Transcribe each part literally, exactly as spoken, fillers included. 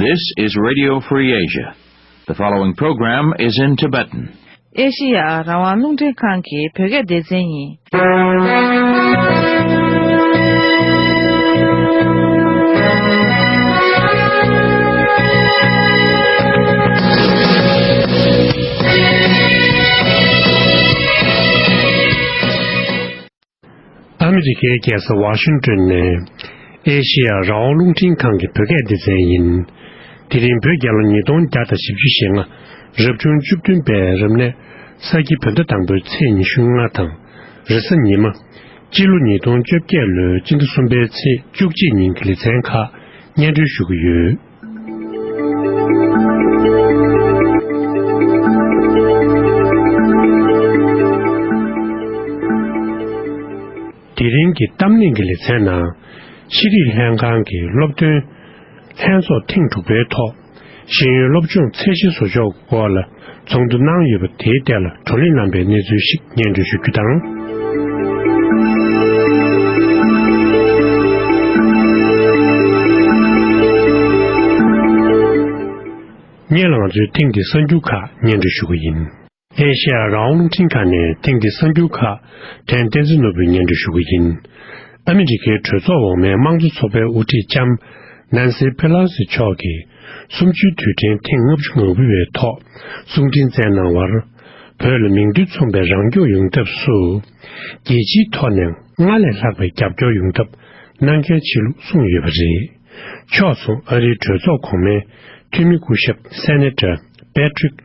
This is Radio Free Asia. The following program is in Tibetan. ཨེ་ཤི་ཡ་རང་དབང་རླུང་འཕྲིན་ཁང་གི་བོད་སྐད་སྡེ་ཚན་ཡིན། ཨ་མི་རི་ཀའི་རྒྱལ་ས་ཝ་ཤིང་ཏོན་ནས་ཨེ་ཤེ་ཡ་རང་དབང་རླུང་འཕྲིན་ཁང་གི་བོད་སྐད་སྡེ་ཚན་ཡིན། དེ་རིང་བོད་རྒྱལ་ལོ་ཉིས་སྟོང་བརྒྱ་དང་བཞི་བཅུ་ཞེ་ལྔ། རབ་བྱུང་བཅུ་བདུན་པའི་རབ་གནས་ས་ཁྱི་བོད་ཟླ་དང་པོའི་ཚེས་ཉི་ཤུ་ལྔ་དང་། རེས་གཟའ་ཉི་མ། སྤྱི་ལོ་ཉིས་སྟོང་བཅོ་བརྒྱད་ལོའི་སྤྱི་ཟླ་གསུམ་པའི་ཚེས་བཅུ་གཅིག་ཉིན་གྱི་ལེ་ཚན་ཁག་སྙན་སྒྲོན་ཞུ་གི་ཡོད། དེ་རིང་གི་གཏམ་གླེང་གི་ལེ་ཚན་ནང་། ཤེས་རིག་ལྷན་ཁང་གི་སློབ་སྟོན་ལྷན་ཚོགས་ཐེངས་དྲུག་པའི་ཐོག་ཤེས་ཡོན་སློབ་སྦྱོང་ཚད་གཞི་བཟོ་ཕྱོགས་སྐོར་ལ་ཚོགས་འདུ་གནང་ཡོད་པ་དེའི་ཐད་ལ་བགྲོ་གླེང་གནང་པའི་གནས་ཚུལ་ཞིག་སྙན་སྒྲོན་ཞུ་རྒྱུ་དང་། སྔོན་ལ་ང་ཚོའི་ཐེངས་འདིའི་གསར་འགྱུར་ཁག་སྙན་སྒྲོན་ཞུ་གི་ཡིན། ཨེ་ཤེ་ཡ་རང་དབང་རླུང་འཕྲིན་ཁང་ནས་ཐེངས་འདིའི་གསར་འགྱུར་ཁག་དོན་བསྟན་འཛིན་ནོར་བུས་སྙན་སྒྲོན་ཞུ་གི་ཡིན། ཨ་མི་རི་ཀའི་གྲོས་ཚོགས་འོག་མའི་དམངས་གཙོ་ཚོགས་པའི་དབུ་ཁྲིད་ལྕམ་ནན་སི་ཕེ་ལོ་སི་མཆོག་གིས་གསུམ་བཅུའི་དུས་དྲན་ཐེངས་ལྔ་བཅུ་ང་དགུ་པའི་ཐོག་གསུང་འཕྲིན་བསྩལ་གནང་བར། བོད་ལ་མིང་དོན་མཚུངས་པའི་རང་སྐྱོང་ཡོང་ཐབས་སུ། རྒྱལ་སྤྱིའི་ཐོག་ནས་སྔར་ལས་ལྷག་པའི་རྒྱབ་སྐྱོར་ཡོང་ཐབས་གནང་གལ་ཆེ་ལུགས་གསུངས་ཡོད་པ་རེད། ཕྱོགས་མཚུངས་ཨ་རིའི་གྲོས་ཚོགས་གོང་མའི་འཐུས་མི་སྐུ་ཞབས་སེ་ནེ་ཊར་པེ་ཊྲིག་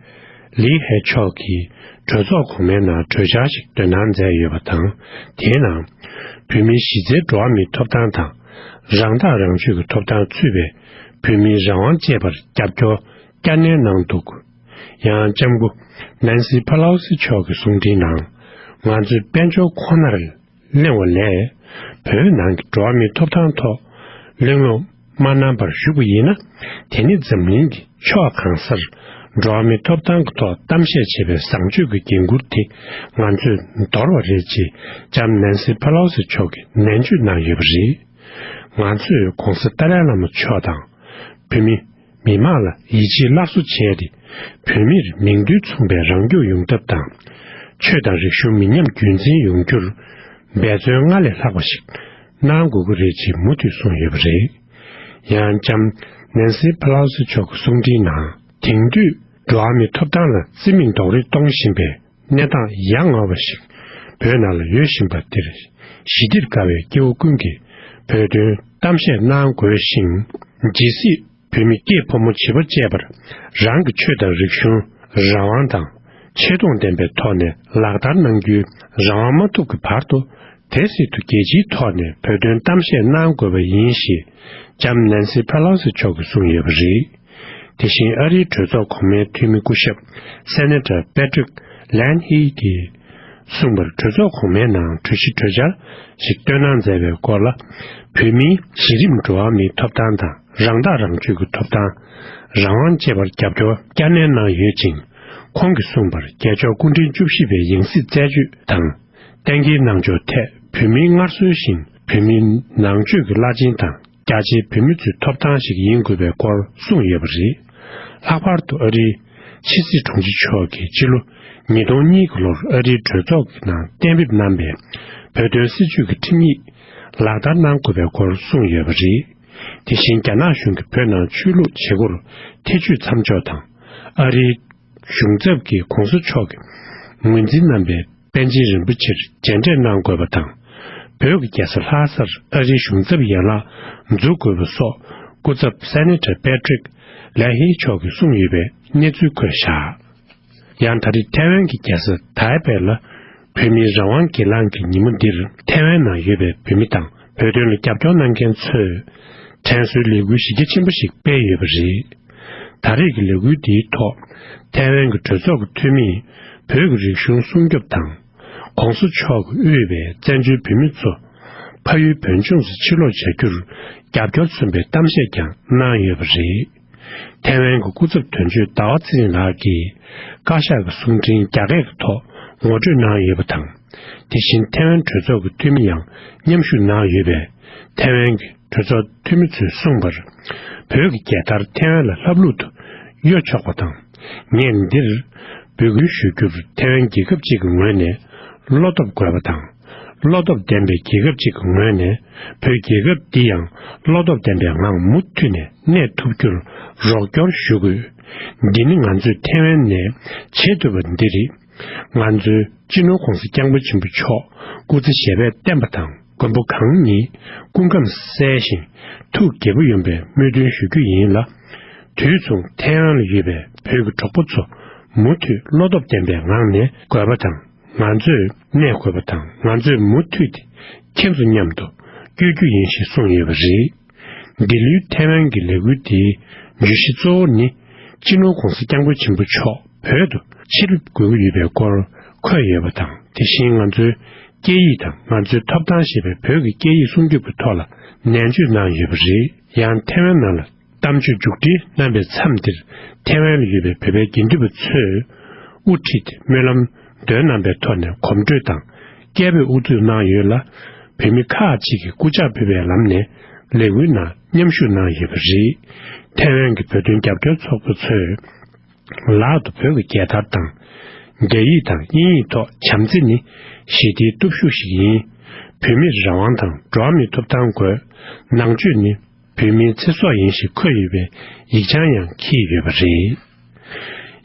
ལི་ཧེ་མཆོག་གིས་གྲོས་ཚོགས་གོང་མའི་ནང་གྲོས་འཆར་ཞིག་འདོན་གནང་མཛད་ཡོད་པ་དང་། དེའི་ནང་། བོད་མིའི་གཞི་རྩའི་འགྲོ་བ་མིའི་ཐོབ་ཐང་དང་། རང་ཐག་རང་གཅོད་ཀྱི་ཐོབ་ཐང་ཚུད་པའི་བོད་མིའི་རང་དབང་བཅས་པར་རྒྱབ་སྐྱོར་བསྐྱར་ནན་གནང་འདུག། ཡང་ལྕམ་སྐུ་ནན་སི་ཕེ་ལོ་སི་མཆོག་གི་གསུང་འཕྲིན་ནང་། ང་ཚོས་དཔལ་འབྱོར་ཁོ་ནར་གླེང་བ་ལས། བོད་ནང་གི་འགྲོ་བ་མིའི་ཐོབ་ཐང་ཐོག་གླེང་སློང་མ་གནང་བར་བཞུགས་པ་ཡིན་ན། དེ་ནི་འཛམ་གླིང་གི་ཕྱོགས་གང་སར་འགྲོ་བ་མིའི་ཐོབ་ཐང་གི་ཐོག་གཏམ་བཤད་བྱེད་པའི་བཟང་སྤྱོད་ཀྱི་འགན་འཁུར་དེ་ང་ཚོས་འདོར་བ་རེད་ཅེས་ལྕམ་ནན་སི་ཕེ་ལོ་སི་མཆོག་གིས་ནན་བརྗོད་གནང་ཡོད་པ་རེད། ང་ཚོས་༸གོང་ས་ཏཱ་ལའི་བླ་མ་མཆོག་དང་། བོད་མི། མི་མང་ལ་ཡིད་ཆེས་སླར་གསོ་བྱས་ཏེ། བོད་མིར་མིང་དོན་མཚུངས་པའི་རང་སྐྱོང་ཡོང་ཐབས་དང་། ཆོས་དང་རིག་གཞུང་མི་ཉམས་རྒྱུན་འཛིན་ཡོང་རྒྱུར། འབད་བརྩོན་སྔར་ལས་ལྷག་པ་ཞིག་གནང་དགོས་ཀྱི་རེད་ཅེས་མུ་མཐུད་གསུངས་ཡོད་པ་རེད། ཡང་ལྕམ་ནན་སི་ཕེ་ལོ་སི་མཆོག་གི་གསུང་འཕྲིན་ནང་། དེང་དུས་འགྲོ་བ་མིའི་ཐོབ་ཐང་ལ་བརྩི་མེད་རྡོག་རོལ་གཏོང་བཞིན་པའི་གནས་སྟངས་ཡ་ང་བ་ཞིག་བོད་ནང་ལ་ཡོད་བཞིན་པ་འདིར་ཞི་བདེར་དགའ་བའི་སྐྱེ་བོ་ཀུན་གྱིས་བོད་དོན་གཏམ་བཤད་གནང་དགོས་ཤིང་། ཇི་སྲིད་བོད་མི་སྐྱེས་ཕོ་མོ་བྱིས་པ་བཅས་པར་རང་གི་ཆོས་དང་རིག་གཞུང་རང་དབང་དང་ཆེ་མཐོང་ལྡན་པའི་ཐོག་ནས་ལག་བསྟར་གནང་རྒྱུའི་རང་དབང་མ་ཐོབ་ཀྱི་བར་དུ། དེ་སྲིད་དུ་རྒྱལ་སྤྱིའི་ཐོག་ནས་བོད་དོན་གཏམ་བཤད་གནང་དགོས་པ་ཡིན་ཞེས་ལྕམ་ནན་སི་ཕེ་ལོ་སི་མཆོག་གིས་གསུངས་ཡོད་པ་རེད། དེ་བཞིན་ཨ་རིའི་གྲོས་ཚོགས་གོང་མའི་འཐུས་མི་སྐུ་ཞབས་སེ་ནེ་ཊར་པེ་ཊྲིག་ལན་ཧི་གིས་གསུངས་པར། གྲོས་ཚོགས་གོང་མའི་ནང་གྲོས་གཞི་གྲོས་འཆར་ཞིག་བཏོན་གནང་མཛད་པའི་སྐོར་ལ། བོད་མིའི་གཞི་རིམ་འགྲོ་བ་མིའི་ཐོབ་ཐང་དང་རང་ཐག་རང་གཅོད་ཀྱི་ཐོབ་ཐང་། རང་དབང་བཅས་པར་རྒྱབ་སྐྱོར་བསྐྱར་ནན་གནང་ཡོད་ཅིང་། ཁོང་གིས་གསུངས་པར། རྒྱལ་མཆོག་སྐུ་ཕྲེང་བཅུ་བཞི་པའི་ཡང་སྲིད་རྩད་གཅོད་དང་། གཏན་འཁེལ་གནང་ཕྱོགས་ཐད་བོད་མིའི་སྔར་སྲོལ་བཞིན་བོད་མིའི་ནང་ཆོས་ཀྱི་བླ་ཆེན་དང་རྒྱ་ཆེའི་བོད་མི་ཚོའི་ཐོབ་ཐང་ཞིག་ཡིན་དགོས་པའི་སྐོར་གསུངས་ཡོད་པ་རེད། ལྷག་པར་དུ་ཨ་རིའི་ཕྱི་སྲིད་དྲུང་ཆེ་མཆོག་གིས་ཕྱི་ལོ་ཉིས་སྟོང་གཉིས་ཀྱི་ལོར་ཨ་རིའི་གྲོས་ཚོགས་ཀྱི་ནང་གཏན་འབེབས་གནང་པའི་བོད་དོན་སྲིད་བྱུས་ཀྱི་ཁྲིམས་ཡིག་ལག་བསྟར་གནང་དགོས་པའི་སྐོར་གསུངས་ཡོད་པ་རེད། དེ་བཞིན་རྒྱ་ནག་གཞུང་གིས་བོད་ནང་ཆོས་ལུགས་བྱེད་སྒོར་ཐེ་བྱུས་མཚམས་འཇོག་དང་། ཨ་རིའི་གཞུང་ཚབ་ཀྱིས་༸གོང་ས་མཆོག་གིས་ངོས་འཛིན་གནང་པའི་པཎ་ཆེན་རིན་པོ་ཆེར་མཇལ་འཕྲད་གནང་དགོས་པ་དང་། བོད་ཀྱི་རྒྱལ་ས་ལྷ་སར་ཨ་རིའི་གཞུང་ཚབ་ཡན་ལག་འཛུགས་དགོས་པ་སོགས། སྐུ་ཚབ་སེ་ནེ་ཊར་པེ་ཊྲིག་ལེ་ཧི་མཆོག་གིས་གསུངས་ཡོད་པའི་གནས་ཚུལ་འཁོད་བཞག། ཡང་ད་རེས་ཐའེ་ཝན་གྱི་རྒྱལ་ས་ཐའེ་པེ་ལ་བོད་མིའི་རང་དབང་སྒེར་ལངས་ཀྱི་ཉིན་མོ་འདིར། ཐའེ་ཝན་ནང་ཡོད་པའི་བོད་མི་དང་། བོད་དོན་ལ་རྒྱབ་སྐྱོར་གནང་མཁན་ཚོས་དྲན་གསོའི་ལས་འགུལ་གཞི་རྒྱ་ཆེན་པོ་ཞིག་སྤེལ་ཡོད་པ་རེད། ད་རེས་ཀྱི་ལས་འགུལ་འདིའི་ཐོག་ཐའེ་ཝན་གྱི་གྲོས་ཚོགས་ཀྱི་འཐུས་མིས་བོད་ཀྱི་རིག་གཞུང་སྲུང་སྐྱོབ་དང་། ༸གོང་ས་མཆོག་གིས་དབུས་པའི་བཙན་བྱོལ་བོད་མི་ཚོ་ཕ་ཡུལ་བོད་ལྗོངས་སུ་ཕྱིར་ལོག་བྱ་རྒྱུར་རྒྱབ་སྐྱོར་མཚོན་པའི་གཏམ་བཤད་ཀྱང་གནང་ཡོད་པ་རེད། ཐའེ་ཝན་གྱི་སྐུ་ཚབ་དོན་གཅོད་ཟླ་བ་ཚེ་རིང་ལགས་ཀྱིས་བཀའ་ཤག་གི་གསུང་འཕྲིན་རྒྱ་སྐད་ཀྱི་ཐོག་ངོ་སྤྲོད་གནང་ཡོད་པ་དང་། དེ་བཞིན་ཐའེ་ཝན་གྲོས་ཚོགས་ཀྱི་འཐུས་མི་ཡང་མཉམ་ཞུགས་གནང་ཡོད་པས། ཐའེ་ཝན་གྱི་ གྲོས་ཚོགས་འཐུས་མི་ཚོས་གསུངས་པར། བོད་ཀྱི་རྒྱལ་དར་ཐའེ་ཝན་ལ་ལྷབ་ལྷུབ་ཏུ་གཡོ་ཆོག་པ་དང་། ངས་འདིར་འབོད་སྐུལ་ཞུ་རྒྱུར་ཐའེ་ཝན་རྒྱལ་ཁབ་ཅིག་གི་ངོས་ནས་བློ་སྟོབས་དགོས་པ་དང་། བློ་སྟོབས་ལྡན་པའི་རྒྱལ་ཁབ་ཅིག་གི་ངོས་ནས་བོད་རྒྱལ་ཁབ་འདི་ཡང་བློ་སྟོབས་ལྡན་པའི་ངང་མུ་མཐུད་ནས་གནས་ཐུབ་རྒྱུར་རོགས་སྐྱོར་ཞུ་དགོས། འདི་ནི་ང་ཚོས་ཐའེ་ཝན་ནས་བྱེད་ཐུབ་པ་འདི་རེད། ང་ཚོའི་སྤྱི་ནོར་༧གོང་ས་༧སྐྱབས་མགོན་ཆེན་པོ་མཆོག་སྐུ་ཚེ་ཞབས་པད་བརྟན་པ་དང་མགོན་པོ་གང་ཉིད་སྐུ་ཁམས་གསལ་ཞིང་ཐུགས་དགྱེས་པོ་ཡོང་བའི་སྨོན་འདུན་ཞུ་རྒྱུ་ཡིན་ལ། དུས་མཚུངས་ཐའེ་ཝན་ལ་ཡོད་པའི་བོད་ཀྱི་གྲོགས་པོ་ཚོ་མུ་མཐུད་བློ་སྟོབས་ལྡན་པའི་ངང་ནས་དགོས་པ་དང་། ང་ཚོས་གནས་དགོས་པ་དང་། ང་ཚོས་མུ་མཐུད་དེ་ཁྱེད་ཚོ་མཉམ་དུ་བསྐྱོད་རྒྱུ་ཡིན་ཞེས་གསུངས་ཡོད་པ་རེད། འདི་ལོའི་ཐའེ་ཝན་གྱི་ལས་འགུལ་དེའི་བརྗོད་གཞི་གཙོ་བོ་ནི། སྤྱི་ནོར་༧གོང་ས་༧སྐྱབས་མགོན་ཆེན་པོ་མཆོག་བོད་དུ་ཕྱིར་འབུད་ཀྱི་ཡོད་པའི་སྐོར་འཁོད་ཡོད་པ་དང་། དེ་བཞིན་ང་ཚོའི་སྐད་ཡིག་དང་ང་ཚོའི་ཐོབ་ཐང་ཞེས་པའི་བོད་ཀྱི་སྐད་ཡིག་སྲུང་སྐྱོབ་ཀྱི་ཐོག་ལ་ནན་བརྗོད་གནང་ཡོད་པ་རེད། ཡང་ཐའེ་ཝན་ནང་ལ་གཏམ་བརྗོད་མཇུག་སྒྲིལ་གནང་པའི་མཚམས་འདིར། ཐའེ་ཝན་ལ་ཡོད་པའི་བོད་པའི་དགེ་འདུན་པ་ཚོས་དབུ་ཁྲིད་དེ་སྨོན་ལམ་འདོན་གནང་པའི་ཐོག་ནས་གོམ་བགྲོད་དང་སྐད་འབོད་དབུ་འཛུགས་གནང་ཡོད་ལ། བོད་མི་ཁག་ཅིག་གིས་སྐུ་ཕྱག་ཕུལ་བའི་ལམ་ནས་ལས་འགུལ་ནང་མཉམ་ཞུགས་གནང་ཡོད་པ་རེད། ཐའེ་ཝན་གྱི་བོད་དོན་རྒྱབ་སྐྱོར་ཚོགས་པ་ཚོས། ལག་ཏུ་བོད་ཀྱི་རྒྱལ་དར་དང་། རྒྱ་ཡིག་དང་དབྱིན་ཡིག་ཐོག་བྱམས་བརྩེ་ནི་ཞི་བདེའི་སྟོབས་ཤུགས་ཤིག་ཡིན། བོད་མིར་རང་དབང་དང་འགྲོ་བ་མིའི་ཐོབ་ཐང་དགོས། ནང་ཆོས་ནི་བོད་མིའི་ཚེ་སྲོག་ཡིན་ཞེས་འཁོད་ཡོད་པའི་ཡིག་བྱང་ཡང་འཁྱེར་ཡོད་པ་རེད།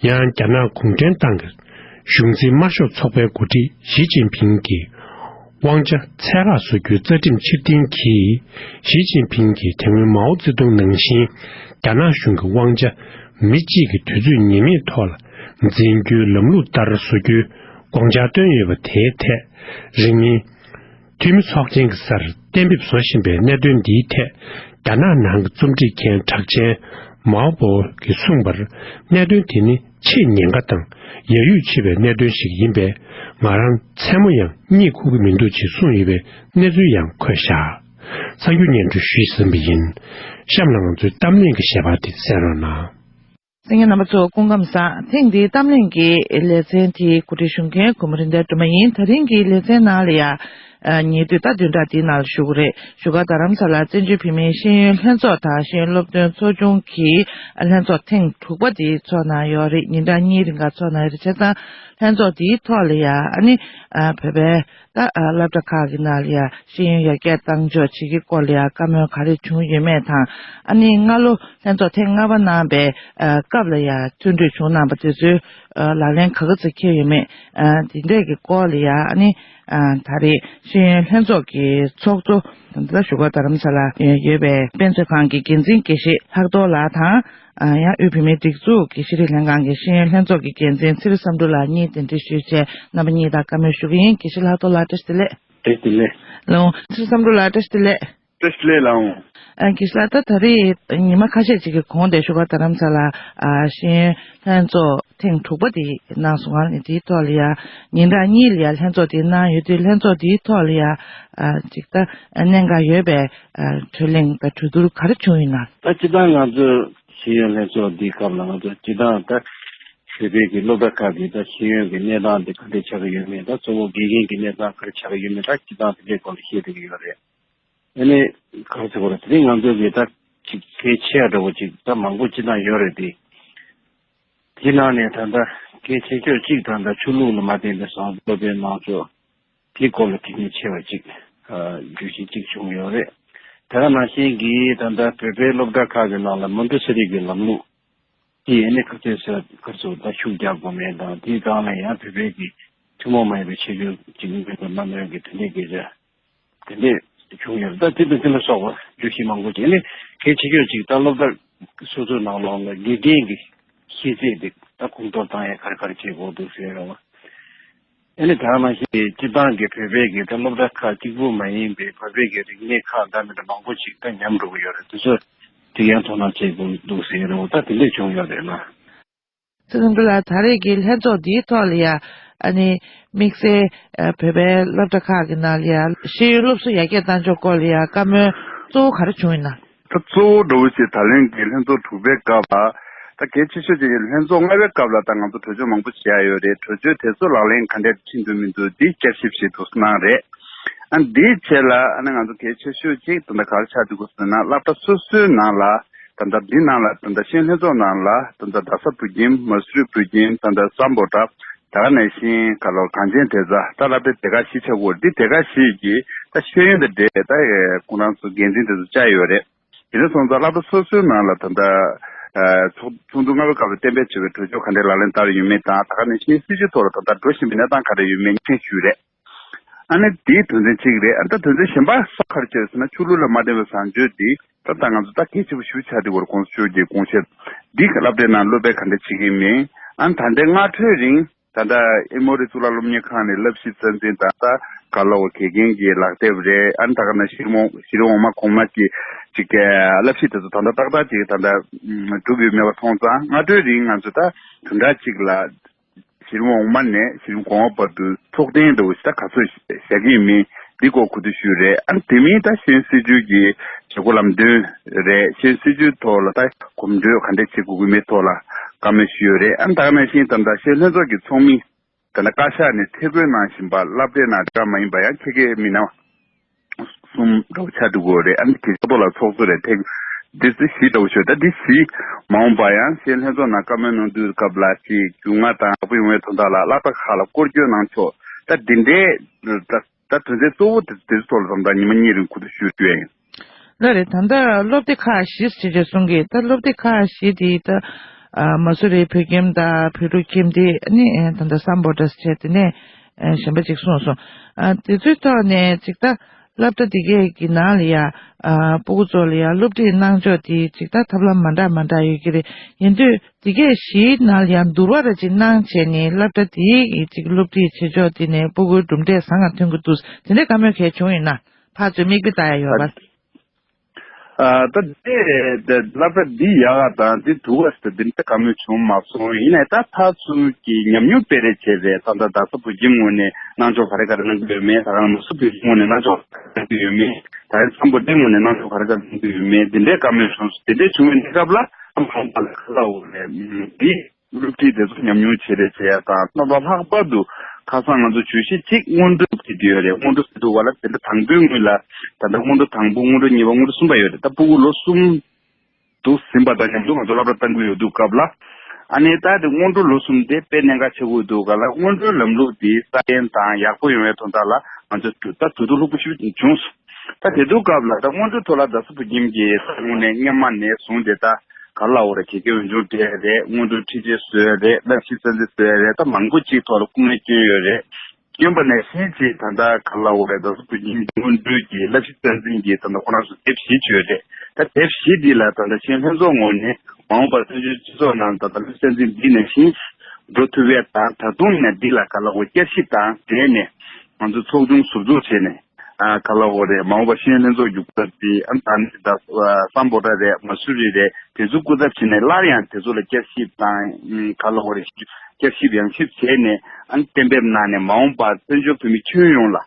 ཡང་རྒྱ་ནག་གུང་ཁྲན་ཏང་གི་གཞུང་འཛིན་དམར་ཤོག་ཚོགས་པའི་འགོ་ཁྲིད་ཞི་ཅིན་ཕིང་གིས་དབང་ཆ་ཚད་བཀག་བཟོ་རྒྱུའི་རྩ་ཁྲིམས་ཕྱིར་འཐེན་གྱིས། ཞི་ཅིན་ཕིང་གིས་དེ་སྔོན་མའོ་ཙེ་ཏུང་ནང་བཞིན་རྒྱ་ནག་གཞུང་གི་དབང་ཆ་མི་གཅིག་གི་དུས་ཚོད་ངེས་མེད་ཐོག་ལ་འཛིན་རྒྱུའི་ལམ་ལུགས་ལྟར་བཟོ་རྒྱུའི་དགོངས་འཆར་བཏོན་ཡོད་པ་དེའི་ཐད། རིང་མིན་འཐུས་མི་ཚོགས་ཆེན་གྱི་སར་གཏན་འབེབས་བཟོ་བཞིན་པའི་གནད་དོན་འདིའི་ཐད། རྒྱ་ནག་ནང་གི་རྩོམ་སྒྲིག་མཁན་གྲགས་ཅན་མའོ་པོ་གིས་གསུངས་པར། གནད་དོན་དེ་ནི་ཆེས་ཉེན་ཁ་དང་ཡ་ཡུས་ཆེ་བའི་གནད་དོན་ཞིག་ཡིན་པས། ང་རང་མཚན་མོ་ཡང་གཉིད་ཁུག་གི་མི་འདུག་ཅེས་གསུངས་ཡོད་པའི་གནས་ཚུལ་ཡང་འཁོད་བཞག་གསར་འགྱུར་སྙན་སྒྲོན་ཞུས་ཟིན་པ་ཡིན། གཤམ་ལ་ང་ཚོའི་གཏམ་གླེང་གི་ཞལ་པར་དེ་གསན་རོགས་གནང་། གསན་མཁན་རྣམ་པ་ཚོ་སྐུ་ཁམས་བཟང་། ཐེངས་འདིའི་གཏམ་གླེང་གི་ལེ་ཚན་དེའི་གོ་སྒྲིག་ཞུ་མཁན་གུ་མ་རིན་ལྡན་སྒྲོལ་མ་ཡིན། ད་རིང་གི་ལེ་ཚན་ནང་ལ་ཡ། ཉེ་དུས་ད་བདུན་ཕྲག་འདིའི་ནང་ལ་ཞུ་གི་རེད། བཞུགས་སྒར་རྡ་རམ་ས་ལར་བཙན་བྱོལ་བོད་མིའི་ཤེས་ཡོན་ལྷན་ཚོགས་དང་ཤེས་ཡོན་སློབ་སྟོན་ཚོགས་ཆུང་གི་ལྷན་ཚོགས་ཐེངས་དྲུག་པ་དེ་ཚོགས་གནང་ཡོད་རེད། ཉིན་གྲངས་གཉིས་རིང་ག་ཚོགས་གནང་ཡོད་རེད། བྱས་ཙང་ལྷན་ཚོགས་དེའི་ཐོག་ལ་ཡ་ཨ་ནི་བོད་པའི་ད་སློབ་གྲྭ་ཁག་གི་ནང་ལ་ཡ་ཤེས་ཡོན་ཡར་རྒྱས་གཏང་ཕྱོགས་བྱེད་ཀྱི་སྐོར་ལ་ཡ་བཀའ་མོལ་ག་རེ་བྱུང་ཡོད་མེད་དང་། ཨ་ནི་སྔ་ལོ་ལྷན་ཚོགས་ཐེངས་ལྔ་པ་གནང་པའི་སྐབས་ལ་ཡ་བརྩོན་འགྲུས་བྱུང་གནང་པ་དེ་ཚོའི་ལག་ལེན་ག་ག་ཚོད་འཁེལ་ཡོད་མེད། དེ་འདྲས་ཀྱི་སྐོར་ལ་ཡ་ཨ་ནི་ད་རེས་ཤེས་ཡོན་ལྷན་ཚོགས་ཀྱི་ཚོགས་གཙོ་ད་ལྟ་བཞུགས་སྒར་རྡ་རམ་ས་ལ་ཡོད་པའི་དཔེ་མཛོད་ཁང་གི་འགན་འཛིན་དགེ་བཤེས་ལྷག་རྡོར་ལགས་དང་། ཡང་དབུས་བོད་མིའི་སྒྲིག་འཛུགས་ཀྱི་ཤེས་རིག་ལྷན་ཁང་གི་ཤེས་ཡོན་ལྷན་ཚོགས་ཀྱི་འགན་འཛིན་ཚེ་རིང་བསམ་གྲུབ་ལགས་གཉིས་གདན་འདྲེན་ཞུས་བྱས་རྣམ་པ་གཉིས་དང་བཀའ་མོལ་ཞུ་གི་ཡིན། དགེ་བཤེས་ལྷག་རྡོར་ལགས་བཀྲ་ཤིས་བདེ་ལེགས། བཀྲ་ཤིས་བདེ་ལེགས། ལགས་འོང་། ཚེ་རིང་བསམ་གྲུབ་ལགས་བཀྲ་ཤིས་བདེ་ལེགས། བཀྲ་ཤིས་བདེ་ལེགས་ལགས་འོང་། ཨ་དགེ་བཤེས་ལགས། ད་ད་རེས་ཉི་མ་ཁ་ཤས་ཅིག་གི་གོང་དེ་བཞུགས་སྒར་རྡ་རམ་ས་ལ་ཨ་ཤེས་ཡོན་ལྷན་ཚོགས་ཐེངས་དྲུག་པ་དེ་གནང་སོང་ང་། ཨ་ནི་དེའི་ཐོག་ལ་ཡ་ཉིན་གྲངས་གཉིས་ལ་ཡ་ལྷན་ཚོགས་དེ་གནང་ཡོད་དུས་ལྷན་ཚོགས་དེའི་ཐོག་ལ་ཡ་ཨ་ཅིག་ད་གནད་འགག་ཡོད་པའི་ཨ་གྲོས་གླེང་དང་གྲོས་བསྡུར་ག་རེ་བྱུང་ཡོད་ན། ད་སྤྱིར་བཏང་ང་ཚོ་ཤེས་ཡོན་ལྷན་ཚོགས་འདིའི་སྐབས་ལ་ང་ཚོ་སྤྱིར་བཏང་ད་བོད་པའི་གི་སློབ་གྲྭ་ཁག་གི་ད་ཤེས་ཡོན་གྱི་གནས་སྟངས་དེ་ག་འདྲ་ཆགས་ཀྱི་ཡོད་མེད། ད་གཙོ་བོ་དགེ་རྒན་གྱི་གནས་སྟངས་ག་རེ་ཆགས་ཀྱི་ཡོད་མེད། ད་སྤྱིར་བཏང་དེ་འདྲའི་སྐོར་ལ་བཤད་བསྡད་ཀྱི་ཡོད་རེད། ཨ་ནི་ག་རེ་ཟེར་དགོས་རེད། དེ་རིང་ང་ཚོ་གི་ད་ཅིག་གལ་ཆེ་ཡ་འདྲ་བོ་ཅིག་ད་མང་པོ་ཅིག་ན་ཡོད་རེད་དེ། དེ་ནང་ནས་ད་ལྟ་གལ་ཆེ་ཤོས་གཅིག་ད་ལྟ་ཆོས་ལུགས་ལ་མ་བརྟེན་པའི་བཟང་སྤྱོད་སློབ་སྟོན་གནང་ཕྱོགས་དེའི་སྐོར་ལ་གལ་གནད་ཆེ་བ་ཅིག་བརྗོད་གཞི་གཅིག་བྱུང་ཡོད་རེད། དེ་ག་ནང་བཞིན་གྱི་ད་ལྟ་བོད་པའི་སློབ་གྲྭ་ཁག་གི་ནང་ལ་མོན་ཊེ་སོ་རི་གི་ལམ་ལུགས་དེ་ཨ་ནི་ག་ཚོད་ཟེར་ག་ཚོད་ད་ཤུགས་རྒྱག་དགོས་མེད་དང་། དེའི་སྒང་ལ་ཡང་བོད་པའི་གི་ཐུན་མོང་མ་ཡིན་པའི་ཆོས་བརྒྱུད་ཅིག་ཡིན་པའི་སྐོར་མ་གནོན་གྱི་དེ་འདྲའི་སྐད་ཆ་དེ་འདྲས་བྱུང་ཡོད། ད་དེ་དང་དེ་ལ་སོགས་པ་བརྗོད་གཞི་མང་པོ་ཅིག་ནི་གལ་ཆེ་ཤོས་ཅིག་ད་སློབ་གྲྭ་སོ་སོའི་ནང་ལོགས་ལ་དགེ་རྒན་གྱི་ཤེས་ཚད་དེ་ད་གོང་མཐོར་བཏང་ཡ་ག་རེ་ག་རེ་བྱེད་དགོས་འདུག་ཟེར་རེད་བ། ཨ་ནི་ད་ནང་བཞིན་སྤྱིར་བཏང་གི་བོད་པའི་གི་ད་སློབ་གྲྭ་ཁག་གཅིག་པུ་མ་ཡིན་པའི་བོད་པའི་གི་རིག་གནས་ཁག་འདྲ་མི་འདྲ་མང་པོ་ཅིག་ད་ཉམས་འགྲོ་གི་ཡོད་རེད། དེ་ཚོ་དེ་ཡང་དོ་སྣང་བྱེད་དགོས་འདུག་ཟེར་རེད་བ། ད་དེ་འདྲས་བྱུང་ཡོད་རེད་ལ། ཚེ་རིང་ལགས། ད་རེས་ཀྱི་ལྷན་ཚོགས་འདིའི་ཐོག་ལ་ཡ་ཨ་ནི་དམིགས་བསལ་བོད་པའི་སློབ་གྲྭ་ཁག་གི་ནང་ལ་ཡ་ཤེས་ཡོན་སློབ་གསོ་ཡར་རྒྱས་གཏང་ཕྱོགས་སྐོར་ལ་ཡ་བཀའ་མོལ་གཙོ་བོ་ག་རེ་བྱུང་ཡོད་ན། ད་གཙོ་བོ་འདྲ་བོ་ཞིག་ད་ལན་གྱི་ལྷན་ཚོགས་དྲུག་པའི་སྐབས་ལ་ད་གལ་ཆེ་ཤོས་ཅིག་ལྷན་ཚོགས་ལྔ་པའི་སྐབས་ལ་ད་ང་ཚོ་གྲོས་ཆོད་མང་པོ་བཞག་ཡོད་རེད། གྲོས་ཆོད་དེ་ཚོ་ལག་ལེན་ག་འདྲ་ཕྱིན་འདུག་མི་འདུག་འདི་བསྐྱར་ཞིབ་ཞིག་ཏུ་གནང་རེད། ཨ་འདིའི་ཆེད་ལ་ཨ་ནི་ང་ཚོ་གལ་ཆེ་ཤོས་གཅིག་ད་ལྟ་ག་རེ་ཆགས་འདུག་ཟེར་ན། སློབ་གྲྭ་སོ་སོའི་ནང་ལ་ད་ལྟ་འདི་ནང་ལ་ད་ལྟ་ཤེས་ཡོན་ལྷན་ཚོགས་ནང་ལ་ད་ལྟ་རྡ་ས་བོད་ཁྱིམ། མ་སུ་རི་བོད་ཁྱིམ། ད་ལྟ་སམ་བྷོ་ཊ། ད་ག་ནང་བཞིན་ག་ལོར་གངས་ཅན་བདེ་རྩ། ད་སློབ་གྲྭ་སྡེ་ཁག་བཞི་ཆགས་ཀྱི་ཡོད་རེད། འདི་སྡེ་ཁག་བཞི་གི་ད་ཤེས་ཡོན་དང་འབྲེལ་ད་ཁོང་རང་ཚོ་འགན་འཛིན་དེ་ཚོ་བཅར་ཡོད་རེད། དེ་འདྲ་སོང་ཙང་སློབ་གྲྭ་སོ་སོའི་ནང་ལ་ད་ལྟ་ཨ་ཚོགས་ཚོགས་འདུ་ལྔ་པའི་སྐབས་ལ་གཏན་འབེབས་བྱས་པའི་གྲོས་ཆོད་ག་འདྲས་ལག་ལེན་བསྟར་ཡོད་མེད་དང་། ད་ག་ནང་བཞིན་སྲིད་བྱུས་ཐོག་ལ་ད་ལྟ་འགྲོ་བཞིན་པའི་གནས་སྟངས་ག་འདྲས་ཡོད་མེད་མཁྱེན་ཞུས་རེད། ཨ་ནི་དེའི་དོན་ཚན་གཅིག་རེད། ཨ་ནི་ད་དོན་ཚན་གཞན་པ་སོགས་ག་རེ་བྱས་ཟེར་ན། ཆོས་ལུགས་ལ་མ་བརྟེན་པའི་བཟང་སྤྱོད་འདི་ད་ལྟ་ང་ཚོ་ད་གལ་ཆེ་པོ་ཞེ་པོ་ཆགས་བསྡད་ཡོད་རེད། གོང་ས་མཆོག་གི་དགོངས་བཞེད་འདི་སློབ་གྲྭའི་ནང་སློབ་དཔོན་ག་འདྲས་བྱེད་ཀྱི་ཡིན་མིན། ཨ་ནི་ད་ལྟའི་སྔ་འཕྲོས་རིང་ད་ལྟ་ཨེ་མོ་རི་གཙུག་ལག་སློབ་གཉེར་ཁང་ནས་བསླབ་གཞི་རྩ་འཛིན་དང་། ད་ག་ལ་བ་དགེ་རྒན་གྱི་ལག་དེབ་རེད། ཨ་ནི་ད་ག་ནང་བཞིན་གཞི་རིམ་འོག་མ་གོང་མ་གི་ཅིག་བསླབ་གཞི་དེ་ཚོ་ད་ལྟ་ཏག་ཏག་ཅིག་ད་ལྟ་གྲུབ་ཡོད་མེད་པ་མཐོང་ཙང་། སྔ་འཕྲོས་རིང་ང་ཚོ་ད་བདུན་ཕྲག་གཅིག་ལ་གཞི་རིམ་འོག་མ་ནས་གཞི་རིམ་གོང་མ་བར་དུ་ཚོགས་ཐེངས་འདྲ་བོ་ཞིག་ད་ག་ཚོད་བཞག་གི་ཡོད་མེད་འདི་སྐོར་གོ་བསྡུར་ཞུས་རེད། ཨ་ནི་དེ་མིན་ད་ཤེས་ཡོན་སྲིད་བྱུས་ཀྱི་བྱེད་སྒོ་ལམ་སྟོན་རེད། ཤེས་ཡོན་སྲིད་བྱུས་ཐོག་ལ་ད་གོམ་བགྲོད་ག་འདྲས་བྱེད་དགོས་ཀྱི་མེད་ཐོག་ལ་བཀའ་མོལ་ཞུས་ཡོད་རེད། ཨ་ནི་ད་ག་ནང་བཞིན་ད་ལྟ་ཤེས་ཡོན་ལྷན་ཚོགས་ཀྱི་ཚོགས་མི་ད་ལྟ་བཀའ་ཤག་ནས་ཐད་བསྐོས་གནང་བཞིན་པ་སློབ་གྲྭའི་ནང་འདྲ་མ་ཡིན་པ་ཡང་ཁྱད་ཁྱད་མི་སྣ་གསུམ་འདྲ་བོ་ཆགས་འགྲོ་གི་ཡོད་རེད། ཨ་ནི་དེ་ཚོ་ལ་ཚོགས་གཙོ་རེད། ཐད་འདི་ཚོ་བཞི་འདྲ་བོ་ཞུ། ད་འདི་བཞི་མ་འོངས་པ་ཡང་ཤེས་ཡོན་ལྷན་ཚོགས་ནང་བཀའ་མོལ་གནང་དུས་སྐབས་ལ་ཅིག་རྒྱུས་མངའ་དང་ཡག་པོ་ཡོང་བའི་དོན་དག་ལ་སློབ་གྲྭ་ཁག་ལ་སྐོར་སྐྱོད་གནང་ཕྱོགས། ད་འདི་འདྲའི་ད་ད་དོན་ཚན་གཙོ་བོ་དེ་དེ་ཚོ་ཐོག་ལ་ད་ལྟ་ཉི་མ་གཉིས་རིང་གོ་བསྡུར་ཞུ་རྒྱུ་ཡིན། ལགས་རེད། ད་ལྟ་སློབ་སྡེ་ཁག་བཞི་ཞེས་བྱས་གསུང་གི། ད་སློབ་སྡེ་ཁག་བཞི་དེ་ད་ཨ་མ་སུ་རི་བོད་ཁྱིམ་དང་བོད་ཕྲུག་ཁྱིམ་སྡེ། ཨ་ནི་ད་ལྟ་སམ་བྷོ་ཊ་ཟེར་དེ་ནས་ཨ་གཞན་པ་ཅིག་གསུངས་སོང་། ཨ་དེ་ཚོའི་ཐོག་ནས་ཅིག་ད་སློབ་གྲྭ་དེ་གའི་གི་ནང་ལ་ཡ་ཨ་སྤུ་གུ་ཚོ་ལ་ཡ་སློབ་ཁྲིད་གནང་ཕྱོགས་དེ་ཅིག་ད་ཐབས་ལམ་མ་འདྲ་མ་འདྲ་ཡོད་ཀྱི་རེད། ཡིན་དུས་དེ་གའི་བཞིའི་ནང་ལ་ཡང་བསྡུར་བ་ར་ཅིག་གནང་བྱས་ནས་སློབ་གྲྭ་དེའི་ཅིག་སློབ་ཁྲིད་བྱེད་ཕྱོགས་དེ་ནས་སྤུ་གུའི་གྲུབ་འབྲས་བཟང་ང་ཐོན་གྱི་འདུག། དེ་འདྲའི་བཀའ་མོལ་གལ་བྱུང་ཡོད་ན། ཕར་ཚུར་མིག་དཔེ་ལྟ་ཡ་ཡོད་པ། ཨ་ད་དེ་དེ་སློབ་གྲྭ་འདི་ཡག་ག་དང་དེ་སྡུག་ག་ཟེར་དེ་འདྲའི་བཀའ་མོལ་བྱུང་མ་སོང་། ཡིན་ནའི་ད་ཕར་ཚུར་གྱི་ཉམས་མྱོང་སྤེལ་རེས་བྱས་རེད། ད་ལྟ་རྡ་ས་བོད་ཁྱིམ་ངོས་ནས་གནང་ཕྱོགས་ག་རེ་ག་རེ་གནང་གི་ཡོད་མེད། ད་ག་ནང་མ་སུ་བོད་ཁྱིམ་ངོས་ནས་གནང་ཕྱོགས་ག་རེ་གནང་གི་ཡོད་མེད། ད་རེས་སམ་བྷོ་ཊའི་ངོས་ནས་གནང་ཕྱོགས་ག་རེ་ག་རེ་གནང་གི་ཡོད་མེད། དེ་འདྲའི་བཀའ་མོལ་བྱུང་སོང་། དེ་འདྲའི་བྱུང་བའི་གནས་སྐབས་ལ་ཨ་མ་ཧམ་པ་ལ་ཁ་ལག་འོ་རེད། འདི་སློབ་ཁྲིད་དེ་ཚོ་ཉམས་མྱོང་བྱེད་རེས་བྱེད་ཡ་དང་། རྣམ་པ་ལྷག་པར་དུ་ཁ་སང་ང་ཚོ་བརྗོད་གཞི་གཅིག་སྔོན་འགྲོའི་སློབ་ཁྲིད་དེ་ཡོད་རེད། སྔོན་འགྲོ་ཟེར་དུས་ག་ལ་དེ་འདྲ་དང་པོའི་སྔོན་ལ་ད་ལྟ་སྔོན་འགྲོ་དང་པོ། སྔོན་འགྲོ་གཉིས་པ། སྔོན་འགྲོ་གསུམ་པ་ཡོད་རེད། ད་སྤུ་གུ་ལོ་གསུམ་དུ་ཟིན་པ་དང་མཉམ་དུ་ང་ཚོ་སློབ་གྲྭ་གཏང་གི་ཡོད་དུས་སྐབས་ལ། ཨ་ནི་ད་དེ་སྔོན་འགྲོ་ལོ་གསུམ་དེ་དཔེ་གནད་འགག་ཆེ་པོ་འདུག་ག་ལ། སྔོན་འགྲོའི་ལམ་ལུགས་དེ་སྲ་བརྟན་དང་ཡག་པོ་ཡོང་བའི་དོན་དག་ལ་ང་ཚོ་གྲོས་ད་གྲོས་བསྡུར་ལྷུག་པོ་ཞིག་བྱུང་སོང་། ད་དེ་དུས་སྐབས་ལ་ད་སྔོན་འགྲོའི་ཐོག་ལ་རྡ་ས་བོད་ཁྱིམ་གྱི་ས་ངོས་ནས་སྔོན་མ་ནས་བཟུང་སྟེ་ད་ག་ལ་འོ་རེད། དགེ་རྒན་འོས་སྦྱོང་སྤྲད་རེད། སྔོན་འགྲོའི་ཁྲིད་ཆས་བཟོས་རེད། བསླབ་གཞི་རྩ་འཛིན་བཟོས་རེད། ད་མང་པོ་ཅིག་ཐོག་ལ་སྐུ་ངལ་བསྐྱོན་ཡོད་རེད། སྐྱོན་པ་ནང་བཞིན་ཅིག་ད་ལྟ་ག་ལ་འོ་རེད། རྡ་ས་བོད་ཁྱིམ་གྱི་སྔོན་འགྲོའི་གི་བསླབ་གཞི་རྩ་འཛིན་གྱི་ད་ལྟ་ཁོ་རང་ཚོ་དེབ་བཞི་བྱོས་རེད། ད་དེབ་བཞི་འདི་ལ་ད་ལྟ་ཤེས་ཡོན་ལྷན་ཚོགས་ངོས་ནས་མ་འོངས་པར་བཙན་བྱོལ་སྤྱི་ཚོགས་ནང་ད་ལྟ་བསླབ་གཞི་རྩ་འཛིན་འདི་ནང་བཞིན་འགྲོ་ཐུབ་ཡས་དང་། ད་དུང་ཡིན་ན་འདི་ལ་ག་ལ་འོ་བསྐྱར་ཞིབ་དང་འབྲེལ་ནས་ང་ཚོ་ཚོགས་ཆུང་ཟུར་འཛུགས་བྱས་ནས། ཨ་ག་ལ་འོ་རེད། མ་འོངས་པ་ཤེས་ཡོན་ལྷན་ཚོགས་རྒྱུགས་ཐབས་དེ་ཨ་ད་ནི་ད་སམ་བྷོ་ཊ་རེད། མ་སུ་རི་རེད། དེ་ཚོ་སྐུ་ཚབ་བྱས་ནས་སླར་ཡང་དེ་ཚོ་ལ་བསྐྱར་ཞིབ་དང་། ཨ་ག་ལ་འོ་རེད། བསྐྱར་ཞིབ་ཡང་ཞིབ་བྱས་ནས་ཨ་གཏན་འབེབས་གནང་ནས་མ་འོངས་པར་བཙན་བྱོལ་བོད་མི་ཁྱོན་ཡོངས་ལ་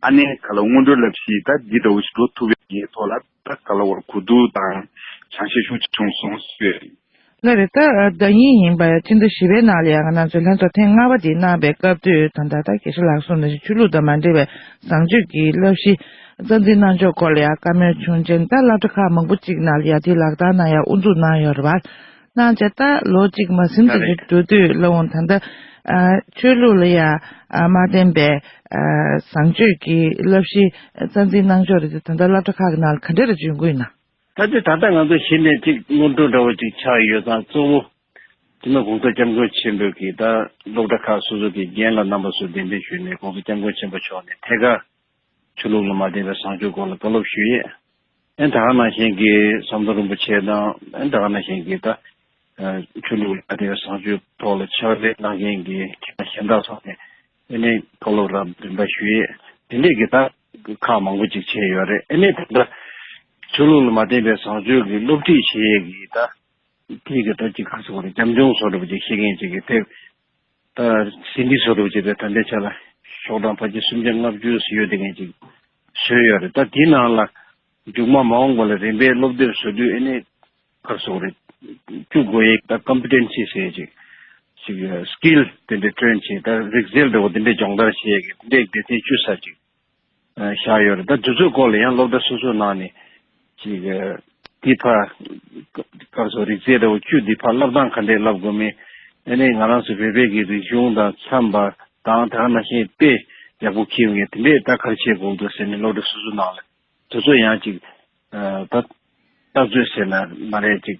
ཨ་ནི་ག་ལ་སྔོན་འགྲོའི་བསླབ་གཞི་ད་འདི་འདྲ་བོ་ཞིག་འགྲོ་ཐུབ་པའི་ཐོག་ལ་ད་ག་ལ་འོ་རེད། གོ་བསྡུར་དང་སྦྱང་བཤད་ཤུགས་ཆེ་བྱུང་སོང་ཞུས། ལགས་རེད། ད་ཟླ་ཉིན་ཡིན་པ་ཡ་སྤྱི་ཟླ་བཞི་པའི་ནང་ལ་ཡ་ང་རང་ཚོའི་ལྷན་ཚོགས་ཐེངས་ལྔ་པ་དེ་གནང་བའི་སྐབས་དུས་ད་ལྟ་ད་དགེ་བཤེས་ལགས་གསུངས་ནང་བཞིན་ཆོས་ལུགས་དང་མ་འབྲེལ་བའི་བཟང་སྤྱོད་ཀྱི་བསླབ་གཞི་རྩ་འཛིན་གནང་ཕྱོགས་སྐོར་ལ་ཡ་བཀའ་མོལ་བྱུང་རྗེས། ད་སློབ་གྲྭ་ཁག་མང་པོ་ཅིག་ནང་ལ་ཡ་དེ་ལག་བསྟར་གནང་ཡ་དབུ་འཛུགས་གནང་ཡོད་རེད་པ། གནང་བྱས་ད་ལོ་གཅིག་མ་ཟིན་ཙམ་ཅིག་འགྲོ་དུས་ལ་འོང་ད་ལྟ་ཨ་ཆོས་ལུགས་ལ་ཡ་ཨ་མ་བརྟེན་པའི་ཨ་བཟང་སྤྱོད་ཀྱི་བསླབ་གཞི་རྩ་འཛིན་གནང་ཕྱོགས་རེད་དེ། ད་ལྟ་སློབ་གྲྭ་ཁག་གི་ནང་ལ་ག་འདྲ་རེ་བྱུང་གི་ཡོད་ན། ད་ལྟ་ད་ལྟ་ང་ཚོ་གཞི་ནས་གཅིག་སྔོན་འགྲོ་འདྲ་བོ་གཅིག་ཆགས་ཡོད་ཙང་། གཙོ་བོ་སྤྱི་ནོར་གོང་ས་སྐྱབས་མགོན་ཆེན་པོས་ཀྱིས་ད་སློབ་གྲྭ་ཁག་སོ་སོ་གི་རྒན་ལགས་རྣམ་པ་ཚོ་གདན་འདྲེན་ཞུས་ནས་གོང་ས་སྐྱབས་མགོན་ཆེན་པོ་མཆོག་ནས་ཐད་ཀར་ཆོས་ལུགས་ལ་མ་བརྟེན་པའི་བཟང་སྤྱོད་སྐོར་ལ་བཀའ་སློབ་ཞུས་ཡས། ཨེ་ད་ག་ནང་བཞིན་གྱི་ཟམ་གདོང་རིན་པོ་ཆེ་དང་། ཨེ་ད་ག་ནང་བཞིན་གྱི་ད་ཆོས་ལུགས་ལ་མ་བརྟེན་པའི་བཟང་སྤྱོད་ཐོག་ལ་ཕྱག་ལས་གནང་མཁན་གྱི་མཁས་པ་གཞན་དག་ཚོ་ནས་ཨེ་ནས་བཀའ་སློབ་རབ་རིམ་པ་ཞུས་ཡས། དེ་འདྲས་ཀྱི་ད་ཁག་མང་པོ་ཅིག་བྱས་ཡོད་རེད། ཨེ་ནས་ད་ལྟ་ཆོས་ལུགས་ལ་མ་བརྟེན་པའི་བཟང་སྤྱོད་ཀྱི་སློབ་ཁྲིད་བྱེད་ཡས་ཀྱི་ད་དེའི་གི་ད་ཅིག་ག་ཚོད་རེད། རྒྱབ་ལྗོངས་བཟོ་འདྲ་པོ་ཅིག་ཤེས་མཁན་ཅིག་གི་དེབ། ད་སི་ཌི་བཟོ་འདྲ་པོ་ཅིག་རེད། ད་ལྟའི་ཆ་ལ་ཤོག་གྲངས་ཕལ་ཆེར་སུམ་བརྒྱ་ལྔ་བཅུ་ཙམ་ཡོད་དེ་ངས་ཅིག་བཟོས་ཡོད་རེད། ད་དེའི་ནང་ལ་མཇུག་མ་མ་འོངས་པ་ལ་རིམ་པས་སློབ་དེབ་བཟོ་དུས་ཨེ་ནས་ག་རེ་ཟེར་དགོས་རེད། བཅུ་དགོས་ཡས་ད་ཀོམ་པི་ཊེན་སི་ཟེར་ཡས་ཅིག་ཅིག་སི་ཀིལ་དེ་འདྲ་ཊེན་བྱས། ད་རིག་རྩལ་འདྲ་བོ་དེ་འདྲ་སྦྱོང་བརྡར་བྱེད་ཡས་ཀྱི་དེ་འདྲའི་སྡེ་ཚན་བཅུ་ཙམ་ཅིག་ བཞག་ཡོད་རེད། ད་དུས་ཚོད་སྐོར་ལ་ཡང་སློབ་གྲྭ་སོ་སོའི་ནང་ནས་ཅིག་འདི་ཕར་ག་རེ་ཟེར། རིག་རྩལ་འདྲ་བོ་བཅུ་འདི་ཕར་བསླབ་སྟངས་ག་འདྲས་བསླབ་དགོས་མིན། ཨ་ནི་ང་རང་ཚོ་བོད་པའི་གི་རིག་གཞུང་དང་འཚམས་པ་དང་དེ་ག་ནང་བཞིན་དཔེ་ཡག་པོ་འཁྱེར་ཡོང་ཡས་དེ་འདྲས་ད་ག་རེ་བྱེད་དགོས་འདུག་ཟེར་ནས་སློབ་གྲྭ་སོ་སོའི་ནང་ལ་དུས་ཚོད་ཡང་ཅིག་ད་ལྟ་ཚོད་ཟེར་ན་མ་རེད། ཅིག་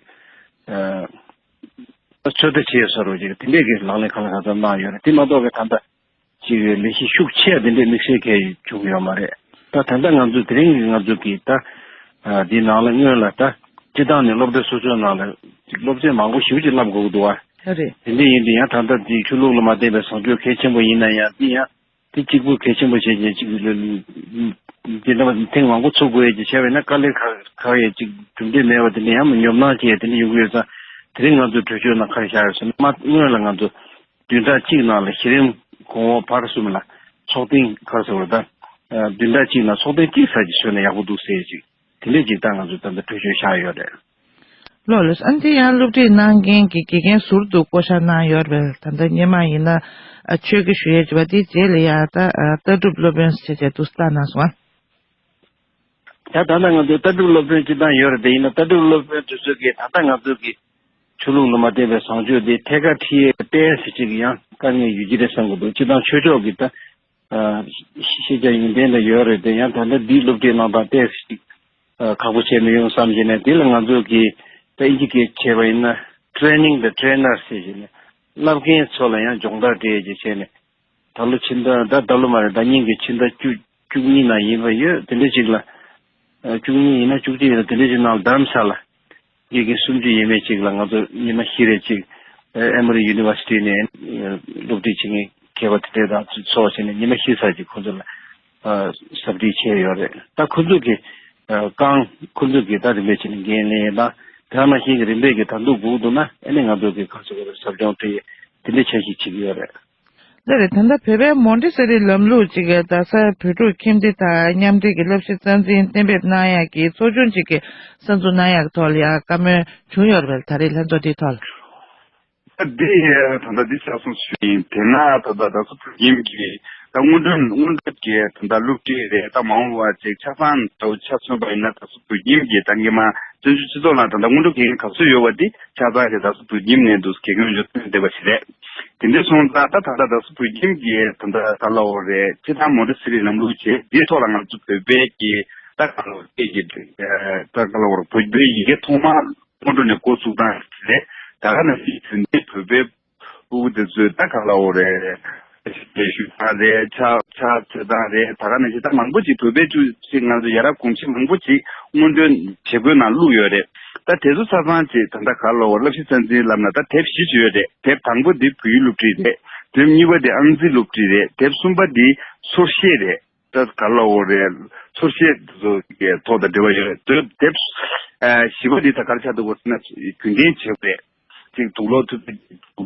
ད་ཚོད་ལྟ་བྱེད་ས་རུ་ཅིག་དེ་འདྲས་ཀྱི་ལག་ལེན་གང་ལ་གང་འཚམ་གནང་ཡོད་རེད། དེ་མ་གཏོགས་པའི་ད་ལྟ་ཅིག་ལས་གཞི་ཤུགས་ཆེ་དེ་འདྲས་དམིགས་བསལ་གང་ཡང་བྱུང་གི་ཡོད་མ་རེད། ད་ད་ལྟ་ང་ཚོ་དེ་རིང་གི་ང་ཚོ་གི་ད་འདི་ནང་ལ་སྔོན་ལ་ད་སྤྱི་བཏང་ནས་སློབ་གྲྭ་སོ་སོའི་ནང་ལ་ཅིག་སློབ་ཚན་མང་པོ་ཞེ་པོ་ཅིག་བསླབ་དགོས་ཀྱི་འདུག་བ། ཨ་རེད། དེ་འདྲས་ཡིན་དུས་ཡང་ད་ལྟ་འདི་ཆོས་ལུགས་ལ་མ་བརྟེན་པའི་བཟང་སྤྱོད་གལ་ཆེན་པོ་ཡིན་ན་ཡང་འདི་ཡང་དེ་གཅིག་པུ་གལ་ཆེན་པོ་བྱེད་ཀྱི་ཅིག་ལ་འདི་འདྲ་བ་ཐེངས་མང་པོ་ཚུགས་དགོས་ཀྱི་བྱས་པས་ན་དཀའ་ལས་ཁག་ཁག་ཡས་ཅིག་གྲུབ་འབྲས་མེད་པ་དེ་འདྲ་ཡང་ཉོབ་སྣང་སྐྱེ་དེ་འདྲ་ཡོང་གི་ཡོད་ཙང་། དེ་རིང་ང་ཚོ་གྲོས་ཆོད་ནང་ག་རེ་བཞག་ཡོད་ཟེར་ན། མ་སྔོན་ལ་ང་ཚོ་བདུན་ཕྲག་གཅིག་ནང་ལ་གཞི་རིམ་གོང་འོག་བར་གསུམ་ལ་ཚོགས་ཐེངས་ག་རེ་ཟེར་བ་ད་བདུན་ཕྲག་གཅིག་ནང་ཚོགས་ཐེངས་གཅིག་ཙམ་ཅིག་བཟོས་ན་ཡག་པོ་འདུག་ཟེར་ཅིག་དེ་འདྲས་ཅིག་ད་ང་ཚོ་ད་ལྟ་གྲོས་ཆོད་བཞག་ཡོད་རེད། ལགས་ལགས། ཨ་ནི་དེ་ཡང་སློབ་ཁྲིད་གནང་མཁན་གྱི་དགེ་རྒན་ཟུར་དུ་བསྐོ་བཞག་གནང་ཡོད་རེད། ད་ལྟ་སྔོན་མ་ཡིན་ན་ཨ་ཆོས་དགེ་ཞུ་ཡས་བྱས་པ་དེའི་རྗེས་ལ་ཡང་ད་ཨ་ལྟ་གྲུབ་སློབ་དཔོན་ཟེར་བྱས་འདུག་བཏང་གནང་སོང་ཨ། ད་ད་ལྟ་ང་ཚོའི་ལྟ་གྲུབ་སློབ་དཔོན་སྤྱི་བཏང་ཡོད་རེད། དེ་ཡིན་ན་ལྟ་གྲུབ་སློབ་དཔོན་དེ་ཚོ་གིས་ད་ལྟ་ང་ཚོ་གི་ཆོས་ལུགས་ལ་མ་བརྟེན་པའི་བཟང་སྤྱོད་དེ་ཐད་ཀར་ཁྲིད་ཡས་ཏོག་ཙམ་ཅིག་ཡང་དཀའ་ངལ་ཡོད་ཀྱི་རེད་བསམ་གྱི་འདུག་སྤྱི་བཏང་ཆོས་ཕྱོགས་ཀྱི་ད་ཤེས་བྱ་ཡོན་ཏན་ལ་ཡོད་རེད་དེ། ཡང་ད་ལྟ་འདིའི་སློབ་ཁྲིད་གནང་སྟངས་ཏོག་ཙམ་ཅིག་ཁག་པོ་བྱས་མི་ཡོང་བསམ་བྱས་ནས། འདི་ལ་ང་ཚོ་གིས་ད་ཨིན་ཇི་སྐད་བྱས་པ་ཡིན་ན་ཊེ་རེ་ནིང་དང་ཊེ་རེ་ནར་ཟེར་བྱས་ནས་བསླབ་མཁན་ཚོ་ལ་ཡང་སྦྱོང་བརྡར་སྤྲད་བྱས་བྱས་ནས། ད་ལོ་ཕྱི་ཟླ་ད་ད་ལོ་མ་རེད། ཟླ་ཉིན་གྱི་ཕྱི་ཟླ་བཅུ་བཅུ་གཉིས་ནང་ཡིན་པ་ཡོད། དེ་འདྲ་ཅིག་ལ་ཨ་བཅུ་གཉིས་ཡིན་ན་བཅུ་གཅིག་ཡིན་ན་དེ་འདྲ་ཅིག་ནང་ལ་དྷ་རམ་ས་ལ་དགེ་རྒན་སུམ་ཅུ་ཡས་མས་ཅིག་ལ་ང་ཚོ་ཉི་མ་བཞི་རེ་ཅིག་ཨེ་མོ་རི་ཡུ་ནི་ཝར་སི་ཊི་ནས་ཨ་སློབ་ཁྲིད་བྱེད་མཁན་མཁས་པ་དེ་འདྲ་དང་ཚོགས་བྱས་ནས་ཉི་མ་བཞི་ཙམ་ཅིག་ཁོང་ཚོ་ལ་ཨ་ཟབ་ཁྲིད་བྱས་ཡོད་རེད། ད་ཁོང་ཚོ་གི་ཨ་རྐང་ཁོང་ཚོ་གི་ད་རིམ་པས་བྱས་ནས་འགན་ལེན་ཡས་དང་དེ་ནང་བཞིན་གྱི་རིམ་པས་ཀྱི་ད་འདུག་དགོས་འདུག་ན་ཨ་ནི་ང་ཚོ་གི་ཁ་ཚོ་གི་ཟབ་སྦྱོང་སྤྲད་ཡས་དེ་འདྲ་འཆར་གཞི་བྱེད་ཀྱི་ཡོད་རེད། ལགས་རེད། ད་ལྟ་བོད་པའི་མོན་ཊེ་སོ་རི་ལམ་ལུགས་ཅིག་གི་རྡ་སར་བོད་ཕྲུག་ཁྱིམ་སྡེ་དང་མཉམ་འབྲེལ་གྱི་བསླབ་གཞི་རྩ་འཛིན་གཏན་འབེབས་གནང་ཡག་གི་ཚོགས་ཆུང་ཅིག་གི་གསར་འཛུགས་གནང་ཡག་གི་ཐོག་ལ་ཡང་བཀའ་མོལ་བྱུང་ཡོད་རེད་པས། ད་རེས་ལྷན་ཚོགས་འདིའི་ཐོག་ལ། ད་འདི་ད་ལྟ་འདི་ཆ་ཚང་ཞུ་ཡིན། དེ་ན་ད་ལྟ་རྡ་ས་བོད་ཁྱིམ་གྱི་ད་སྔོན་འགྲོ་སྔོན་འགྲོ་གི་ད་ལྟ་སློབ་ཁྲིད་རེད། ད་མ་འོངས་པ་ཅིག་ཆ་ཚང་ད་ཆ་མཚོན་པ་ཡིན་ན་རྡ་ས་བོད་ཁྱིམ་གྱི་ད་སྔོན་མ་བཙན་བྱོལ་སྤྱི་ཚོགས་ནང་ད་ལྟ་སྔོན་འགྲོ་དགེ་རྒན་ག་ཚོད་ཡོད་པ་འདི་ཆ་ཚང་གི་རྡ་ས་བོད་ཁྱིམ་ནས་འདུག་དགེ་རྒན་འཇོག་ཐོན་བསྡད་པ་ཞིག་རེད། དེ་འདྲ་སོང་ཙང་ད་ད་ལྟ་རྡ་ས་བོད་ཁྱིམ་གྱི་ད་ལྟ་ག་ལབ་དགོས་རེད། སྤྱི་བཏང་མོན་ཊེ་སི་རི་ལམ་ལུགས་བྱས་འདིའི་ཐོག་ལ་ང་ཚོ་བོད་པའི་གི་ད་ག་ལབ་དགོས་རེད། ད་ག་ལབ་དགོས་རེད། བོད་པའི་ཡི་གེ་ཐོག་མར་སྔོན་འགྲོ་ནས་འགོ་བཙུགས་སྟངས་རེད། ད་ག་ནང་བཞིན་རྒྱུན་ལྡན་བོད་པའི་ཕྲུ་གུ་དེ་ཚོས་ད་ག་ལབ་དགོས་རེད། ལས་ཞུགས་སྟངས་རེད། ཕྱག་ཕྱག་འཚལ་སྟངས་རེད། ད་ག་ནང་བཞིན་ད་མང་པོ་ཅིག་བོད་པའི་ཅུ་ཅིག་ང་ཚོ་ཡ་རབས་གོམས་གཤིས་མང་པོ་ཅིག་སྔོན་ཐོན་བྱེད་སྒོའི་ནང་བླུགས་ཡོད་རེད། ད་དེ་ཚོ་ཆ་ཚང་ཅིག་ད་ལྟ་ག་ལབ་དགོས་རེད། བསླབ་གཞི་རྩ་འཛིན་ལབ་ན་ད་དེབ་བཞི་ཅིག་ཡོད་རེད། དེབ་དང་པོ་འདི་བོད་ཡིག་སློབ་ཁྲིད་རེད། དེབ་གཉིས་པ་འདི་ཨང་རྩིས་སློབ་ཁྲིད་རེད། དེབ་གསུམ་པ་འདི་སོར་བཤད་རེད། ད་ག་ལབ་དགོས་རེད། སོར་བཤད་དེ་ཚོ་གི་ཐོག་དང་འབྲེལ་བ་ཡོད་རེད། དེབ་དེབ་ཨ་བཞི་པ་འདི་ད་ག་རེ་ཆགས་འདུག་གོ་ཟེར་ན་རྒྱུན་ལྡན་བྱེད་སྒོ་རེད། ཅིག་དུག་སློག་ཐུབ་དུག་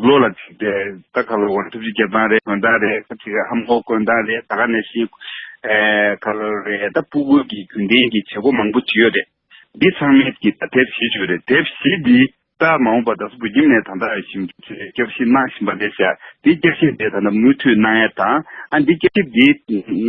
སློག་ལ་ཅིག་དེ་ད་ག་ལབ་དགོས་རེད། ཐུགས་རྗེ་སྐྱབས་དང་རེད། གོན་སྟངས་རེད། ཅིག་ཧམ་གོག་གོན་སྟངས་རེད། ད་ག་ནང་བཞིན་ཨེ་ག་ལབ་རེད། ད་ཕྲུ་གུ་གི་རྒྱུན་ལྡན་གྱི་བྱེད་སྒོ་མང་པོ་ཅིག་ཡོད་རེད། འདི་ཚང་མས་ཀྱི་ད་དེབ་བཞི་ཅིག་ཡོད་རེད། དེབ་བཞི་འདི་ད་མ་འོངས་པ་རྡ་ས་བོད་ཁྱིམ་ནས་ད་ལྟ་ཞིབ་འཇུག་བྱས་བསྐྱར་ཞིབ་གནང་བཞིན་པ་རེད་ཤག་འདི་བསྐྱར་ཞིབ་དེ་ད་ལྟ་མུ་མཐུད་གནང་ཡས་དང་། ཨ་འདི་བསྐྱར་ཞིབ་འདི་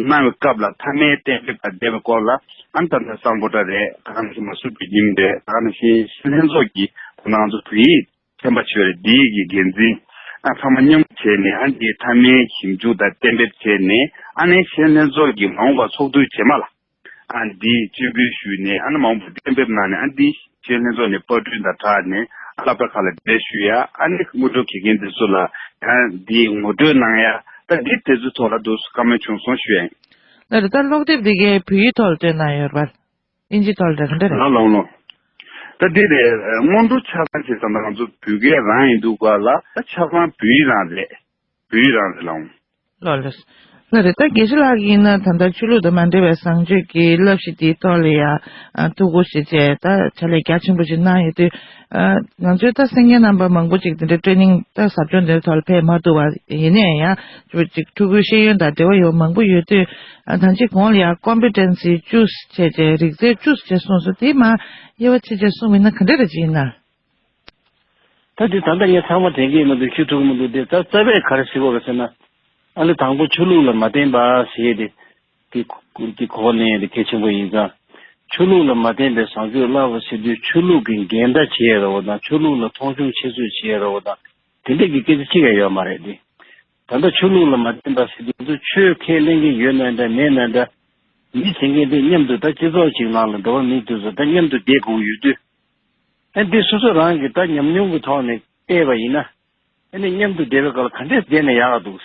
གནང་བའི་སྐབས་ལ་མཐའ་མའི་གཏན་འབེབས་དང་འབྲེལ་བའི་སྐོར་ལ་ཨ་ད་ལྟ་གསང་ཕོ་བྲང་རེད། ད་ག་ནང་བཞིན་མ་སུ་བོད་ཁྱིམ་རེད། ད་ག་ནང་བཞིན་ཤེས་ལྷན་ཚོགས་ཀྱི་ད་ང་ཚོ་བོད་ཡིག་ཚན་པ་ཆོས་རེད། འདི་ཡི་གི་འགན་འཛིན་ཨ་ཚང་མ་མཉམ་བྱས་ནས་ཨ་འདི་མཐའ་མའི་ཞིབ་འཇུག་དང་གཏན་འབེབས་བྱས་ནས་ཨ་ནི་ཤེས་ལྷན་ཚོགས་ཀྱི་མ་འོངས་པ་ཚོགས་འདུའི་རྗེས་མ་ལ་ཨ་འདི་སྤྱན་འབུལ་ཞུས་ནས་ཨ་ནི་མ་འོངས་པ་གཏན་འབེབས་གནང་ནས་ཨ་འདི་ཤེས་ལྷན་ཚོགས་ནས་པར་སྐྲུན་དང་སྦྲགས་ནས་ཨ་སློབ་གྲྭ་ཁག་ལ་འབྲེལ་ཞུ་ཡ། ཨ་ནི་སྔོན་འགྲོ་དགེ་རྒན་འདི་ཚོ་ལ་ཨ་འདི་ངོ་སྤྲོད་གནང་ཡ། ད་འདི་དེ་ཚོའི་ཐོག་ལ་འདུག་བཀའ་མོལ་བྱུང་སོང་ཞུ་ཡ་ཡིན། ལགས་རེད། ད་ཀློག་དེབ་འདི་གའི་བོད་ཡིག་ཐོག་ལ་བཏོན་གནང་ཡོད་རེད་པ། ཨིན་ཇི་ཐོག་ལ་རེད་ག་འདྲ་རེད། ལགས་ལགས་ལགས། ད་འདི་རེད། སྔོན་འགྲོ་ཆ་ཚང་བྱས་ཙང་ད་ང་ཚོ་བོད་སྐད་རང་ཡིན་འདུག་ག་ལ། ད་ཆ་ཚང་བོད་ཡིག་རང་རེད། བོད་ཡིག་རང་རེད་ལགས། ལགས་ལགས། ལགས་རེད། ད་དགེ་བཤེས་ལགས་ཀྱིས་ཡིན་ན་ད་ལྟ་ཆོས་ལུགས་དང་མ་འབྲེལ་བའི་བཟང་སྤྱོད་ཀྱི་བསླབ་གཞི་དེའི་ཐོག་ལ་ཡང་ཨ་ཐུགས་ཁུར་བཞེས་བྱས་ད་ཕྱག་ལས་རྒྱ་ཆེན་པོ་ཞིག་གནང་ཡོད་དུས། ཨ་ང་ཚོའི་ད་གསན་མཁན་རྣམ་པ་མང་པོ་ཅིག་དེ་འདྲའི་ཊེ་རེ་ནིང་ད་ཟབ་སྦྱོང་དེ་ཐོག་ལ་ཕེབས་མ་ཐུབ་པ་ཡིན་ནའི་ཡང་ཅིག་ཕྲུ་གུའི་ཤེས་ཡོན་དང་འབྲེལ་བ་ཡོད་མང་པོ་ཡོད་དུས། ཨ་ད་ཅིག་གོང་ལ་ཡང་ཀོམ་པི་ཊེན་སི་བཅུ་བྱས་བྱས་རིག་རྩལ་བཅུ་བྱས་གསུངས་སོང་། དེ་མ་དབྱེ་བ་ཕྱེ་བྱས་གསུངས་པ་ཡིན་ན་ག་འདྲ་རེ་ཅིག་ཡིན་ན། ད་དེ་ད་ལྟ་ངས་ཚང་མ་དྲན་གྱི་མི་འདུག་ཤེས་ཐུབ་ཀྱི་མི་འདུག་དེ་ད་རྩ་བས་ག་རེ་ཟེར་གྱི་ཡོད་རེད་ཟེར་ན། ཨ་ནི་དང་པོ་ཆོས་ལུགས་ལ་མ་བརྟེན་པ་ཞེས་དེ། དེ་ སྐུལ་གྱི་གོ་བ་ལེན་ཡས་དེ་གལ་ཆེན་པོ་ཡིན་ཙང་། ཆོས་ལུགས་ལ་མ་བརྟེན་པའི་བཟང་སྤྱོད་བསླབ་པ་ཟེར་དུས་ཆོས་ལུགས་ཀྱི་འགལ་ཟླ་བྱེད་ཡས་རེད་བ་དང་ཆོས་ལུགས་ལ་མཐོང་ཆུང་ཆེ་བཟོས་བྱེད་ཡས་རེད་བ་དང་དེ་འདྲ་གི་སྐད་ཆ་གཅིག་ཡང་ཡོད་མ་རེད་དེ། ད་ལྟ་ཆོས་ལུགས་ལ་མ་བརྟེན་པ་ཟེར་དུས་ང་ཚོ་ཆོས་ཁས་ལེན་མཁན་ཡོད་ན་འདྲ་མེད་ན་འདྲ། མི་བྱེད་མཁན་དེ་མཉམ་དུ་ད་སྤྱི་ཚོགས་གཅིག་ནང་ལ་འགྲོ་བ་མི་དེ་ཚོ་ད་མཉམ་དུ་བསྡད་དགོས་ཡོད་དུས། ཨ་འདི་སོ་སོ་རང་གི་ད་ཉམས་མྱོང་གི་ཐོག་ནས་བལྟས་པ་ཡིན་ན། ཨ་ནི་མཉམ་དུ་བསྡད་པའི་སྐབས་ལ་ག་འདྲས་བསྡད་ན་ཡག་ག་འདུག་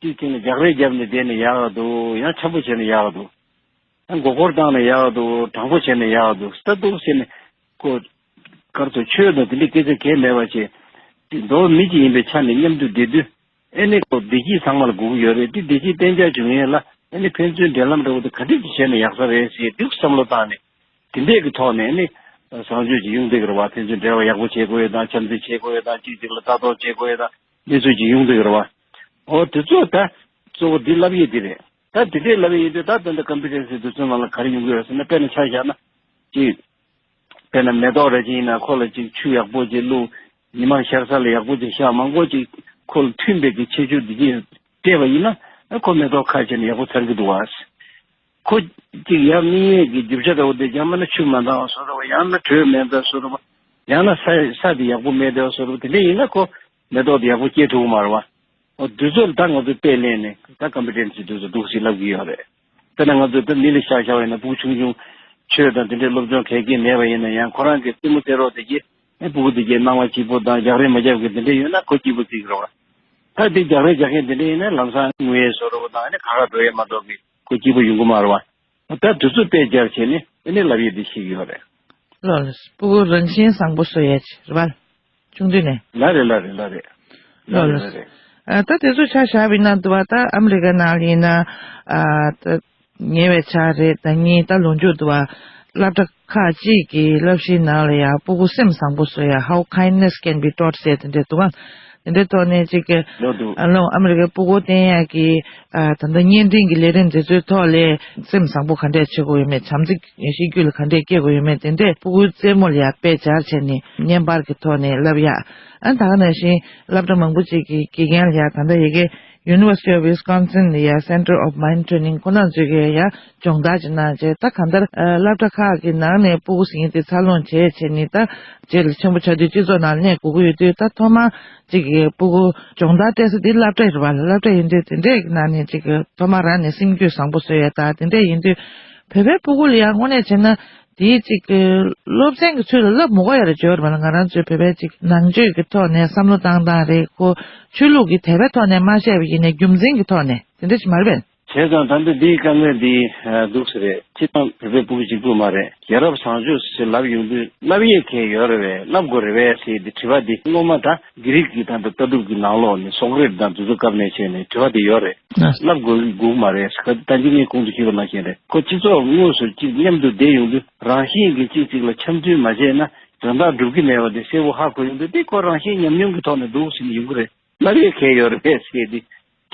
གཅིག་བྱས་ན་རྒྱག་རེས་བརྒྱབ་ནས་བསྡད་ན་ཡག་ག་འདུག་ཡང་འཆམ་པོ་བྱས་ན་ཡག་ག་འདུག་ཡང་མགོ་སྐོར་བཏང་ན་ཡག་ག་འདུག་དྲང་པོ་བྱས་ན་ཡག་ག་འདུག་ད་འདུག་ཟེར་ནས་ཁོ། གར་དུ་ཆོས་དང་དེ་འདྲའི་སྐད་ཆ་གས་མེད་པ་བྱས། འགྲོ་བ་མི་གཅིག་ཡིན་པའི་ཆ་ནས་མཉམ་དུ་བསྡད་དུས། ཨེ་ནི་ཁོ་བདེ་སྐྱིད་ཚང་མ་ལ་དགོས་ཀྱི་ཡོད་རེད་དེ་བདེ་སྐྱིད་གཏན་འཇགས་བྱུང་ཡས་ལ་ཨེ་ནི་ཕན་ཚུན་འབྲེལ་ལམ་འདྲ་བོ་དེ་ག་འདྲས་ཀྱིས་བྱས་ན་ཡག་ས་རེད་ཟེར་འདུག་བསམ་བློ་བཏང་ནས། དེ་འདྲས་ཀྱི་ཐོག་ནས་ཨེ་ནི། བཟང་སྤྱོད་ཀྱི་ཡོང་བསྡད་ཀྱི་རེད་བ་ཕན་ཚུན་འབྲེལ་བ་ཡག་པོ་བྱེད་དགོས་ཡོད་དང་འཆམ་མཐུན་བྱེད་དགོས་ཡོད་དང་གཅིག་གཅིག་ལ་ལྟ་རྟོག་བྱེད་དགོས་ཡོད་དང་གནས་ཚུལ་ཅིག་ཡོང་བསྡད་ཀྱི་རེད་བ། འོ་དེ་ཚོ་ད་གཙོ་བོ་འདི་ལབ་ཡས་འདི་རེད། ད་དེ་འདྲས་ལབ་ཡས་ཡིན་དུས་ད་ད་ལྟ་ཀམ་པུ་ཊར་སི་དེ་ཚོའི་ནང་ལ་ག་རེ་ཡོང་གི་ཡོད་ཟེར་ན་དཔེར་ན་ཆ་བཞག་ན། གཅིག་དཔེར་ན་མེ་ཏོག་རེ་ཅིག་ཡིན་ན་ཁོ་ལ་ཅིག་ཆུ་ཡག་པོ་ཅིག་བླུགས། ཉི་མ་ཤར་ས་ལ་ཡག་པོ་ཅིག་བཞག་མང་པོ་ཅིག་ཁོ་ལ་མཐུན་པའི་གི་ཆེ་ཆུང་འདི་ཅིག་སྤྲད་པ་ཡིན་ན་ཨ་ཁོ་མེ་ཏོག་ཁ་ཕྱེ་ནས་ཡག་པོ་ཚར་གི་འདུག་བ། ཁོ་ཅིག་ཡར་སྨིན་ཡས་ཀྱི་རྒྱུ་ཆ་འདྲ་བོ་དེ་ཡང་མིན་ན་ཆུ་མ་འདང་བ་བཟོ་འདྲ་བོ་ཡང་ན་དྲོད་མེད་འདྲ་བཟོ་འདྲ་བོ་ཡང་ན་ས་ས་དེ་ཡག་པོ་མེད་འདྲ་བ་བཟོ་འདྲ་བོ་དེ་འདྲ་ཡིན་ན་ཁོ་མེ་ཏོག་དེ་ཡག་པོ་སྐྱེ་ཐུབ་ཀྱི་མ་རེད་བ། འོ་དུས་ཚོད་ད་ང་ཚོས་དཔེ་ལེན་ནས་ད་ཀམ་པུ་ཊར་སི་དུས་ཚོད་འདུག་སེ་ལབ་ཀྱི་ཡོད་རེད། དཔེར་ན་ང་ཚོས་ད་མི་ལ་ཤ་ཤ་བ་ཡིན་ན་ཕྲུ་གུ་ཆུང་ཆུང་ཆོས་དང་དེ་འདྲའི་སློབ་སྦྱོང་གལ་གལ་མེད་པ་ཡིན་ན་ཡང་ཁོ་རང་གི་རྩེད་མོ་རྩེ་རོགས་དེ་གྱིས་ཨེ་ཕྲུ་གུ་དེ་གྱིས་སྣང་བ་སྐྱིད་པོ་དང་རྒྱག་རེས་མ་རྒྱབ་གི་དེ་འདྲ་ཡོད་ན་ཁོ་སྐྱིད་པོ་བརྩི་གི་རེད་བ། ད་དེ་རྒྱག་རེས་རྒྱག་མཁན་དེ་འདྲ་ཡིན་ན་ལམ་སང་ངུ་ཡས་བཟོ་འདྲ་བོ་དང་ཨེ་ནི་ཁ་ཁ་འགྲོ་ཡས་མ་གཏོགས་གི་ཁོ་སྐྱིད་པོ་ཡོང་གི་མ་རེད་བ། ད་དུས་ཚོད་དཔེ་སྦྱར་བྱས་ནས་ཨེ་ནི་ལབ་ཡས་དེ་ཤེས་ཀྱི་ཡོད་རེད། ལགས་ལགས། སྤུ་གུ་རང་བཞིན་བཟང་པོ་བཟོ་ཡས་རེད་བ། ཆུང་དུས་ནས། ལགས་རེད་ལགས་རེད་ལགས་རེད། ལགས་ལགས་རེད་ལགས་རེད། ཨ་ད་དེ་ཚོ་ཆ་བཞག་པ་ཡིན་ན་འདུག་བ་ད་ཨ་མི་རི་ཀ་ནང་ལ་ཡིན་ན་ཨ་ད་ཉེ་བའི་ཆར་རེད་ད་གཉིས་ད་ལོ་མཇུག་འདུག་བ་སློབ་གྲྭ་ཁག་ཅིག་གི་བསླབ་གཞིའི་ནང་ལ་ཡང་སྤུ་གུ་སེམས་བཟང་པོ་བཟོ་ཡ་How Kindness Can Be Taught ཟེར་དེ་འདྲས་འདུག་བ། དེ་འདྲའི་ཐོག་ནས་ཅིག་གི་ལོ་འདུག་ཨ་ལོ་ཨ་མི་རི་ཀའི་སྤུ་གུ་བསྟེན་ཡག་གི་ཨ་ད་ལྟ་བརྙན་འཕྲིན་གྱི་ལས་རིམ་འདི་ཚོའི་ཐོག་ལས་སེམས་བཟང་པོ་ག་འདྲས་བྱེད་དགོས་ཡོད་མེད་བྱམས་བརྩེ་གཤིས་རྒྱུད་ལ་ག་འདྲས་སྐྱེ་དགོས་ཡོད་མེད་དེ་འདྲས་སྤུ་གུའི་རྩེད་མོ་ལ་ཡ་དཔེ་སྦྱར་བྱས་ནས་བརྙན་པར་གྱི་ཐོག་ནས་བསླབ་ཡག་ཨ་ད་ག་ནང་བཞིན་སློབ་གྲྭ་མང་པོ་ཅིག་གི་དགེ་རྒན་ལ་ཡ་ད་ལྟ་ཡ་གི་University of Wisconsin ལ་ཡ་Center of Mind Training ཁོ་ན་ཚོས་ཀྱི་ཡ་སྦྱོང་བརྡར་ཅིག་གནང་བྱས་ད་གང་ལྟར་སློབ་གྲྭ་ཁག་གི་ནང་ནས་སྤུ་གུ་ཟིན་དེ་འཚར་ལོངས་བྱས་བྱས་ནས་ད་རྗེས་ལ་ཆེན་པོ་ཆགས་དུས་སྤྱི་ཚོགས་ནང་གནས་དགོས་ཀྱི་ཡོད་དུས་ད་ཐོག་མ། གཅིག་གི་སྤུ་གུ་སྦྱོང་བརྡར་སྤྲད་ས་འདི་སློབ་གྲྭ་རེད་བ་ལ་སློབ་གྲྭ་ཡིན་དུས་དེ་འདྲས་ཀྱི་ནང་ནས་གཅིག་གི་ཐོག་མ་རང་ནས་སེམས་རྒྱུད་བཟང་པོ་བཟོ་ཡས་ད་དེ་འདྲས་ཡིན་དུས་བོད་པའི་སྤུ་གུ་ལ་ཡང་དངོས་གནས་བྱས་ན་དེའི་གཅིག་གི་སློབ་ཚན་གྱི་ཚུལ་ལ་བསླབ་མི་དགོས་ཡ་རེད་བརྗོད་རེད་བ་ལ་ང་རང་ཚོའི་བོད་པའི་གཅིག་ནང་ཆོས་ཀྱི་ཐོག་ནས་བསམ་བློ་བཏང་སྟངས་རེད་ཁོ་ཆོས་ལུགས་ཀྱི་དད་པའི་ཐོག་ནས་མ་བཤད་པ་ཡིན་ནའི་རྒྱུ་མཚན་གྱི་ཐོག་ནས་དེ་འདྲས་ཞིག་མ་རེད་པས། བྱས་ཙང་ད་ལྟ་འདིའི་དཀའ་ངལ་འདི་འདུག་སེ་རེད། སྤྱིར་བཏང་བོད་པའི་སྤུ་གུ་གཅིག་པུ་མ་རེད། རྒྱལ་རབས་བཟང་སྤྱོད་ཟེར་ལབ་ཡོང་དུས་བསླབ་ཡས་གང་ཡོད་རེད་པས་བསླབ་དགོས་རེད་པས་ཟེར་ཏེ་དྲི་བ་འདི་སྔོན་མ་ད་གྷི་རིག་གི་ད་ལྟ་ལྟ་གྲུབ་ཀྱི་ནང་ལོགས་ནས་སོག་ཀ་རེ་ཏི་དང་དེ་ཚོ་སྐབས་ནས་བྱས་ནས་དྲི་བ་འདི་ཡོད་རེད། བསླབ་དགོས་དགོས་མ་རེད་ཟེར་ག་ད་གིན་ངས་གོང་དུ་ཞུས་པ་ནང་བཞིན་རེད། ཁོ་སྤྱི་ཚོགས་དངོས་སུ་གཅིག་མཉམ་དུ་བསྡད་ཡོང་དུས་རང་བཞིན་གྱིས་གཅིག་གཅིག་ལ་འཆམ་མཐུན་མ་བྱས་ན་དོན་དག་འགྲུབ་ཀྱི་མེད་པ་འདི་གསལ་པོ་ཧ་གོ་ཡོང་དུས་འདི་ཁོ་རང་བཞིན་ཉམས་མྱོང་གི་ཐོག་ནས་འདུག་ཟེར་ནས་ཡོང་གི་རེད། བསླབ་ཡས་གང་ཡོད་རེད་པས་ཟེར་ཏེ།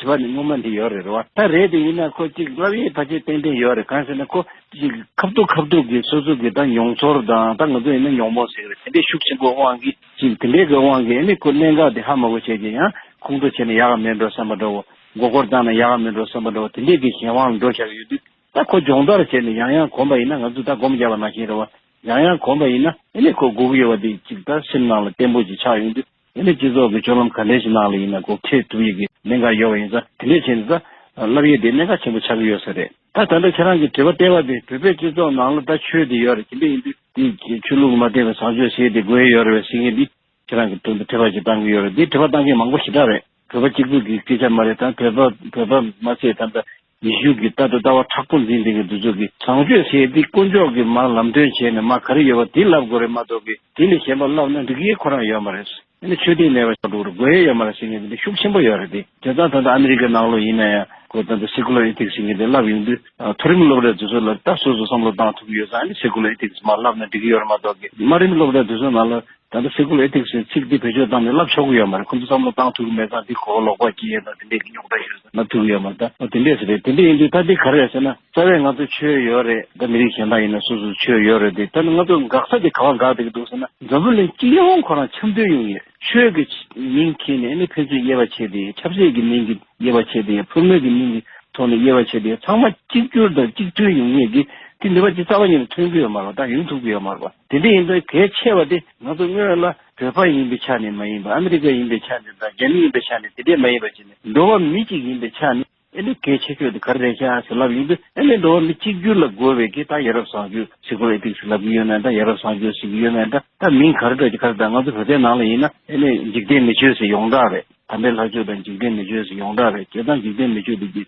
དྲི་བ་ནི་སྔོན་མ་འདི་ཡོད་རེད་རེད་བ། ད་རེད་དེ་ཡིན་ན་ཁོ་གཅིག་བསླབ་ཡས་ཕལ་ཆེར་ཏན་ཏན་ཡོད་རེད། གང་ཟེར་ན་ཁོ་གཅིག་ཁ་ཐུག་ཁ་ཐུག་གི་སོ་སོ་གི་ད་མྱོང་ཚོར་དང་ད་ང་ཚོ་ཡིན་ན་ཉོན་མོངས་ཟེར་གི་རེད། དེ་འདྲའི་ཤུགས་ཆེན་པོའི་དབང་གིས་གཅིག་དེ་འདྲའི་གི་དབང་གིས་ཨ་ནི་ཁོ་གནད་འགག་དེ་ཧ་མ་གོ་བྱས་ཀྱི་ཡང་ཁོང་ཁྲོ་བྱས་ན་ཡག་ག་མེད་འགྲོ་བསམ་པ་འདྲ་བོ། མགོ་སྐོར་བཏང་ན་ཡག་ག་མེད་འགྲོ་བསམ་པ་འདྲ་བོ་དེ་འདྲའི་གི་གཞན་དབང་ལ་འགྲོ་བཞག་གི་ཡོད་དུས། ད་ཁོ་སྦྱོང་བརྡར་བྱས་ནས་ཡང་ཡང་གོམས་པ་ཡིན་ན་ང་ཚོས་ད་སྒོམ་རྒྱབ་པ་ནང་བཞིན་རེད་བ། ཡང་ཡང་གོམས་པ་ཡིན་ན་ཨ་ནི་ཁོ་སྒུག་ཡོད་པ་དེ་གཅིག་ད་སེམས་ནང་ལ་བརྟན་པོ་ཅིག་ཆགས་ཡོང་དུས་ཨ་ནི་སྤྱི་ཚོགས་ཀྱི་སྤྱོད་ལམ་ག་འདྲས་ཤིག་ནང་ལ་ཡིན་ན་ཁོ་འཁྱེར་ཐུབ་ཡས་ཀྱི་གནད་འགག་ཡོད་པ་ཡིན་ཙང་དེ་འདྲས་བྱས་ནས་ད་བསླབ་ཡས་དེ་གནད་འགག་ཆེན་པོ་ཆགས་ཀྱི་ཡོད་ས་རེད། ད་ད་ལྟ་ཁྱེད་རང་གི་དྲི་བ་བལྟས་པ་དེ་བོད་པའི་སྤྱི་ཚོགས་ནང་ལ་ད་ཆོས་དེ་ཡོད་རེད། དེ་འདྲས་ཡིན་དུས་དེ་ཆོས་ལུགས་མ་བརྟེན་པའི་བཟང་སྤྱོད་ཟེར་དེ་དགོས་ཡས་ཡོད་རེད་པས་ཟེར་མཁན་འདི། ཁྱེད་རང་གི་དོན་དུ་དྲི་བ་ཞིག་བཏང་གི་ཡོད་རེད། འདི་དྲི་བ་བཏང་མཁན་མང་པོ་ཞེ་དྲག་རེད། བོད་པ་གཅིག་པུ་གི་སྐད་ཆ་མ་རེད། ད་བོད་པ་བོད་པ་མ་ཚད་ད་ལྟ་ཡེ་ཤུ་གི་ལྟ་དང་ལྟ་བ་མཁྲེགས་པོ་འཛིན་བསྡད་མཁན་འདི་ཚོ་གི་བཟང་སྤྱོད་ཟེར་འདི་དཀོན་མཆོག་གི་མར་ལམ་སྟོན་བྱས་ནས་མར་ག་རེ་ཡོད་པ་འདི་ལབ་དགོས་རེད་མ་གཏོགས་གི་དེ་ལས་གཞན་པ་ལབ་ན་འགྲིག་ཡས་ཁོ་རང་ཡོད་མ་རེད། ཨ་ནི་ཆོས་དད་མེད་པ་ཆགས་འགྲོ་རེད། དགོས་ཡས་ཡོད་མ་རེད་ཟེར་མཁན་འདི་ཤུགས་ཆེན་པོ་ཡོད་རེད་དེ། དེ་ལྟར་ད་ལྟ་ཨ་མི་རི་ཀའི་ནང་ལོགས་ཡིན་ན་ཡང་ཁོ་ད་ལྟ་སེ་ཀུ་ལར་ཨེ་ཐིག་སི་ཟེར་མཁན་འདི་ལབ་ཡོང་དུས་མཐོ་རིམ་སློབ་གྲྭ་དེ་ཚོ་ལ་ད་སོ་སོ་བསམ་བློ་བཏང་ཐུབ་ཀྱི་ཡོད་ཙང་ཨ་ནི་སེ་ཀུ་ལར་ཨེ་ཐིག་སི་མར་ལབ་ན་འགྲིག་གི་ཡོད་རེད་མ་གཏོགས་གི་དམའ་རིམ་སློབ་གྲྭ་དེ་ཚོ་ནང་ལ། ད་ལྟ་སེ་ཀུ་ལར་ཨེ་ཐིག་སི་ཚིག་འདི་བེད་སྤྱོད་བཏང་ནས་ལབ་ཆོག་གི་ཡོད་མ་རེད། ཁོ་ཚོ་བསམ་བློ་བཏང་ཐུབ་ཀྱི་མེད་ཙང་འདི་གོ་ལོག་པ་སྐྱེས་ཡོད་ན་དེ་འདྲས་ཀྱི་རྙོག་དྲ་ཡོད་ཙང་ལབ་ཐུབ་ཀྱི་ཡོད་མ་རེད། ད་འོ་དེ་འདྲས་ཟེར་རེད། དེ་འདྲས་ཡིན་དུས་ད་འདི་ག་རེ་རེད་ཟེར་ན་རྩ་བའི་ང་ཚོ་ཆོས་ཡོད་རེད། ད་མི་རིགས་གཞན་དག་ཡིན་ན་སོ་སོ་ཆོས་ཡོད་རེད་དེ། ད་ནི་ང་ཚོ་འགག་ས་དེ་ག་བ་འགག་བསྡད་ཀྱི་འདུག་ཟེར་ན་འཛམ་བུ་གླིང་སྤྱི་ཡོངས་ཁོ་རང་འཆམ་མཐུན་ཡོང་ཡས་ཆོས་ཀྱི་མིང་འཁྱེར་ནས་ཨ་ནི་ཕན་ཚུན་དབྱེ་བ་ཕྱེ་སྟེ་ཆབ་སྲིད་ཀྱི་མིང་གིས་དབྱེ་བ་ཕྱེ་སྟེ་ཕོ་མོ་གི་མིང་གིས་ ཐོག་ནས་དབྱེ་བ་ཕྱེ་དེ་ཚང་མ་གཅིག་གྱུར་དང་གཅིག་མཐུན་ཡོང་ངེས་ཀྱི་དེ་ནུས་པ་ཅིག་རྩ་བ་ཉིད་ནས་ཐོན་གྱི་ཡོད་མ་རེད་པ། ད་ཡོང་ཐུབ་ཀྱི་ཡོད་མ་རེད་པ། དེ་འདྲ་ཡིན་དུས་གལ་ཆེ་བ་དེ་ང་ཚོ་སྔོན་ལ་བོད་པ་ཡིན་པའི་ཆ་ནས་མ་ཡིན་པ། ཨ་མི་རི་ཀ་ཡིན་པའི་ཆ་ནས་དང་རྒྱ་མི་ཡིན་པའི་ཆ་ནས་དེ་འདྲས་མ་ཡིན་པ་བྱས་ནས། འགྲོ་བ་མི་གཅིག་ཡིན་པའི་ཆ་ནས་ཨ་ནི་གལ་ཆེ་ཤོས་དེ་ག་རེ་རེད་ཤག་ཟེར་ལབ་ཡོང་དུས། ཨ་ནི་འགྲོ་བ་མི་གཅིག་གྱུར་ལ་དགོས་པའི་གི་ད་ཡ་རབས་བཟང་སྤྱོད་ཟེར་དགོས། ཨེ་ཐིག་སི་ལབ་ཀྱི་ཡོད་མེད། ད་ཡ་རབས་བཟང་སྤྱོད་ཟེར་གྱི་ཡོད་མེད། ད་ད་མིང་ག་རེ་འདྲ་ཅིག་ག་རེ། ད་ང་ཚོ་བོད་པའི་ནང་ལ་ཡིན་ན་ཨ་ནི་འཇིག་རྟེན་མི་ཆོས་ཟེར་ཡོངས་གྲགས་རེད། དམ་པའི་ལྷ་ཆོས་དང་འཇིག་རྟེན་མི་ཆོས་ཟེར་ཡོངས་གྲགས་རེད། བྱས་ཙང་འཇིག་རྟེན་མི་ཆོས་དེ་གི་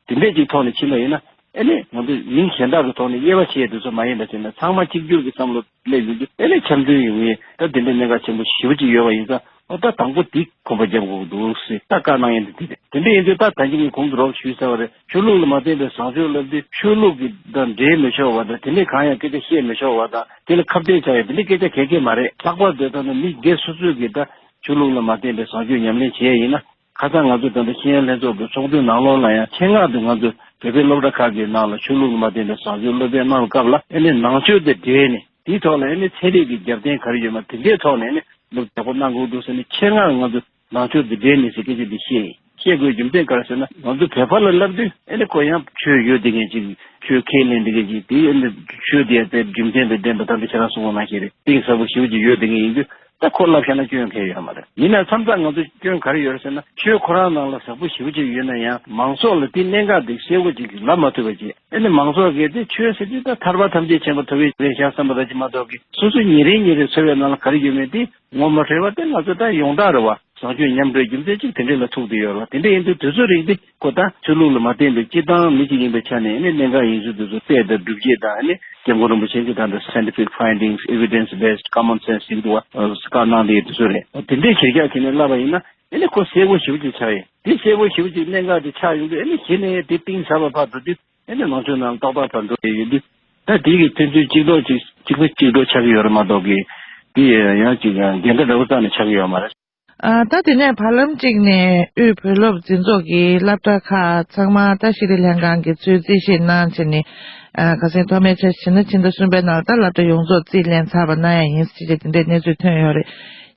དེ་འདྲས་ཅིག་ཐོག་ནས་ཕྱིན་པ་ཡིན་ན། ཨ་ནི་ང་ཚོས་མིང་གཞན་དག་གི་ཐོག་ནས་དབྱེ་བ་ཕྱེ་ཡས་དེ་ཚོ་མ་ཡིན་པ་བྱས་ན། ཚང་མ་གཅིག་གྱུར་གྱི་བསམ་བློ་སླེབས་ཡོང་དུས། ཨ་ནི་འཆམ་མཐུན་ཡོང་ངེས་ད་དེ་འདྲའི་གནད་འགག་ཆེན་པོ་ཞེ་པོ་ཅིག་ཡོད་པ་ཡིན་ཙང་། ཨོ་ད་དང་པོ་དེ་གོམ་པ་རྒྱབ་དགོས་ཀྱི་འདུག་ཟེར་ད་བཀའ་གནང་ཡས་དེ་དེ་རེད། དེ་འདྲ་ཡིན་དུས་ད་ད་གིན་ངས་གོང་དུ་རོགས་ཞུས་ཚར་བ་རེད། ཆོས་ལུགས་ལ་མ་བརྟེན་པའི་བཟང་སྤྱོད་ལབ་དུས། ཆོས་ལུགས་ཀྱི་དང་འབྲེལ་མི་ཆོག་པ་དང་། དེ་འདྲའི་གང་ཡང་སྐད་ཆ་བཤད་མི་ཆོག་པ་དང་། དེ་ལ་ཁ་གཏད་བཅག་ཡས་དེ་འདྲའི་སྐད་ཆ་གང་ཡང་མ་རེད། ལྷག་པར་དུ་ད་ནི་མི་སྒེར་སོ་སོས་ཀྱིས་ད་ཆོས་ལུགས་ལ་མ་བརྟེན་པའི་བཟང་སྤྱོད་ཉམས་ལེན་བྱས་ཡིན་ན། ཁ་སང་ང་ཚོ་ད་ལྟ་ཤེས་ཡོན་ལྷན་ཚོགས་ཀྱི་ཚོགས་འདུའི་ནང་ལོགས་ལ་ཡང་ཆེད་མངགས་ཏེ་ང་ཚོ་བོད་པའི་སློབ་གྲྭ་ཁག་གི་ནང་ལ་ཆོས་ལུགས་ལ་མ་བརྟེན་པའི་བཟང་སྤྱོད་སློབ་དཔོན་གནང་སྐབས་ལ། ཨ་ནི་ནང་ཆོས་དང་འབྲེལ་ནས་དེའི་ཐོག་ལ་ཨ་ནི་ཚན་རིག་གི་རྒྱབ་རྟེན་ག་རེ་ཡོད་མེད་དེ་འདྲའི་ཐོག་ནས་ཨ་ནི་སློབ་སྦྱོང་གནང་དགོས་འདུག་ཟེར་ནས། ཆེད་མངགས་ང་ཚོ་ནང་ཆོས་དང་འབྲེལ་ནས་ཟེར་སྐད་ཆ་འདི་བཤད་ཡིན། བཤད་དགོས་རྒྱུ་མཚན་ག་རེ་ཟེར་ན། ང་ཚོ་བོད་པ་ལ་ལབ་དུས་ཨ་ནི་ཁོ་ཡང་ཆོས་ཡོད་བསྡད་མཁན་ཅིག་ཆོས་ཁས་ལེན་བསྡད་མཁན་ཅིག་དེ་ཨ་ནི་ཆོས་དེ་ཡང་དེ་རྒྱུ་མཚན་དང་ལྡན་པ། ད་ལྟ་ཁྱེད་རང་གསུངས་པ་ནང་བཞིན་རེད། གཏིང་ཟབ་པོ་ཞེ་པོ་ཅིག་ཡོད་བསྡད་མཁན་ཡིན་དུས། ད་ཁོ་བསླབ་བཞག་ན་སྐྱོན་གང་ཡང་ཡོད་མ་རེད། ཡིན་ན་མཚམས་མཚམས་ང་ཚོ་སྐྱོན་ག་རེ་ཡོད་རེད་ཟེར་ན། ཆོས་ཁོ་རང་ནང་ལ་ཟབ་པོ་ཞེ་པོ་ཅིག་ཡོད་ན་ཡང་། མང་ཚོགས་ལ་དེ་གནད་འགག་དེ་གསལ་པོ་ཅིག་ལབ་མ་ཐུབ་པ་ཅིག་ཨ་ནི་མང་ཚོགས་ཀྱིས་དེ་ཆོས་ཟེར་དུས་ད་ཐར་པ་ཐམས་ཅད་མཁྱེན་པ་ཐུབ་པའི་རེད་ཤག་བསམ་པ་ད་ཅིག་མ་གཏོགས་ཀྱི། སོ་སོ་ཉིན་རེ་ཉིན་རེ་འཚོ་བའི་ནང་ལ་ག་རེ་ཡོད་མེད་དེ་ངོ་མ་འཕྲོད་པ་དེ་ང་ཚོ་ད་ཡོངས་གྲགས་རེད་པ། བཟང་སྤྱོད་ཉམས་འགྲོའི་རྒྱུ་མཚན་གཅིག་དེ་འདྲས་ལ་ཐུག་བསྡད་ཡོད་རེད་པ། དེ་འདྲ་ཡིན་དུས་དེ་ཚོའི་རིགས་དེ་ཁོ་ད་ཆོས་ལུགས་ལ་མ་བརྟེན་པའི་སྤྱིར་བཏང་མི་གཅིག་ཡིན་པའི་ཆ་ནས། ཨ་ནི་གནད་འགག་ཡིན་ཚུལ་དེ་ཚོ་དཔེ་དང་སྒྲུབ་བྱེད་དང་། ཨ་ནི་སྐྱབས་མགོན་རིན་པོ་ཆེ་གི་ད་ལྟ་scientific findings, evidence based, common sense ཟེར་གྱི་འདུག་པ། བཀའ་གནང་བསྡད་ཡོད་དེ་ཚོ་རེད། དེ་འདྲས་གྱེར་རྒྱག་བྱས་ནས་ལབ་པ་ཡིན་ན། ཨ་ནི་ཁོ་གསལ་པོ་ཞེ་པོ་ཅིག་ཆགས་ཡིན། དེ་གསལ་པོ་ཞེ་པོ་ཅིག་གནད་འགག་དེ་ཆགས་ཡོང་དུས། ཨ་ནི་གཞི་ནས་དེ་གཏིང་ཟབ་པ་ཕར་འགྲོ་དུས། ཨ་ནི་ནང་ཆོས་ནང་ཏག་ཏག་ཕར་འགྲོ་བསྡད་ཡོད་དུས། ད་དེ་གི་ཕན་ཚུན་གཅིག་ལྡོག་ཅིག་གཅིག་པ་གཅིག་ལྡོག་ཆགས་ཀྱི་ཡོད་རེད་མ་གཏོགས་ཀྱི། དེ་ཡང་ཅིག་འགལ་ཟླ་འདྲ་པོ་རྩ་ནས་ཆགས་ཀྱི་ཡོད་མ་རེད། ཨ། ད་དེ་ནས་བར་ལམ་གཅིག་ནས་དབུས་བོད་སློབ་འཛིན་ཚོགས་ཀྱི་སློབ་གྲྭ་ཁག་ཚང་མ་ད་ཤེས་རིག་ལྷན་ཁང་གིས་ཚུར་རྩིས་བཞེས་གནང་བྱས་ནས། ཨ། ཁ་སང་ཐོག་མའི་ཆ་བཞག་ན་ཕྱི་ཟླ་གསུམ་པའི་ནང་ལ་ད་སློབ་གྲྭ་ཡོངས་རྫོགས་རྩིས་ལེན་ཚར་བ་གནང་ཡ་ཡིན་ཟེར་བྱས་དེ་འདྲའི་གནས་ཚུལ་ཐོན་ཡོད་རེད།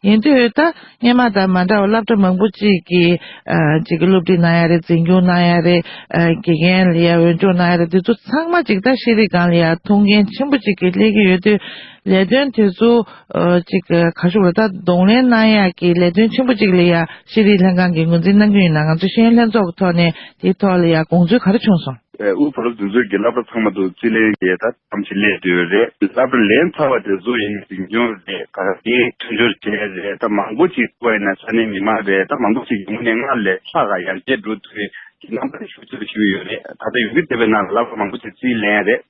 ཡིན་དུས་ད་སྔོན་མ་དང་མ་འདྲ་བར་སློབ་གྲྭ་མང་པོ་ཅིག་གིས། ཨ། ཅིག་གི་སློབ་ཁྲིད་གནང་ཡ་རེད། འཛིན་སྐྱོང་གནང་ཡ་རེད། ཨ། དགེ་རྒན་ལ་ཡ་འོས་སྦྱོང་གནང་ཡ་རེད། དེ་ཚོ་ཚང་མ་ཅིག་ད་ཤེས་རིག་སྒང་ལ་ཡ་ཐུགས་འགན་ཆེན་པོ་ཅིག་གི་སླེབས་ཀྱི་ཡོད་དུས། ལས་དོན་དེ་ཚོ། ཨ། ཅིག་ག་ཞུ་དགོས་རེད། ད་གདོང་ལེན་གནང་ཡག་གི་ལས་དོན་ཆེན་པོ་ཅིག་ལ་ཡ་ཤེས་རིག་ལྷན་ཁང་གིས་ངོས་འཛིན་གནང་གི་ཡོད་ན། ང་ཚོ་ཤེས་ཡོན་ལྷན་ཚོགས་ཀྱི་ཐོག་ནས་དེའི་ཐོག་ལ་ཡ་དགོངས་ཚུལ་ག་རེ་བྱུང་སོང་། ཨེ། དབུས་བོད་སློབ་འཛིན་ཚོགས་ཀྱི་སློབ་གྲྭ་ཚང་མ་དུ་རྩིས་ལེན་བྱས་ད་ཐམས་ཅད་སླེབས་བསྡད་ཡོད་རེད། སློབ་གྲྭ་ལེན་ཚར་བ་དེ་ཚོ་ཡིན་ན་འཛིན་སྐྱོང་རེད། ད་ག་དེ་མཐུན་སྦྱོར་བྱས་རེད། ད་མང་པོ་ཅིག་ཐུག་པ་ཡིན་ན་ས་གནས་མི་མང་རེད། ད་མང་པོ་ཅིག་ཡོང་ནས་སྔར་ལས་ལྷག་ག་ཡར་རྒྱས་འགྲོ་ཐུབ་ཀྱི་རྣམ་པ་ཞུ་ཚུལ་ཞུས་ཡོད་རེད། ད་ལྟ་ཡོང་གི་བསྡད་པའི་ནང་ལ་སློབ་གྲྭ་མང་པོ་ཅིག་རྩིས་ལེན་རེད།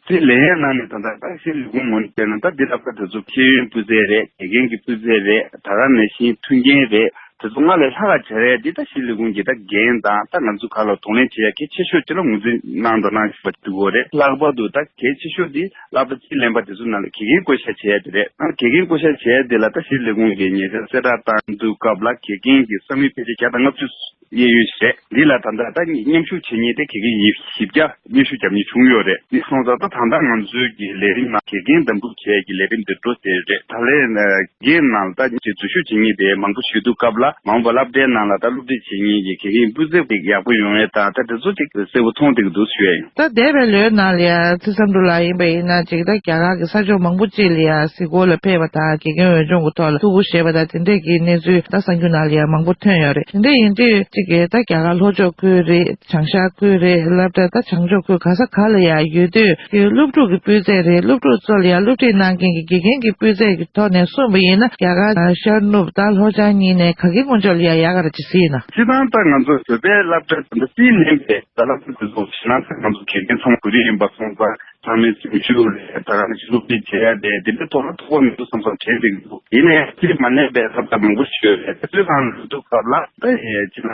རྩིས་ལེན་ཡས་ནང་ནས་ད་ལྟ་ད་ཤེས་ལས་ཁུངས་ངོས་ནས་བལྟས་ན། ད་འདི་སློབ་གྲྭ་དེ་ཚོ་ཤེས་ཡོན་སྤུས་ཚད་རེད། དགེ་རྒན་གྱི་སྤུས་ཚད་རེད། ད་ག་ནང་བཞིན་མཐུན་རྐྱེན་རེད། དེ་ཚོ་སྔར་ལས་ལྷག་ག་བྱ་ཡས་འདི་ད་ཤེས་ལས་ཁུངས་ཀྱི་ད་འགན་དང་། ད་ང་ཚོ་ག་ལ་གདོང་ལེན་བྱེད་ཡ་གལ་ཆེ་ཤོས་ཅིག་ལ་ངོས་འཛིན་གནང་དང་གནང་བཞིན་པ་ཅིག་ཡོད་རེད། ལྷག་པར་དུ་ད་གལ་ཆེ་ཤོས་འདི་སློབ་གྲྭ་རྩིས་ལེན་པ་དེ་ཚོ་ནང་ལ་དགེ་རྒན་བསྐོ་བཞག་བྱེད་ཡ་དེ་རེད། ཨ། དགེ་རྒན་བསྐོ་བཞག་བྱེད་ཡ་དེ་ལ་ད་ཤེས་ལས་ཁུངས་ཀྱིས་ཉེ་ཆར་གསལ་བསྒྲགས་བཏང་དུས་སྐབས་ལ་དགེ་རྒན་གྱི་གསང་མིན་ཕལ་ཆེར་བརྒྱ་དང་ལྔ་བཅུ་གཡས་གཡོན་ཞིག་རེད། འདི་ལ་ད་ལྟ་ད་མཉམ་ཞུགས་བྱེད་མཁན་དེ་དགེ་རྒན་ཡིན། བཞི་བརྒྱ་ཉི་ཤུ་རྒྱབ་མཁན་བྱུང་ཡོད་རེད། འདི་སོང་ཙང་ད་ད་ལྟ་ང་ཚོའི་གི་ལས་རིམ་ནང་དགེ་རྒན་འདེམས་སྒྲུག་བྱེད་ཀྱི་ལས་རིམ་དེ་འགྲོ་བསྡད་རེད། ད་ལན་དགེ་རྒན་ནང་ལ་ད་ཅིག་འཛུལ་ཞུགས་བྱེད་མཁན་དེ་མང་པོ་ཞུ་དུས་སྐབས་ལ། མ་འོངས་པ་སློབ་གྲྭའི་ནང་ལ་ད་སློབ་ཁྲིད་བྱེད་མཁན་གྱི་དགེ་རྒན་སྤུས་ཚད་ཅིག་ཡག་པོ་ཡོང་ཡས་དང་། ད་དེ་ཚོ་ཅིག་གསལ་པོ་མཐོང་བསྡད་ཀྱི་འདུག་ཞུ་ཡས་ཡིན། ད་འདས་པའི་ལོའི་ནང་ལ་ཡ་ཚེ་བསམ་གྲུབ་ལགས་ཡིན་པ་ཡིན་ན་ཅིག་ད་རྒྱ་གར་གྱི་ས་ཕྱོགས་མང་པོ་ཅིག་ལ་ཡ་གཟིགས་སྐོར་ལ་ཕེབས་པ་དང་། དགེ་རྒན་འོས་སྦྱོང་གི་ཐོག་ལ་ཐུགས་ཁུར་བཞེས་པ་དང་། དེ་འདྲས་ཀྱི་གནས་ཚུལ་ད་གསར་འགྱུར་ནང་ལ་ཡ་མང་པོ་ཐོན་ཡོད་རེད། དེ་འདྲས་ཡིན་དུས་ཅིག་གི་ད་རྒྱ་གར་ལྷོ་ཕྱོགས་ཁུལ་རེད། བྱང་ཤར་ཁུལ་རེད། སློབ་གྲྭ་ད་བྱང་ཕྱོགས་ཁུལ་ག་ས་ག་ལ་ཡ་ཡོད་དུས་ཀྱི་སློབ་ཕྲུག་གི་སྤུས་ཚད་རེད། སློབ་ཕྲུག་ཚོ་ལ་ཡ་སློབ་ཁྲིད་གནང་མཁན་གྱི་དགེ་རྒན་གྱི་སྤུས་ཚད་ཀྱི་ཐོག་ནས་གསུངས་པ་ཡིན་ན། རྒྱ་གར་ཤར་ནུབ་ད་ལྷོ་བྱང་གཉིས་ནས་ག་གི་ཀུན་སྤྱོད་ལ་ཡ་ཡག་ག་རེ་ཅིག་སྲིད་ན། སྤྱིར་བཏང་ད་ང་ཚོ་བོད་པའི་སློབ་གྲྭ་ད་ལྟ་རྩིས་ལེན་པའི་ད་སློབ་གྲྭ་དེ་ཚོ་ཞེད་སྣང་ཚ། ང་ཚོ་དགེ་རྒན་ཚང་མ་བོད་རིགས་ཡིན་པ་སོང་ཙང་། ཚང་མས་སེམས་ཤུགས་རེད། ད་ག་ནང་བཞིན་སློབ་ཁྲིད་བྱེད་ཡ་དེ་དེ་འདྲའི་ཐོག་ལ་ཐོགས་པ་མི་འདུག་བསམ་བསམ་དྲན་བསྡད་ཀྱི་འདུག་ཡིན་ནའི་རྩིས་མ་ལེན་པའི་སློབ་གྲྭ་མང་པོ་ཞིག་ཡོད་རེད། དེ་ཚོའི་ནང་ལ་འགྲོ་དུས་སྐབས་ལ་ད་ཨེ་ཅི་ན་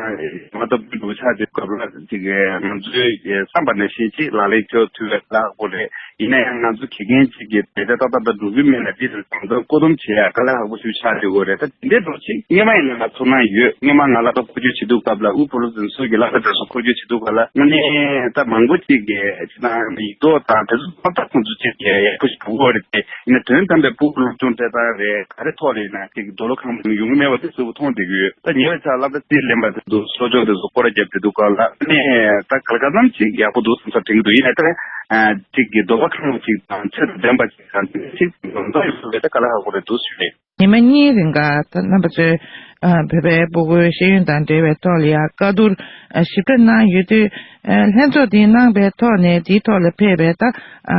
མ་ཐོབ་རྒྱུ་འགྲོ་ཆགས་དུས་སྐབས་ལ་ཅིག་ང་ཚོའི་བསམ་པ་ནང་བཞིན་ཅིག་ལག་ལེན་འཁྱོལ་ཐུབ་པའི་ལ་ཁག་པོ་རེད། ཡིན་ན་ཡང་ང་ཚོ་དགེ་རྒན་གཅིག་གིས་བེད་སྤྱོད་ཏག་ཏག་ཏག་འགྲོ་གི་མེད་ན། འདི་ལ་དང་ཐོག་བཀོད་འདོམས་བྱེད་ཡ་དཀའ་ལས་ཁག་པོ་ཞིག་ཆགས་བསྡད་ཀྱི་ཡོད་རེད། ད་དེ་འདྲའི་འགྲོ་ཅིག་སྔོན་མ་ཡིན་ན་ང་ཚོར་སྣང་ཡོད། སྔོན་མ་ང་སློབ་གྲྭ་འཁོར་སྐྱོད་བྱེད་དུས་སྐབས་ལ། དབུས་བོད་སློབ་འཛིན་ཚོགས་ཀྱི་སློབ་གྲྭ་དེ་ཚོ་འཁོར་སྐྱོད་བྱེད་དུས་སྐབས་ལ། དངོས་གནས་ད་མང་པོ་ཅིག་གིས་ཅི་ན་ཡིག་ཐོག་དང་དེ་ ཚོ་ཏག་ཏག་ཁོང་ཚོ་ཅིག་ཡག་པོ་ཞིག་གྲུབ་ཀྱི་རེད་དེ། ཡིན་ན་དོན་དམ་པའི་ཕྲུ་གུ་སློབ་སྦྱོང་སྤྲད་སྟངས་རེད། ག་རེ་ཐོག་ལ་ཡིན་ན་ཅིག་རྡོ་ལོ་ཁང་པ་ཡོང་གི་མེད་པ་དེ་གསལ་པོ་མཐོང་བསྡད་ཀྱི་ཡོད། ད་ཉེ་བའི་ཆར་སློབ་གྲྭ་རྩིས་ལེན་པ་དེ་ཚོ་གསོ་སྦྱོང་དེ་ཚོ་སྐོར་ར་བརྒྱབ་བསྡད་འདུག་ག་ལ། ཨ་ནི་ད་ག་ལ་ག་ཙམ་ཅིག་ཡག་པོ་འདུག་བསམ་ས་དྲན་གྱི་འདུག་ཡིན་ན་ད་ཅིག་གི་རྡོ་ལོ་ཁང་པ་ཅིག་དང་ཆེད་དུ་ལྡན་པ་ཅིག་དང་ཅིག་ཡོངས་རྫོགས་ཡོད་པ་རེད། ད་ག་ལ་ཧ་གོ་རེད་འདུག་ཞུ་རེད། ཉི་མ་གཉིས་རིང་ག་ད་རྣམ་པ་ཚོས་ཨ་བོད་པའི་ཕྲུ་གུའི་ཤེས་ཡོན་དང་འབྲེལ་བའི་ཐོག་ལ་ཡང་བཀའ་བསྡུར་ཨ་ཞིབ་ཕྲ་གནང་ཡོད་དུས། ཨ་ལྷན་ཚོགས་འདི་གནང་པའི་ཐོག་ནས་འདིའི་ཐོག་ལ་ཕེབས་པའི་ད་ཨ་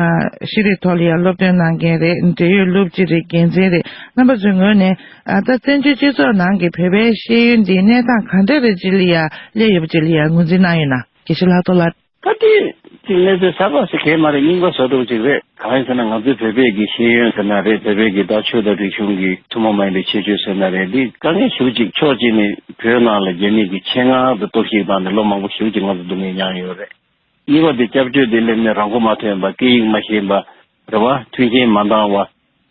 ཤེས་རིག་ཐོག་ལ་ཡང་སློབ་སྟོན་གནང་མཁན་རེད། འབྲེལ་ཡོད་སློབ་སྤྱི་རེད། འགན་འཛིན་རེད། རྣམ་པ་ཚོའི་ངོས་ནས་ཨ་ད་བཙན་བྱོལ་སྤྱི་ཚོགས་ནང་གི་བོད་པའི་ཤེས་ཡོན་འདི་གནས་སྟངས་ག་འདྲ་རེ་ཅིག་ལ་ཡང་སླེབས་ཡོད་པ་ཅིག་ལ་ཡང་ངོས་འཛིན་གནང་ཡོད་ན། དགེ་བཤེས་ལྷག་རྡོར་ལགས། ད་དེ་དེ་གནས་ཚུལ་གསར་པ་ཞིག་གས་མ་རེད། རྙིང་པ་བཟོ་འདྲ་ཅིག་རེད། གང་ཡིན་ཟེར་ན་ང་ཚོའི་བོད་པའི་གི་ཤེས་ཡོན་ཟེར་ན་རེད། བོད་པའི་གི་ད་ཆོས་དང་རིག་གཞུང་གི་ཐུན་མོང་མ་ཡིན་པའི་ཁྱད་ཆོས་ཟེར་ན་རེད། འདི་དཀའ་ངལ་ཞེ་པོ་ཅིག་ཕྱོགས་གཅིག་ནས་བོད་ནང་ལ་རྒྱ་མི་གི་ཆེད་མངགས་དུ་གཏོར་བཤིག་བཏང་ནས་ལོ་མང་པོ་ཞེ་པོ་ཅིག་ང་ཚོ་སྡུག་བསྔལ་མྱངས་ཡོད་རེད། གཉིས་པ་དེ་སྐྱབས་བཅོལ་དེ་སླེབས་ནས་རང་མགོ་མ་ཐོན་པ། སྐད་ཡིག་མ་ཤེས་པ་རེད་བ། མཐུན་རྐྱེན་མ་འདང་བ།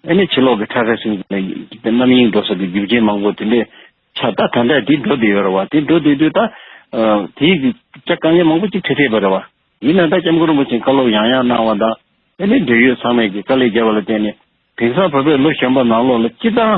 ཨ་ནི་ཕྱི་ལོགས་ཀྱི་ཁྲ་ཁྲ་ཟིང་ཟིང་ལ་རྣམ་གཡེང་འགྲོ་ས་གི་རྒྱུ་རྐྱེན་མང་པོ་དེ་འདྲས་ཆགས། ད་ད་ལྟ་དེ་འགྲོ་བསྡད་ཡོད་རེད་བ། དེ་འགྲོ་བསྡད་དུས་ད་ཨ་དེའི་གི་ཅག་དཀའ་ངལ་མང་པོ་ཅིག་འཕྲད་འཕྲད་པ་རེད་བ། ཡིན་ན་ད་སྐྱབས་མགོན་རིན་པོ་ཆེས་བཀའ་སློབ་ཡང་ཡང་གནང་བ་དང་། ཨ་ནི་འབྲེལ་ཡོད་ཚང་མས་ཀྱི་དཀའ་ལས་བརྒྱབ་པ་ལ་བརྟེན་ནས་དེང་སང་བོད་པའི་ལོ་གཞོན་པ་ནང་ལོགས་ལ་སྤྱི་བཏང་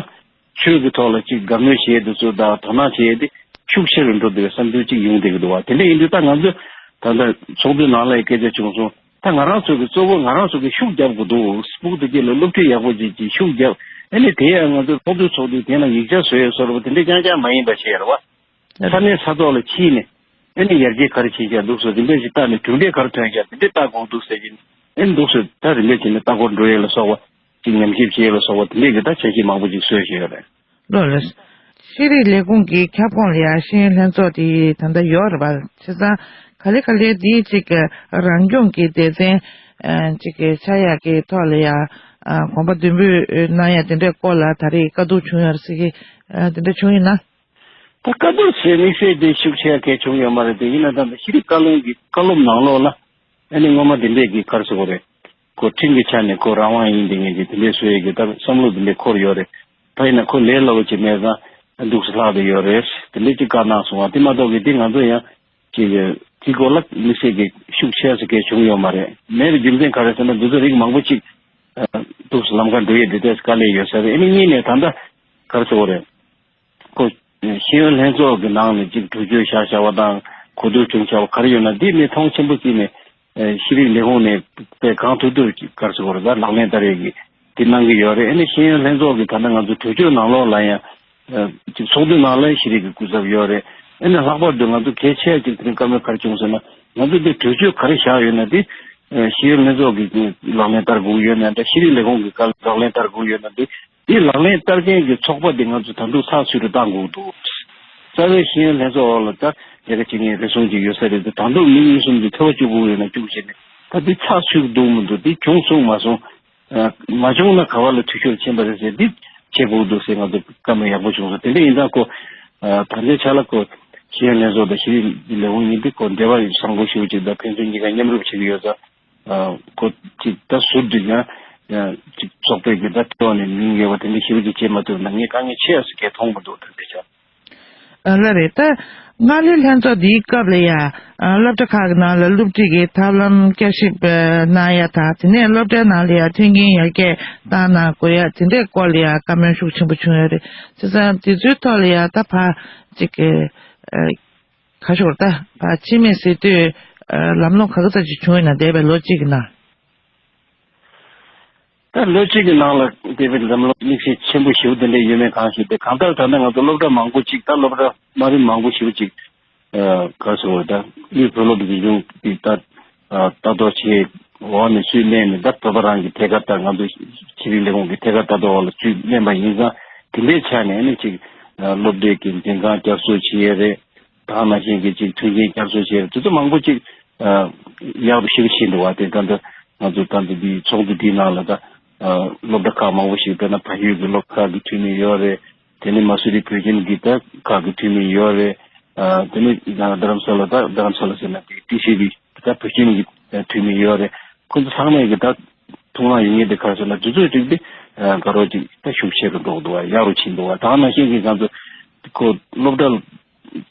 ཆོས་ཀྱི་ཐོག་ལ་ཅིག་དགའ་མོས་བྱེད་དུ་ཚུལ་དང་དོ་སྣང་བྱེད་དེ་ཤུགས་ཆེ་རུ་འགྲོ་འདུག་བསམ་ཚུལ་ཅིག་ཡོང་བསྡད་ཀྱི་འདུག་བ། དེ་འདྲ་ཡིན་དུས་ད་ང་ཚོས་ད་ལྟ་ཚོགས་འདུའི་ནང་ལ་སྐད་ཆ་བྱུང་སོང་། ད་ང་རང་ཚོ་གི་གཙོ་བོ་ང་རང་ཚོ་གི་ཤུགས་རྒྱབ་དགོས་འདུག་སྤུག་དེ་གྱད་ལ་སློབ་ཁྲིད་ཡག་པོ་ཅིག་ཅིག་ཤུགས་རྒྱབ། ཨ་ནི་དེ་ཡང་ང་ཚོ་ཚོགས་འདུ་ཚོགས་དུས་དེ་ན་ཡིག་ཆ་བཟོ་ཡས་བཟོ་ར་བ་དེ་འདྲ་རྐྱང་རྐྱང་མ་ཡིན་པ་བྱས་ར་བ། ས་གནས་ས་ཐོག་ལ་ཕྱིན་ནས་ཨ་ནི་ཡར་རྒྱས་ག་རེ་བྱེད་ཀྱང་འདུག་སོ། དེ་འདྲ་ཞིག་བལྟ་ནས་གྲུབ་འབྲས་ག་རེ་ཐོན་ཀྱང་དེ་འདྲ་བལྟ་དགོས་འདུག་ཟེར་གྱིན་ཨ་ནི་འདུག་སོ། ད་རིམ་པས་བྱས་ནས་ལྟ་སྐོར་འགྲོ་ཡས་ལ་སོགས་པ་ཅིག་ཉམས་ཞིབ་བྱེད་ཡས་ལ་སོགས་པ་དེ་འདྲ་གི་ད་བྱ་བྱེད་མང་པོ་ཅིག་བཟོས་བཞིན་ཡོད་རེད། ལགས་ལགས། ཤེས་རིག་ལས་ཁུངས་ཀྱི་ཁྱབ་ཁོངས་ལ་ཡང་ཤེས་ཡོན་ལྷན་ཚོགས་དེ་ད་ལྟ་ཡོད་རེད་པ། བྱས་ཙང་ག་ལེ་ག་ལེ་དེའི་ཅིག་རང་སྐྱོང་གི་སྡེ་ཚན་ཨ་ཅིག་ཆགས་ཡག་གི་ཐོག་ལ་ཡང་ཨ་གོམ་པ་མདུན་སྤོས་གནང་ཡག་དེ་འདྲའི་སྐོར་ལ་ད་རེས་བཀའ་བསྡུར་བྱུང་ཡོད་རེད་ཟེར་གི་ཨ་དེ་འདྲ་བྱུང་ཡོད་ན། ད་བཀའ་བསྡུར་ཟེར་དམིགས་བསལ་དེ་ཤུགས་ཆེ་གལ་བྱུང་ཡོད་མ་རེད་དེ། ཡིན་ན་ད་ལྟ་ཤེས་རིག་བཀའ་བློན་གྱི་བཀའ་སློབ་ནང་ལོགས་ལ་ཨ་ནི་སྔོན་མ་དེ་འདྲས་ཀྱི་ག་རེ་ཟེར་དགོས་རེད། ཁོ་ཁྲིམས་ཀྱི་ཆ་ནས་ཁོ་རང་དབང་ཡིན་དེ་ངེས་ཀྱི་དེ་འདྲས་བཟོ་ཡས་ཀྱི་ད་བསམ་བློ་དེ་འདྲས་འཁོར་ཡོད་རེད། ད་ཡིན་ན་ཁོ་ལས་སླ་བོ་ཅིག་མེད་ཙང་འདུག་སེ་ལྷག་བསྡད་ཡོད་རེད། དེ་འདྲས་ཅིག་བཀའ་གནང་སོང་བ། དེ་མ་གཏོགས་ཀྱི་དེ་ང་ཚོ་ཡང་ཅིག་དེ་སྐོར་ལ་དམིགས་བསལ་གྱི་ཤུགས་ཆེ་ས་གལ་བྱུང་ཡོད་མ་རེད། མེད་པའི་རྒྱུ་མཚན་ག་རེ་ཟེར་ན་འདི་ཚོ་རིགས་མང་པོ་ཅིག་འདུག་སེ་ལམ་ཁ་འགྲོ་ཡས་དེ་འདྲས་དཀའ་ལས་ཡོད་ས་རེད། ཨ་ནི་གཉིས་ནས་ད་ལྟ་ག་རེ་ཟེར་དགོས་རེད། ཁོ་ཤེས་ཡོན་ལྷན་ཚོགས་ཀྱི་ནང་ནས་ཅིག་གྲོས་ཆོད་བཞག་བཞག་པ་དང་གོ་བསྡུར་བྱུང་བཞག་པ་ག་རེ་ཡོད་ན་འདི་མི་མཐོང་ཆེན་པོ་བརྩིས་ནས་ཤེས་རིག་ལས་ཁུངས་ནས་དཔེ་གང་ཐུབ་ཐུབ་ཅིག་ག་རེ་ཟེར་དགོས་རེད། ད་ལག་ལེན་བསྟར་ཡས་ཀྱི་འདི་གནང་གི་ཡོད་རེད། ཨ་ནི་ཤེས་ཡོན་ལྷན་ཚོགས་ཀྱི་ད་ལྟ་ང་ཚོ་གྲོས་ཆོད་ནང་ལོགས་ལ་ཡང་ཅིག་ཚོགས་འདུ་ནང་ལ་ཤེས་རིག་གི་སྐུ་ཚབ་ཡོད་རེད། ཨ་ནི་ལྷག་པར་དུ་ང་ཚོ་གལ་ཆེ་ཅིག་དེ་རིང་བཀའ་མོལ་ག་རེ་བྱུང་ཟེར་ན་ང་ཚོ་འདི་གྲོས་ཆོད་ག་རེ་བཞག་ཡོད་ན་འདི་ཤེས་ཡོན་ལྷན་ཚོགས་ཀྱིས་ལག་ལེན་བསྟར་དགོས་ཡོད་ན་འདྲ། ཤེས་རིག་ལས་ཁུངས་ཀྱིས་ལག་ལེན་བསྟར་དགོས་ཡོད་ན་འདི། དེ་ལག་ལེན་བསྟར་མཁན་གྱི་ཚོགས་པ་དེ་ང་ཚོས་ད་དུང་ཚགས་ཚུད་དུ་བཏང་དགོས་འདུག་རྩ་བའི་ཤེས་ཡོན་ལྷན་ཚོགས་འོག་ལ་ད་ལས་ཀ་བྱེད་མཁན་རེ་ཟུང་ཅིག་ཡོད་ས་རེད་དེ། ད་དུང་མི་གཉིས་གསུམ་གྱིས་ཐོས་པ་བཅུག་དགོས་ཡོད་ན་བཅུག་བྱས་ནས་ད་འདི་ཚགས་ཚུད་འདུག་མི་འདུག་འདི་བྱུང་སོང་མ་སོང་། མ་བྱུང་ན་ག་བ་ལ་འཐུས་ཤོར་ཕྱིན་པ་རེད་ཟེར་འདི་བྱེད་དགོས་འདུག་ཟེར་ང་ཚོ་བཀའ་མོལ་ཡག་པོ་བྱུང་སོང་། དེ་འདྲ་ཡིན་ཙང་ཁོ་ད་ལྟའི་ཆ་ལ་ཁོ་ཤེས་ཡོན་ལྷན་ཚོགས་དང་ཤེས་རིག་ལས་ཁུངས་གཉིས་འདི་ཁོ་འབྲེལ་བ་བཟང་པོ་ཞེ་པོ་ཅིག་དང་ཕན་ཚུན་གཉིས་ཀ་མཉམ་རུབ་བྱེད་ཀྱི་ཡོད་ཙང་། ཁོ་ཅིག་ད་ཟུར་དུ་ཡང་ཅིག་ཚོགས་པའི་གི་ད་ཐོག་ནས་མིང་ཡོད་པ་དེ་འདྲ་ཞེ་པོ་ཅིག་བྱེད་མ་ཐུབ་ན་ངས་དཀའ་ངལ་ཆེ་ཡ་ཟེར་གྱི་མཐོང་མི་འདུག་ད་དེ་ཆ། ཨ་ལ་རེད། ད་སྔ་ལོའི་ལྷན་ཚོགས་འདིའི་སྐབས་ལ་ཡང་སློབ་གྲྭ་ཁག་གི་ནང་ལ་སློབ་ཁྲིད་ཀྱི་ཐབས་ལམ་བསྐྱར་ཞིབ་གནང་ཡ་དང་དེ་ནས་སློབ་གྲྭའི་ནང་ལ་ཡང་མཐུན་རྐྱེན་ཡར་རྒྱས་བཏང་གནང་དགོས་ཡ་དེ་འདྲའི་སྐོར་ལ་ཡང་བཀའ་མོལ་ཤུགས་ཆེན་པོ་བྱུང་ཡོད་རེད། བྱས་ཙང་དེ་ཚོའི་ཐོག་ལ་ཡང་ད་ཕར་ཅིག་གི་ཁ་ཤོར་ད་ཕར་ཕྱི་མིག་ཟེར་དུས་ལམ་ལྷོང་ག་ག་ཙམ་ཅིག་བྱུང་ཡོད་ན་འདས་པའི་ལོ་གཅིག་གི་ནང་། ད་ལོ་གཅིག་གི་ནང་ལ་འདས་པའི་ལམ་ལྷོང་དམིགས་བསལ་ཆེན་པོ་ཞེ་པོ་དེ་འདྲ་ཡོད་མེད་གང་ཤེས་ཏེ། གང་ལྟར་ད་ལྟ་ང་ཚོ་སློབ་གྲྭ་མང་པོ་ཅིག་ད་སློབ་གྲྭ་དམའ་རིམ་མང་པོ་ཞེ་པོ་ཅིག་ག་རེ་ཟེར་དགོས་རེད། ད་དབུས་བོད་སློབ་འཛིན་སྐྱོང་གི་ད་ལྟ་རྟོག་ཆེ་འོག་ནས་ཚུར་གནས་ནས་ད་བོད་པ་རང་གི་ཐད་ཀར་ད་ང་ཚོ་ཤེས་རིག་ལས་ཁུངས་ཀྱི་ཐད་ཀར་ལྟ་རྟོག་འོག་ལ་ཚུར་གནས་པ་ཡིན་ཙང་དེ་འདྲའི་ཆ་ནས་ནི་ཅིག་སློབ་གྲྭའི་གི་འཛིན་ཁང་བསྐྱར་གསོ་བྱེད་ཡས་རེད། ད་ནང་བཞིན་གྱི་ཅིག་མཐུན་རྐྱེན་བསྐྱར་གསོ་བྱས་དེ་ཚོ་མང་པོ་ཅིག་ཡག་རུ་ཞེ་པོ་ཕྱིན་འདུག་བ། དེ་ད་ལྟ་ང་ཚོ་ད་ལྟ་འདི་ཚོགས་འདུ་འདིའི་ནང་ལ་ད་སློབ་གྲྭ་ཁག་མང་པོ་ཞིག་དཔེར་ན་བལ་ཡུལ་གྱི་སློབ་གྲྭ་ཁག་གི་འཐུས་མི་ཡོད་རེད། དེ་ནས་མ་སུ་རི་བོད་ཁྱིམ་གྱི་ད་ཁག་གི་འཐུས་མི་ཡོད་རེད། དེ་ནས་རྡ་རམ་ས་ལ་ད་རྡ་རམ་ས་ལ་ཟེར་ན་དེ་ཊི་སི་བི་ད་བོད་ཁྱིམ་གྱི་འཐུས་མི་ཡོད་རེད། ཁོ་ཚོ་ཚང་མས་ཀྱི་ད་ཐུགས་སྣང་ཡོད་མཁན་དེ་ག་རེ་ཟེར་ན་དུས་ཚོད་ཅིག་དེ་དགའ་རོགས་ཅིག་ད་ཤུགས་ཆེ་རུ་འགྲོ་གི་འདུག་བ། ཡག་རུ་ཕྱིན་འདུག་བ། ད་ནང་བཞིན་གྱི་ང་ཚོ་ཁོ་སློབ་གྲྭ་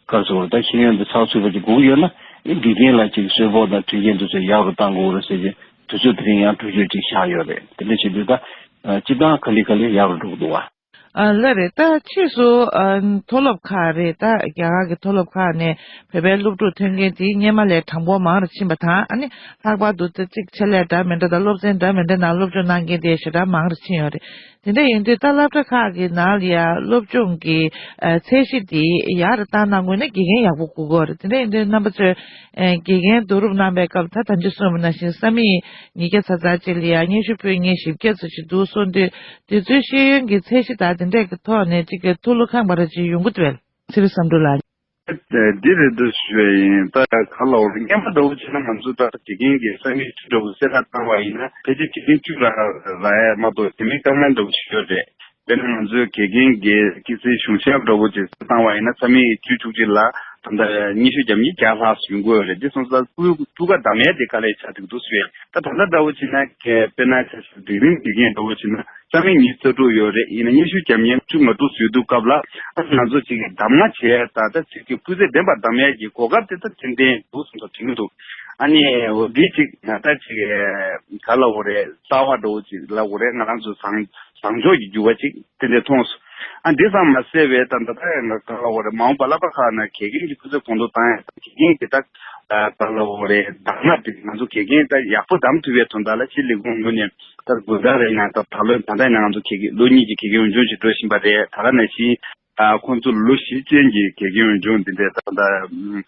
ག་རེ་ཟེར་བ་ད་ཤེས་ཡོན་དེ་ཚགས་ཚུད་པ་ཅིག་དགོས་ཀྱི་ཡོད་ན་ཨེ་དགེ་རྒན་ལ་ཅིག་གསོལ་ཕོགས་དང་མཐུན་རྐྱེན་དེ་ཚོ་ཡག་རུ་གཏང་དགོས་རེད་ཟེར་གྱི། དུས་ཚོད་དེ་རིང་ཡང་དྲུག་ཅུ་ཅིག་བཞག་ཡོད་རེད། དེ་འདྲ་བྱེད་དུས་ད་སྤྱིར་བཏང་ག་ལེ་ག་ལེ་ཡག་རུ་འགྲོ་གི་འདུག་བ། ཨ་ལགས་རེད། ད་ཕྱིས་སུ་ཨ་མཐོ་སློབ་ཁག་རེད། ད་རྒྱ་གར་གྱི་མཐོ་སློབ་ཁག་ནས་བོད་པའི་སློབ་ཕྲུག་ཐོན་མཁན་དེ་སྔོན་མ་ལས་གྲངས་འབོར་མང་རུ་ཕྱིན་པ་དང་། ཨ་ནི་ལྷག་པར་དུ་ད་ཅིག་ཆེད་ལས་འདྲ་མི་འདྲ་དང་སློབ་ཚན་འདྲ་མི་འདྲ་ནང་སློབ་སྦྱོང་གནང་མཁན་དེ་ཞེ་དྲག་མང་རུ་ཕྱིན་ཡོད་རེད། དེ་འདྲ་ཡིན་དུས་ད་སློབ་གྲྭ་ཁག་གི་ནང་ལ་ཡ་སློབ་སྦྱོང་གི་ཨ་ཚད་གཞི་དེ་ཡག་རུ་བཏང་གནང་དགོས་ན་དགེ་རྒན་ཡག་པོ་དགོས་ཀྱི་ཡོད་རེད། དེ་འདྲ་ཡིན་དུས་རྣམ་པ་ཚོས་ཨ་དགེ་རྒན་བསྡུ་རུབ་གནང་པའི་སྐབས་ད་ད་ཅི་གསུངས་པ་ནང་བཞིན་ས་མིག་ཉིས་བརྒྱ་ཚ་ཚ་ཅིག་ལ་ཡ་སྙན་ཞུ་ཕུལ་མཁན་བཞི་བརྒྱ་ཙམ་ཞིག་འདུག་གསུངས་དུས། དེ་ཚོའི་ཤེས་ཡོན་གྱི་ཚད་གཞི་དང་དེ་འདྲས་ཀྱི་ཐོག་ནས་གཅིག་གི་ཐུགས་བློ་ཁེངས་པ་རེ་ཅིག་ཡོང་གི་འདུག་བས། ཚེ་རིང་བསམ་གྲུབ་ལགས། འདི་རེད་འདུག་ཞུ་བ་ཡིན། ད་ག་ལ་འོ་རེད། སྔོན་མ་འདྲ་བོ་བྱས་ན་ང་ཚོ་ད་དགེ་རྒན་གྱི་ས་མིག་བཅུ་འདྲ་བོ་གསལ་བསྒྲགས་བཏང་བ་ཡིན་ན་ཕལ་ཆེར་དགེ་རྒན་བཅུ་རག་རག་ཡ་མ་གཏོགས་དེ་མིན་དཀའ་ངལ་འདྲ་བོ་ཞིག་ཡོད་རེད། དཔེར་ན་ང་ཚོའི་དགེ་རྒན་གྱི་སྐྱེད་ཚལ་གཞུང་ཞབས་འདྲ་བོ་ཅིག་བཏང་བ་ཡིན་ན་ས་མིག་བཅུ་བཅུ་གཅིག་ལ་ད་ལྟ་ཉི་ཤུ་བརྒྱ་ཉིས་བརྒྱ་ལྷག་ཙམ་ཡོང་གི་ཡོད་རེད། འདི་སོང་ཙང་སྤུས་སྤུས་ཀ་འདམ་ཡས་དེ་དཀའ་ལས་ཆགས་འདུག་འདུག་ཟེར། ད་ད་ལྟ་འདྲ་བོ་བྱས་ན་དཔེར་ན་ཆ་བཞག་སྒྲིག་རིམ་དགེ་རྒན་འདྲ་བོ་བྱས་ན་ས་མིག་ཉི་ཤུ་རྩ་དྲུག་ཡོད་རེད། ཡིན་ན་ཉི་ཤུ་བརྒྱ་ཉིས་བཅུ་ང་དྲུག་ཙམ་ཡོད་དུས་སྐབས་ལ་ཨ་ང་ཚོ་ཅིག་གདམ་ང་བྱས། ད་ལྟ་ཅིག་གི་སྤུས་ཚད་ལྡན་པ་འདམ་ཡས་ཀྱི་གོ་སྐབས་དེ་ད་ཏན་ཏན་འདུག་སོང་ཙང་དྲན་གྱི་འདུག་ཨ་ནི་འོ་འདི་ཅིག་ད་ཅིག་ག་ལ་འོ་རེད། གསར་བ་འདྲ་བོ་ཅིག་ལ་འོ་རེད། ང་རང་ཚོ་བཟང་བཟང་ཕྱོགས་ཀྱི་འགྱུར་བ་ཅིག་དེ་འདྲ་མཐོང་སོང་། ཨ་འདི་ཙམ་མ་ཟད་པའི་ད་ལྟ་ད་ང་ག་ལ་འོ་རེད། མ་འོངས་པ་སློབ་གྲྭ་ཁག་ནང་དགེ་རྒན་གྱི་སྤུས་ཚད་གོང་མཐོར་བཏང་ཡ་དང་དགེ་རྒན་གྱི་ད་ག་ལ་འོ་རེད། གདམ་ང་དེ་ང་ཚོ་དགེ་རྒན་ད་ཡག་པོ་གདམ་ཐུབ་པའི་དོན་དག་ལ་ཕྱིའི་ལས་ཁུངས་ངོས་ནས་ད་དགོས་དག་རེད། ཡང་ད་ད་ལོ་ད་ལྟ་ཡིན་ན་ང་ཚོ་དགེ་རྒན་ལོ་གཉིས་ཀྱི་དགེ་རྒན་འོས་སྦྱོང་བྱེད་འགྲོ་བཞིན་པ་རེད། ད་ག་ནང་བཞིན་ཨ་ཁོང་ཚོ་ལོ་བཞི་ཅན་གྱི་དགེ་རྒན་འོས་སྦྱོང་འདི་འདྲའི་ད་ལྟ་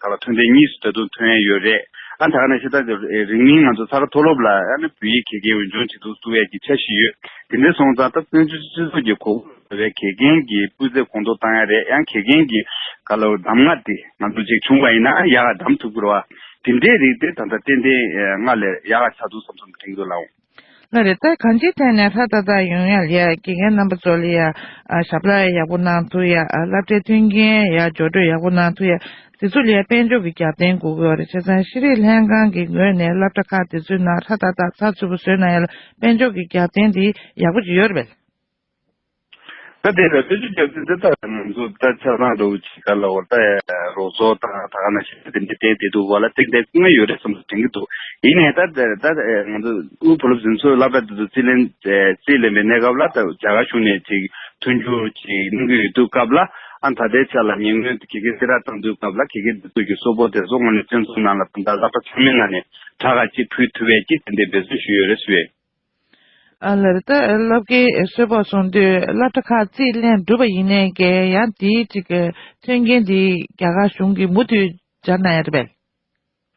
ག་ལ་ཐོན་ཐེངས་གཉིས་སུ་ད་དུང་ཐོན་ཡ་ཡོད་རེད། ཨ་ད་ག་ནང་བཞིན་ད་རིང་མིན་ང་ཚོ་ས་ག་མཐོ་སློབ་ལ་ཨ་ནི་བོད་ཡིག་དགེ་རྒན་འོས་སྦྱོང་བྱེད་དུ་བཙུགས་ཡ་གི་འཆར་གཞི་ཡོད། དེ་འདྲ་སོང་ཙང་ད་བཙན་བྱོལ་སྤྱི་ཚོགས་ཀྱི་གོ་སྐབས་བའི་དགེ་རྒན་གྱི་སྤུས་ཚད་གོང་མཐོར་བཏང་ཡ་རེད། ཡང་དགེ་རྒན་གྱི་ག་ལ་འོ་གདམ་ང་དེ་ང་ཚོ་ཅིག་བྱུང་བ་ཡིན་ན་ཡག་ག་གདམ་ཐུབ་ཀྱི་རེད་བ། དེ་འདྲའི་རིགས་དེ་ད་ལྟ་ཏན་ཏན་སྔར་ལས་ཡག་ག་ཆགས་འདུག་བསམ་བསམ་དྲན་གྱི་འདུག་ལགས། ལགས་རེད། ད་གང་ཅིའི་ཐད་ནས་ཧྲ་ཏག་ཏག་ཡོང་ཡ་ལ་ཡ་དགེ་རྒན་རྣམ་པ་ཚོ་ལ་ཡ་ཨ་ཞབས་ལ་ཡག་པོ་གནང་ཐུབ་ཡ། ཨ་སློབ་གྲྭའི་མཐུན་རྐྱེན་ཡ་སྦྱོར་སྤྲོད་ཡག་པོ་གནང་ཐུབ་ཡ། དེ་ཚོ་ལ་ཡ་དཔལ་འབྱོར་གྱི་རྒྱབ་རྟེན་དགོས་ཀྱི་ཡོད་རེད། བྱས་ཙང་ཤེས་རིག་ལྷན་ཁང་གི་ངོས་ནས་སློབ་གྲྭ་ཁག་དེ་ཚོའི་ནང་ཧྲ་ཏག་ཏག་ཚགས་ཚུད་པོ་བཟོས་གནང་ཡ་ལ་དཔལ་འབྱོར་གྱི་རྒྱབ་རྟེན་དེ་ཡག་པོ་ཅིག་ཡོད་རེད་པས། ད་དེ་ལ་དཔེ་ཆ་རྒྱབ་དུས་དེ་ལྟར་ང་ཚོ་ད་ཆ་ཚང་འགྲོ་ཅིག་ག་ལ་འོ་ད་རོགས་ཚོགས་དང་ད་ག་ནང་བཞིན་དེ་འདྲ་བསྟན་བསྡད་འདུག་བ་ལ་ཏིག་ཏིག་དཀའ་ངལ་ཡོད་རེད་བསམ་དྲན་གྱི་འདུག་ཡིན་ནའི་ད་ད་ང་ཚོ་དབུས་བོད་སློབ་འཛིན་ཚོགས་སློབ་གྲྭ་དེ་ཚོ་རྩིས་ལེན་རྩིས་ལེན་པའི་གནས་སྐབས་ལ་ད་རྒྱ་གར་གཞུང་ནས་ཅིག་མཐུན་འགྱུར་ཅིག་གནང་གི་ཡོད་དུས་སྐབས་ལ་ཨ་ད་ལྟའི་ཆ་ལ་ཉེ་སྔོན་དགེ་རྒན་གསལ་བསྒྲགས་བཏང་དུས་སྐབས་ལ་དགེ་རྒན་དེ་ཚོ་གི་གསོལ་ཕོགས་དེ་ཚོ་དངོས་གནས་བཙན་འཛུལ་ནང་ལ་ད་ལྟ་སློབ་གྲྭ་ཚང་མའི་ནང་ནས་དྲག་ག་ཅིག་ཕུལ་ཐུབ་པའི་ཅིག་དེ་འདྲའི་འབད་བརྩོན་ཞུས་ཡོད་རེད་ཟེར་བས། ཨ་ལགས་རེད། ད་སློབ་དགེ་གསོལ་ཕོགས་གསུང་དུས་སློབ་གྲྭ་ཁག་རྩིས་ལེན་གྲུབ་པ་ཡིན་ནའི་ཀྱང་ཡང་དེའི་གཅིག་གི་མཐུན་རྐྱེན་དེ་རྒྱ་གར་གཞུང་གིས་མུ་མཐུད་སྦྱར་གནང་ཡ་རེད་པས།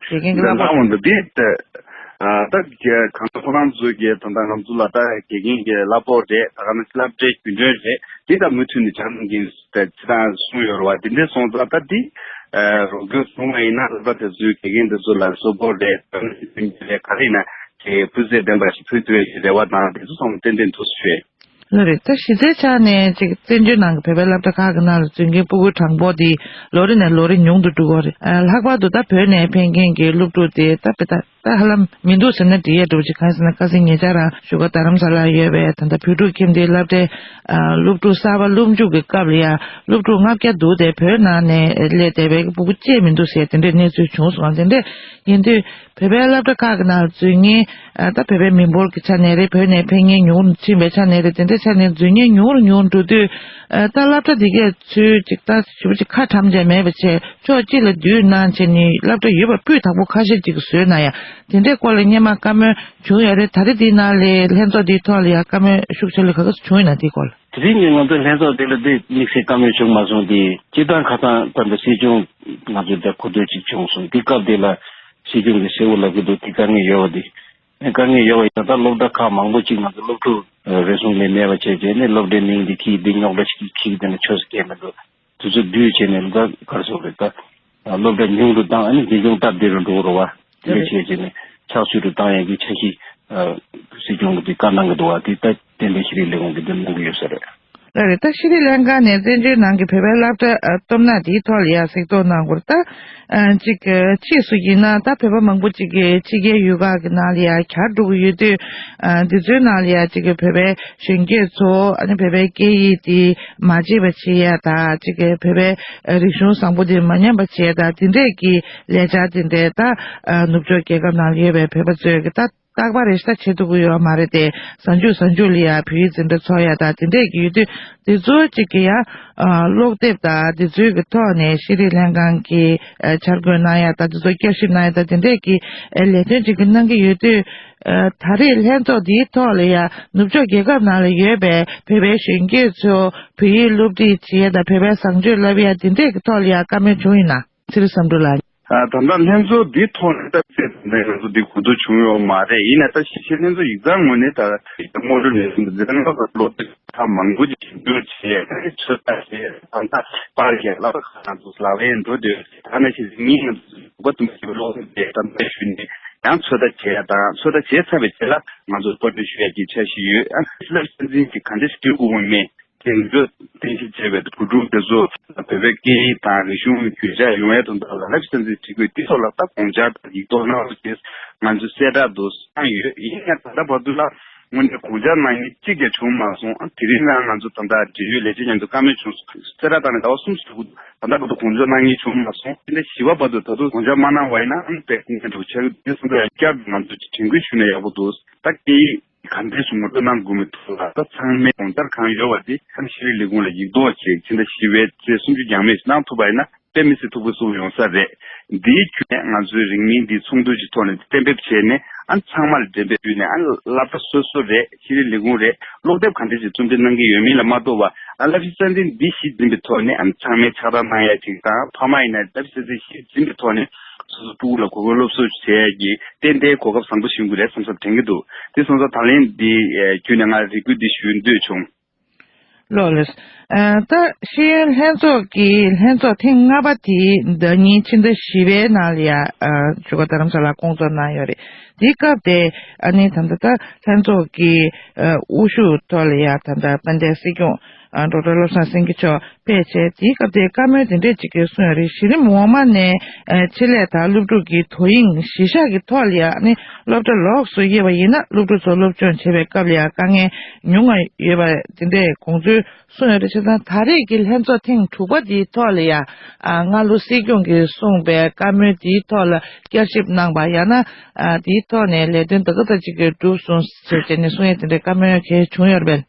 དགེ་རྒན་གྱི་གླ་ཕོགས། འདི་ལ་འོང་འདུག་འདི་ད་ད་གང་ལྟར་ཁོ་རང་ཚོའི་གི་ད་ལྟ་ང་ཚོ་ལ་ད་དགེ་རྒན་གྱི་གླ་ཕོགས་རེད། ད་ག་ནང་བཞིན་སློབ་གྲྭའི་རྒྱུན་གྲོན་རེད། འདི་ད་མུ་མཐུད་ནས་སྦྱར་གནང་གི་ད་ཅི་ད་གསུངས་ཡོད་རེད་བ། འདི་འདྲ་སོང་ཙང་ད་འདི་རོགས་སྐྱོར་བྱུང་བ་ཡིན་ན་སློབ་གྲྭ་དེ་ཚོའི་དགེ་རྒན་དེ་ཚོ་ལ་གསོལ་ཕོགས་རེད། ད་ག་ནང་བཞིན་རྒྱུན་གྲོན་རེད། ག་རེ་ཡིན་ན། དེ་སྤུས་ཚད་ལྡན་པ་ཞིག་ཕུལ་ཐུབ་པའི་རེ་བ་དང་དེ་ཚོ་ཚང་མ་ཏན་ཏན་འདུག་ཟེར་ཞུ་ཡས། ལགས་རེད། ད་གཞི་རྩའི་ཆ་ནས་ཅིག་བཙན་བྱོལ་ནང་གི་བོད་པའི་སློབ་གྲྭ་ཁག་གི་ནང་ལ་འཛུལ་མཁན་སྤུ་གུའི་གྲངས་འབོར་དེ་ལོ་རེ་ནས་ལོ་རེ་ཉུང་དུ་འགྲོ་གི་རེད། ཨ་ལྷག་པར་དུ་ད་བོད་ནས་ཕེབས་མཁན་གྱི་སློབ་ཕྲུག་དེ་ད་དཔེ་ད་ད་ཧ་ལམ་མི་འདུག་ཟེར་ན་འགྲིག་ཡས་འདྲ་པོ་ཅིག་གང་ཡིན་ཟེར་ན་ཁ་སང་ཉེ་ཆར་རང་བཞུགས་སྒར་རྡ་རམ་ས་ལར་ཡོད་པའི་ད་ལྟ་བོད་ཕྲུག་ཁྱིམ་སྡེའི་སློབ་གྲྭའི་ཨ་སློབ་ཕྲུག་གསར་པ་སློབ་འཇུག་གི་སྐབས་ལ་ཡ་སློབ་ཕྲུག་ལྔ་བརྒྱ་འདུག་སྟེ་བོད་ནང་ནས་སླེབས་བསྡད་པའི་སྤུ་གུ་གཅིག་མི་འདུག་ཟེར་དེ་འདྲའི་གནས་ཚུལ་བྱུང་སོང་། དེ་འདྲ་ཡིན་དུས། བོད་པའི་སློབ་གྲྭ་ཁག་གི་ནང་འཛུལ་མཁན་ཨ་ད་བོད་པའི་མི་འབོར་གྱི་ཆ་ནས་རེད། བོད་ནས་ཕེབས་མཁན་ཉུང་རུ་ཕྱིན་པའི་ཆ་ནས་རེད། དེ་འདྲའི་ཆ་ནས་འཛུལ་མཁན་ཉུང་རུ་ཉུང་རུ་འགྲོ་དུས་ཨ་ད་སློབ་གྲྭ་འདི་གས་ཚུལ་ཅིག་ད་ཞེ་པོ་ཅིག་ཁ་གྲམ་བྱས་མེད་པ་བྱས་ཕྱོགས་གཅིག་ལ་བསྡུས་གནང་བྱས་ནས་སློབ་གྲྭ་ཡོད་པ་སྤུས་དག་པོ་ཁ་ཤས་ཅིག་བཟོས་གནང་ཡ། དེ་འདྲའི་སྐོར་ལ་སྔོན་མ་བཀའ་མོལ་བྱུང་ཡོད་རེད། ད་རེས་འདིའི་ནང་ལ་ལྷན་ཚོགས་འདིའི་ཐོག་ལ་ཡ་བཀའ་མོལ་ཤུགས་ཆེ་ལ་ག་ག་ཚོད་བྱུང་ཡོད་ན་དེའི་སྐོར་ལ། དེ་རིང་ནས་ང་ཚོ་ལྷན་ཚོགས་དེ་ལ་འདི་དམིགས་བསལ་བཀའ་མོལ་བྱུང་མ་སོང་དེ་སྤྱིར་བཏང་ཁ་སང་ད་ལྟ་སྲིད་སྐྱོང་ང་ཚོ་ད་གོ་ཐོས་ཅིག་བྱུང་སོང་། དེ་སྐབས་དེ་ལ་སྲིད་སྐྱོང་གིས་གསལ་བོ་ལབ་ཀྱི་འདུག་དེ་དཀའ་ངལ་ཡོད་པ་དེ། དཀའ་ངལ་ཡོད་པ་ཡིན་ན་ད་སློབ་གྲྭ་ཁག་མང་པོ་ཅིག་ང་ཚོ་སློབ་ཕྲུག་རེ་ཟུང་ལས་མེད་པ་བྱས་བྱས་ནས་སློབ་གྲྭའི་མིང་དེ་ཁྱེར་དེ་རྙོག་དྲ་ཞིག་ཁྱེར་དེ་ནས་ཆོས་སུ་སྐྱེལ་མི་འདུག་དེ་ཚོ་བསྡུས་བྱས་ནས་ད་ག་རེ་ཟེར་དགོས་རེད། ད་སློབ་གྲྭ་ཉུང་དུ་བཏང་ཨ་ནི་འཛིན་སྐྱོང་སྟབས་བདེ་རུ་འགྲོ་གི་རེད་བ། དེ་འདྲ་བྱས་བྱས་ནས་ཆགས་ཚུལ་དུ་བཏང་ཡག་གི་འཆར་གཞི་སྲིད་སྐྱོང་གིས་དེ་བཀའ་གནང་གི་འདུག་བ། དེ་ད་ཏན་ཏན་ཤེས་རིག་ལས་ཁུངས་ཀྱིས་དེ་གནང་གི་ཡོད་ས་རེད། ལགས་རེད། ད་ཤེས་རིག་ལྷན་ཁང་ནས་བཙན་བྱོལ་ནང་གི་བོད་པའི་སློབ་གྲྭ་ཨ་སྟོབས་ན་དེའི་ཐོག་ལ་ཡང་གཟིགས་རྟོག་གནང་དགོས་རེད། ད་ཨ་གཅིག་ཕྱིས་སུ་ཡིན་ན་ད་བོད་པ་མང་པོ་ཅིག་གིས་ཕྱི་རྒྱལ་ཡུལ་ཁག་གི་ནང་ལ་ཡང་གྱར་འགྲོ་གི་ཡོད་དུས་ཨ་འདི་ཚོའི་ནང་ལ་ཡང་གཅིག་བོད་པའི་གཞོན་སྐྱེས་ཚོ་ཨ་ནི་བོད་པའི་སྐད་ཡིག་དེ་མ་བརྗེད་པ་བྱེད་ཡ་དང་གཅིག་བོད་པའི་རིག་གཞུང་བཟང་པོ་དེ་མ་ཉམས་པ་བྱེད་ཡ་དང་དེ་འདྲས་ཀྱི་ལས་འཆར་དེ་འདྲས་ད་ནུབ་ཕྱོགས་རྒྱལ་ཁབ་ནང་ལ་ཡོད་པའི་བོད་པ་ཚོས་ཀྱི་ད། རྟག་པར་རེ་ཞིག་ད་བྱེད་ཐུབ་ཀྱི་ཡོད་མ་རེད་དེ། གཟའ་མཇུག་གཟའ་མཇུག་ལ་ཡ་བོད་ཡིག་འཛིན་གྲྭ་ཚོགས་ཡ་ད་དེ་འདྲས་ཀྱི་ཡོད་དུས། དེ་ཚོ་གཅིག་གི་ཡ་ཨ་ཀློག་དེབ་དང་དེ་ཚོའི་གི་ཐོག་ནས་ཤེས་རིག་ལྷན་ཁང་གི་ཨ་འཆར་འགོད་གནང་ཡ་ད་དེ་ཚོ་བསྐྱར་ཞིབ་གནང་ཡ་ད་དེ་འདྲས་ཀྱི་ཨ་ལས་དོན་གཅིག་གི་གནང་གི་ཡོད་དུས། ཨ་ད་རེས་ལྷན་ཚོགས་འདིའི་ཐོག་ལ་ཡ་ནུབ་ཕྱོགས་རྒྱལ་ཁབ་ནང་ལ་ཡོད་པའི་བོད་པའི་གཞོན་སྐྱེས་ཚོ་བོད་ཡིག་སློབ་ཁྲིད་བྱེད་ཡ་དང་བོད་པའི་བཟང་སྤྱོད་བསླབ་ཡ་དེ་འདྲས་ཀྱི་ཐོག་ལ་ཡ་བཀའ་མོལ་བྱུང་ཡིན་ན། ཚེ་རིང་བསམ་གྲུབ་ལགས། ཨ་ད་ལྟ་ལྷན་ཚོགས་འདིའི་ཐོག་ནས་ད་ཚེ་ད་ལྟ་ང་ཚོ་འདི་གོ་བསྡུར་བྱུང་ཡོད་མ་རེད། ཡིན་ན་ད་གཞིས་བྱེས་ལྷན་ཚོགས་ཡིག་ཚང་ངོས་ནས་ད་སྔོན་འགྲོ་ནས་བཟུང་སྟེ་འཛིན་གྲྭ་ལྔ་པ་ལོ་ཚད་ཐ་མང་པོ་ཅིག་ཞིབ་འཇུག་བྱས། ཚོད་ལྟ་བྱས། ད་ལྟ་པར་རྒྱག་ལ་ཁ་ང་ཚོ་ལག་ལེན་འགྲོ་འདོད་ད་ནས་ཤེས་ཟིན་ངེས་ང་ཚོ་གོ་བསྡུར་བྱས་པའི་ལོ་ཚད་དེ་ད་ལྟ་ཞུས་ནས་ཡང་ཚོད་ལྟ་བྱས་དང་། ཚོད་ལྟ་བྱས་ཚར་བའི་རྗེས་ལ་ང་ཚོ་པར་སྐྲུན་ཞུ་ཡག་གི་འཆར་གཞི་ཡོད། ཨ་ནི་བསླབ་ཚན་འཛིན་གྱི་ག་འདྲ་ཞིག་བསྒྱུར་དགོས་མིན། དེང་རབས་རྟེན་གཞི་བྱས་པའི་བོད་ཕྲུག་དེ་ཚོ་བོད་པའི་སྐད་ཡིག་དང་རིག་གཞུང་རྒྱུན་འཇགས་ཡོང་ཡས་དོན་དག་ལ་བསླབ་ཚན་འཛིན་བྱེད་དགོས། དེ་ཚོ་ལ་ད་དགོངས་འཆར་དང་ཡིག་ཐོག་གནང་རོགས་ཞེས་ང་ཚོས་གསལ་བསྒྲགས་དུ་བཏང་ཡོད། ཡིན་ཡང་ད་ལྟ་བར་དུ་ལ་དངོས་གནས་དགོངས་འཆར་གནང་མཁན་གཅིག་ཀྱང་བྱུང་མ་སོང་། ཨ་དེ་རིང་ལ་ང་ཚོ་ད་ལྟ་འབྲེལ་ཡོད་ལས་བྱེད་མཉམ་དུ་བཀའ་མོལ་བྱུང་སོང་། གསལ་བསྒྲགས་བཏང་ནས་ཟླ་བ་གསུམ་ཙམ་འགྲོ་གི་འདུག་ད་ལྟ་བར་དུ་དགོངས་འཆར་གནང་མཁན་བྱུང་མ་སོང་། དེ་འདྲ་བཞི་པ་བར་དུ་ད་དུང་དགོངས་འཆར་མ་གནང་བ་ཡིན་ན་ཨང་དཔེ་ཁུངས་ཀྱང་འགྲོ་ཆགས་ཀྱི་འདུག་དེ་སོང་ཙང་བསྐྱར་དུ་ང་ཚོ་དྲན་སྐུལ་ཞུས་ན་ཡག་པོ་འདུག་ད་སྐད་ཡིག་ག་འདྲས་སུ་ངོ་སྤྲོད་གནང་དགོས་མིན་ཐོག་ལ་ད་ཚང་མས་དགོངས་འཆར་གང་ཡོད་པ་དེ་ཨ་ནི་ཤེས་རིག་ལས་ཁུངས་ལ་ཡིག་ཐོག་ཅིག་ཕྱི་ཟླ་བཞི་པའི་ཚེས་སུམ་ཅུ་གྱ་མེད་ཅིག་གནང་ཐུབ་པ་ཡིན་ན་དཔེ་མི་སྲིད་ཐུགས་ཕན་གསོས་ཡོང་ས་རེད། འདིའི་བརྒྱུད་ནས་ང་ཚོའི་རིང་མིན་འདི་ཚོགས་འདུ་ཅིག་ཐོག་ནས་གཏན་འབེབས་བྱས་ནས་ཨ་ནི་ཚང་མ་ལ་འགྲེམས་སྤེལ་བརྒྱུད་ནས་ཨ་ནི་སློབ་གྲྭ་སོ་སོ་རེད། ཤེས་རིག་ལས་ཁུངས་རེད། ཀློག་དེབ་ག་འདྲས་ཅིག་རྩོམ་སྒྲིག་གནང་གི་ཡོད་མིན་ལ་མ་ལྟོས་པར་ཨ་བསླབ་གཞི་རྩ་འཛིན་འདི་གཞི་འཛིན་པའི་ཐོག་ནས་ཨ་ནི་ཚང་མས་ཕྱག་རྟགས་གནང་ཡ་ཅིག་དང་། ཕ་མ་ཡིན་ན་བསླབ་གཞི་རྩ་འཛིན་གཞི་འཛིན་པའི་ཐོག་ནས་སོ་སོ་ཕྲུ་གུ་ལ་གོ་སྐབས་སློབ་གསོ་བྱེད་ཡ་གི་ཏན་ཏན་གོ་སྐབས་བཟང་པོ་ཞིག་ཡོང་གི་རེད་བསམ་བསམ་དྲན་གྱི་འདུག་དེ་སོང་ཙང་ད་ལན་འདི་ཨེ་བརྒྱུད་ནས་ང་རེ་སྐུལ་འདི་ཞུ་འདོད་བྱུང་། ལགས་ལགས། ཨ་ད་ཤེས་ཡོན་ལྷན་ཚོགས་ཀྱི་ལྷན་ཚོགས་ཐེངས་ལྔ་པ་དེ་ཟླ་ཉིན་ཕྱི་ཟླ་བཞི་པའི་ནང་ལ་ཡ་ཨ་བཞུགས་སྒར་རྡ་རམ་ས་ལར་བསྐོང་ཚོགས་གནང་ཡོད་རེད། དེའི་སྐབས་དེ་ཨ་ནི་ད་ལྟ་ད་ལྷན་ཚོགས་ཀྱི་ཨ་དབུ་བཞུགས་ཐོག་ལ་ཡ་ད་ལྟ་དཔལ་ལྡན་སྲིད་སྐྱོང་ཨ་ཌོག་ཊར་བློ་བཟང་སེང་གེ་མཆོག་ཕེབས་བྱས། དེའི་སྐབས་དེ་བཀའ་མོལ་དེ་འདྲས་ཅིག་གསུངས་ཡོད་རེད། གཞི་རིམ་འོག་མ་ནས་ཨ་ཆེད་ལས་དང་སློབ་ཕྲུག་གི་དོ་དབྱིངས་གཞི་བཞག་གི་ཐོག་ལ་ཡ་ཨ་ནི་སློབ་གྲྭ་ལོགས་སུ་དབྱེ་བ་ཡིན་ན་སློབ་ཕྲུག་ཚོ་སློབ་སྦྱོང་བྱེད་པའི་སྐབས་ལ་ཡ་དཀའ་ངལ་ཉུང་བ་ཡོད་པ་དེ་འདྲས་དགོངས་ཚུལ་གསུངས་ཡོད་རེད། བྱས་ཙང་ད་རེས་ཀྱི་ལྷན་ཚོགས་ཐེངས་དྲུག་པ་འདིའི་ཐོག་ལ་ཡ་ཨ་སྔ་ལོ་སྲིད་སྐྱོང་གིས་གསུངས་པའི་བཀའ་མོལ་འདིའི་ཐོག་ལ་བསྐྱར་ཞིབ་གནང་པ་ཡང་ན་ཨ་འདིའི་ཐོག་ནས་ལས་དོན་ད་ག་ཙམ་ཅིག་གིས་གྲུབ་སོང་ཟེར་བྱས་ནས་གསུང་ཡས་དེ་འདྲའི་བཀའ་མོལ་གལ་བྱུང་ཡོད་རེད་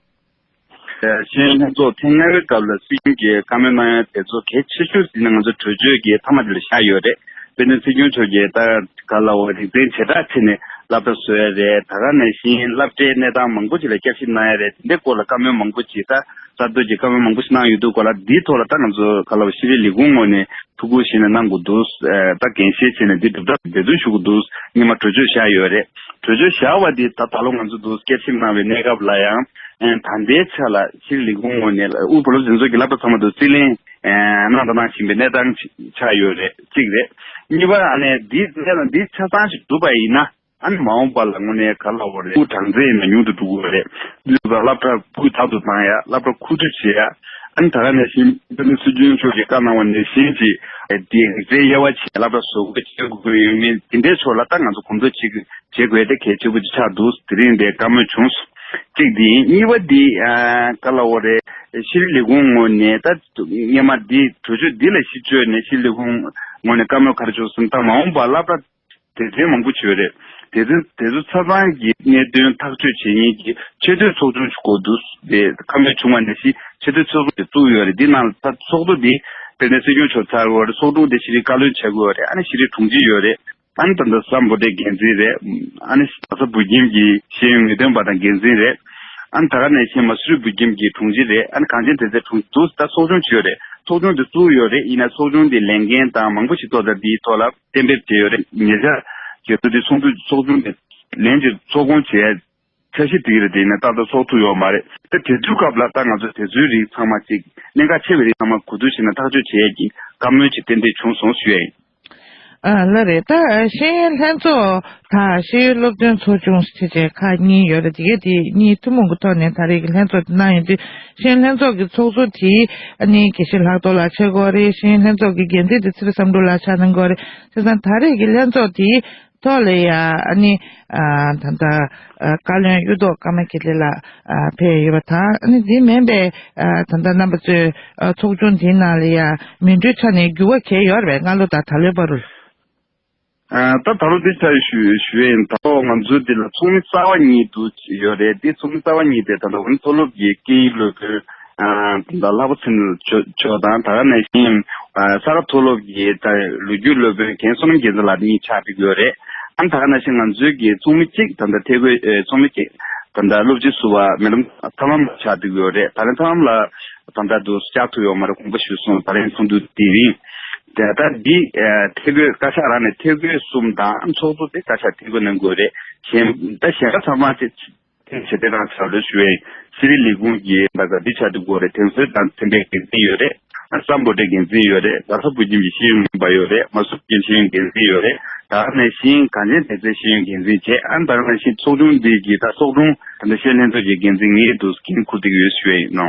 པས། ཤེས་ཡོན་ལྷན་ཚོགས་ཐེངས་ལྔ་པའི་སྐབས་ལ་སྲིད་སྐྱོང་གིས་བཀའ་མོལ་གནང་ཡ་དེ་ཚོ་གལ་ཆེ་ཤོས་ཟེར་ན་ང་ཚོ་གྲོས་ཆོད་ཀྱི་མཐའ་མ་དེ་ལ་བཞག་ཡོད་རེད། དཔེར་ན་སྲིད་སྐྱོང་མཆོག་གིས་ད་ག་ལ་འོ་རིག་ཚན་བྱེ་བྲག་ཕྱེ་ནས་སློབ་གྲྭ་བཟོ་ཡ་རེད། ད་ག་ནང་བཞིན་སློབ་གྲྭའི་གནས་སྟངས་མང་པོ་ཅིག་ལ་བསྐྱར་ཞིབ་གནང་ཡ་རེད། དེ་འདྲའི་སྐོར་ལ་བཀའ་མོལ་མང་པོ་ཅིག་ད་གསར་གཏོད་ཀྱི་བཀའ་མོལ་མང་པོ་ཞིག་གནང་ཡོད་འདུག་གོ་ལ། འདིའི་ཐོག་ལ་ད་ང་ཚོ་ག་ལ་འོ་ཤེས་རིག་ལས་ཁུངས་ངོས་ནས་ཐུགས་ཁུར་བཞེས་ནས་གནང་དགོས་འདུག་ཨ་ད་འགན་བཞེས་བྱས་ནས་འདི་གྲུབ་མཐའ་འབད་བརྩོན་ཞུ་དགོས་འདུག་སྔོན་མ་གྲོས་ཆོད་བཞག་ཡོད་རེད། གྲོས་ཆོད་བཞག་པ་འདི་ད་ད་ལོ་ང་ཚོ་འདུག་བསྐྱར་ཞིབ་གནང་བའི་གནས་སྐབས་ལ་ཡང་ཨ་ད་ལྟའི་ཆ་ལ་ཤེས་རིག་ལས་ཁུངས་ངོས་ནས་དབུས་བོད་སློབ་འཛིན་ཚོགས་ཀྱི་སློབ་གྲྭ་ཚང་མ་དུ་རྩིས་ལེན་ཨ་གནང་དང་གནང་བཞིན་པའི་གནས་སྟངས་ཆགས་ཡོད་རེད། གཅིག་རེད། གཉིས་པ་ཨ་ནི་འདི་གནས་སྟངས་འདི་ཆ་ཚང་ཞིག་གྲུབ་པ་ཡིན་ན་ཨ་ནི་མ་འོངས་པ་ལ་དངོས་གནས་ག་ལ་འོ་རེད། སྤུས་གྲངས་ཚད་ཡིན་ན་ཉུང་དུ་འགྲོ་གི་རེད། འདི་ཚོ་སློབ་གྲྭ་སྤུས་དག་ཏུ་བཏང་ཡ། སློབ་གྲྭ་ཁུ་བསྡུ་བྱེད་ཡ། ཨ་ནི་ད་ག་ནང་བཞིན་སྤེན་པ་ཚེ་རིང་མཆོག་གིས་བཀའ་གནང་བ་ནང་བཞིན་གྱི་དེ་རིག་རྩལ་དབྱེ་བ་ཕྱེ་སློབ་གྲྭ་བཟོ་དགོས་བྱེད་དགོས་ཡོད་མེད་དེ་འདྲའི་ཕྱོགས་ལ་ད་ང་ཚོ་གོམ་བགྲོད་བྱེད་དགོས་བྱེད་དགོས་དེ་གལ་ཆེ་པོ་ཅིག་ཆགས་འདུག་དེ་རིང་འདིར་བཀའ་མོལ་བྱུང་སོང་། གཅིག་འདི་ཡིན། གཉིས་པ་འདི་ཨ་ག་ལ་འོ་རེད། ཤེས་རིག་ལས་ཁུངས་ངོས་ནས་ད་སྔོན་མ་འདི་གྲོས་ཆོད་འདི་ལ་གཞི་བཅོལ་ནས་ཤེས་རིག་ལས་ཁུངས་ངོས་ནས་བཀའ་མོལ་ག་རེ་བྱུང་སོང་ད་མ་འོངས་པ་སློབ་གྲྭ་སྡེ་ཚན་མང་པོ་ཅིག་ཡོད་རེད། སྡེ་ཚན་དེ་ཚོ་ཆ་ཚང་གི་གནད་དོན་ཐག་གཅོད་བྱེད་མཁན་གྱི་ཆེས་མཐོའི་ཚོགས་ཆུང་ཞིག་དགོས་འདུག་དེ་བཀའ་མོལ་བྱུང་བ་ནང་བཞིན་ཆེས་མཐོའི་ཚོགས་ཆུང་དེ་བཙུགས་ཡོད་རེད། འདི་ནང་ལ་ད་ཚོགས་གཙོ་འདི་དཔལ་ལྡན་སྲིད་སྐྱོང་མཆོག་ཚར་ཡོད་རེད། ཚོགས་དྲུང་དེ་ཤེས་རིག་བཀའ་བློན་བྱེད་དགོས་ཡོད་རེད། ཨ་ནི་ཤེས་རིག་དྲུང་ཆེ་ཡོད་རེད། ཨ་ནི་ད་ལྟ་སམ་བྷོ་ཊའི་འགན་འཛིན་རེད། ཨ་ནི་རྡ་ས་བོད་ཁྱིམ་གྱི་ཤེས་ཡོན་ངེས་སྟོན་པ་དང་འགན་འཛིན་རེད། ཨ་ནི་ད་ག་ནང་བཞིན་མ་སུ་རི་བོད་ཁྱིམ་གྱི་དྲུང་ཆེ་རེད། ཨ་ནི་གངས་ཅན་གྲོང་གསེབ་དྲུང་འདུག་ད་ཚོགས་ཆུང་བྱས་ཡོད་རེད། ཚོགས་ཆུང་དེ་བཙུགས་ཡོད་རེད། ཡིན་ན་ཚོགས་ཆུང་དེ་ལས་འགན་དང་མང་པོ་ཞིག་ཐོག་ད་འདིའི་ཐོག་ལ་གཏན་འབེབས་བྱས་ཡོད་རེད། ཉེ་ཆར་རྒྱལ་ཚོགས་འདི་ཚོགས་འདུ་ཚོགས་ཆུང་དེ་ལན་གཅིག་ཚོགས་སྐོང་བྱས་འཆར་གཞི་དེ་རེད། དེ་ཡིན་ན་ཏག་ཏག་ཚོགས་ཐུབ་ཡོད་མ་རེད། དེ་དེ་དུས་སྐབས་ལ་ད་ང་ཚོ་དེ་ཚོའི་རིགས་ཚང་མ་གཅིག་གནད་འགག་ཆེ་བའི་རིགས་ཚང་མ་གོ་བསྡུར་བྱས་ནས་ཐག་གཅོད་བྱེད་ཡས་ཀྱི་བཀའ་མོལ་ཅིག་ཏན་ཏན་བྱུང་སོང་ཞུ་ཡས་ཡིན། ཨ་ལགས་རེད། ད་ཤེས་ཡོན་ལྷན་ཚོགས་དང་ཤེས་ཡོན་སློབ་སྟོན་ཚོགས་ཆུང་ཞེས་བྱས་ཁག་གཉིས་ཡོད་རེད། དེ་གའི་དེ་གཉིས་ཐུན་མོང་གི་ཐོག་ནས་ད་རེས་ཀྱི་ལྷན་ཚོགས་དེ་གནང་ཡོད་དུས་ཤེས་ཡོན་ལྷན་ཚོགས་ཀྱི་ཚོགས་གཙོ་དེ་ཨ་ནི་དགེ་བཤེས་ལྷག་རྡོར་ལགས་ཆགས་ཀྱི་ཡོད་རེད། ཤེས་ཡོན་ལྷན་ཚོགས་ཀྱི་འགན་འཛིན་དེ་ཚེ་རིང་བསམ་གྲུབ་ལགས་ཆགས་གནང་གི་ཡོད་རེད། བྱས་ཙང་ད་རེས་ཀྱི་ལྷན་ཚོགས་དེའི་ཐོག་ལ་ཡ་ཨ་ནི་ཨ་ད་ལྟ་ཨ་བཀའ་བློན་གཡུ་ཐོག་ཀརྨ་དགེ་ལེགས་ལགས་ཨ་ཕེབས་ཡོད་པ་དང་། ཨ་ནི་དེ་མིན་པའི་ཨ་ད་ལྟ་རྣམ་པ་ཚོས་ཨ་ཚོགས་ཆུང་དེའི་ནང་ལ་ཡ་མི་འགྲོའི་ཆ་ནས་འགྱུར་བ་གང་ཡོད་རེད་པས། སྔ་ལོ་དང་ད་ལོའི་བར་དུ། ཨ། ད་ད་ལོ་འདི་ཆ་ཞུ་ཞུ་ཡིན། ད་ལོ་ང་ཚོའི་འདི་ལ་ཚོགས་མི་རྩ་བ་གཉིས་འདུག་ཡོད་རེད། འདི་ཚོགས་མི་རྩ་བ་གཉིས་དེ་ད་ལྟ་འོན་མཐོ་སློབ་ཀྱི་སྐད་ཡིག་སློབ་དཔོན། ཨ། ད་ལྷག་པ་ཚེ་རིང་མཆོག་དང་། ད་ག་ནང་བཞིན་ཨ་ས་རཱ་མཐོ་སློབ་ཀྱི་ད་ལོ་རྒྱུས་སློབ་དཔོན་རྒན་བསོད་ནམས་རྒྱལ་མཚན་ལགས་གཉིས་ཆགས་བསྡད་ཡོད་རེད། ཨ། ད་ག་ནང་བཞིན་ང་ཚོའི་གི་ཚོགས་མི་གཅིག་ད་ལྟ་ཐད་བསྐོས་ཨེ་ཚོགས་མི་གཅིག་ད་ལྟ་སློབ་སྤྱི་ཟུར་པ་སྨོན་ལམ་ཐར་ལམ་ལགས་ཆགས་བསྡད་ཡོད་རེད། ད་ལན་ཐར་ལམ་ལགས་ད་ལྟ་འདུག་བཅར་ཐུབ་ཡོད་མ་རེད། དགོངས་པ་ཞུས་སོང་། ད་ལན་ཚོགས་འདུ་དེ་རིང་། དེ་ལྟར་འདི་ཨ་ཐད་བསྐོས་བཀའ་ཤག་རང་ནས་ཐད་བསྐོས་གསུམ་དང་། ཚོགས་གཙོ་དེ་བཀའ་ཤག་ཐད་བསྐོས་གནང་དགོས་རེད། གཞན་ད་གཞན་པ་ཚང་མ་ཅིག་ཐེངས་ཕྱེད་དེ་རང་ཆགས་ལོས་ཞུ་བའི་ཤེས་རིག་ལས་ཁུངས་ཀྱི་ད་ག་འདི་ཆགས་འདུག་དགོས་རེད། དེང་སྲོལ་དང་མཐུན་པའི་འགན་འཛིན་ཡོད་རེད། བསམ་བློ་གྲོས་འགན་འཛིན་ཡོད་རེད། རྡ་ས་བོད་ཁྱིམ་གྱི་ཤེས་ཡོན་ངོ་མ་ཡོད་རེད། མ་སུ་བོད་ཁྱིམ་ཤེས་ཡོན་འགན་འཛིན་ཡོད་རེད། ད་ག་ནང་བཞིན་གངས་ཅན་བདེ་རྩའི་ཤེས་ཡོན་འགན་འཛིན་བྱས། ཨ། ད་ག་ནང་བཞིན་ཚོགས་ཆུང་འདི་གི་ད་ཚོགས་དྲུང་ད་ལྟ་ཤེས་ཡོན་ལྷན་ཚོགས་ཀྱི་འགན་འཛིན་ངས་འདུག་འགན་འཁུར་བསྡད་ཀྱི་ཡོད་ཞུ་ཡ་ཡིན་ནོ།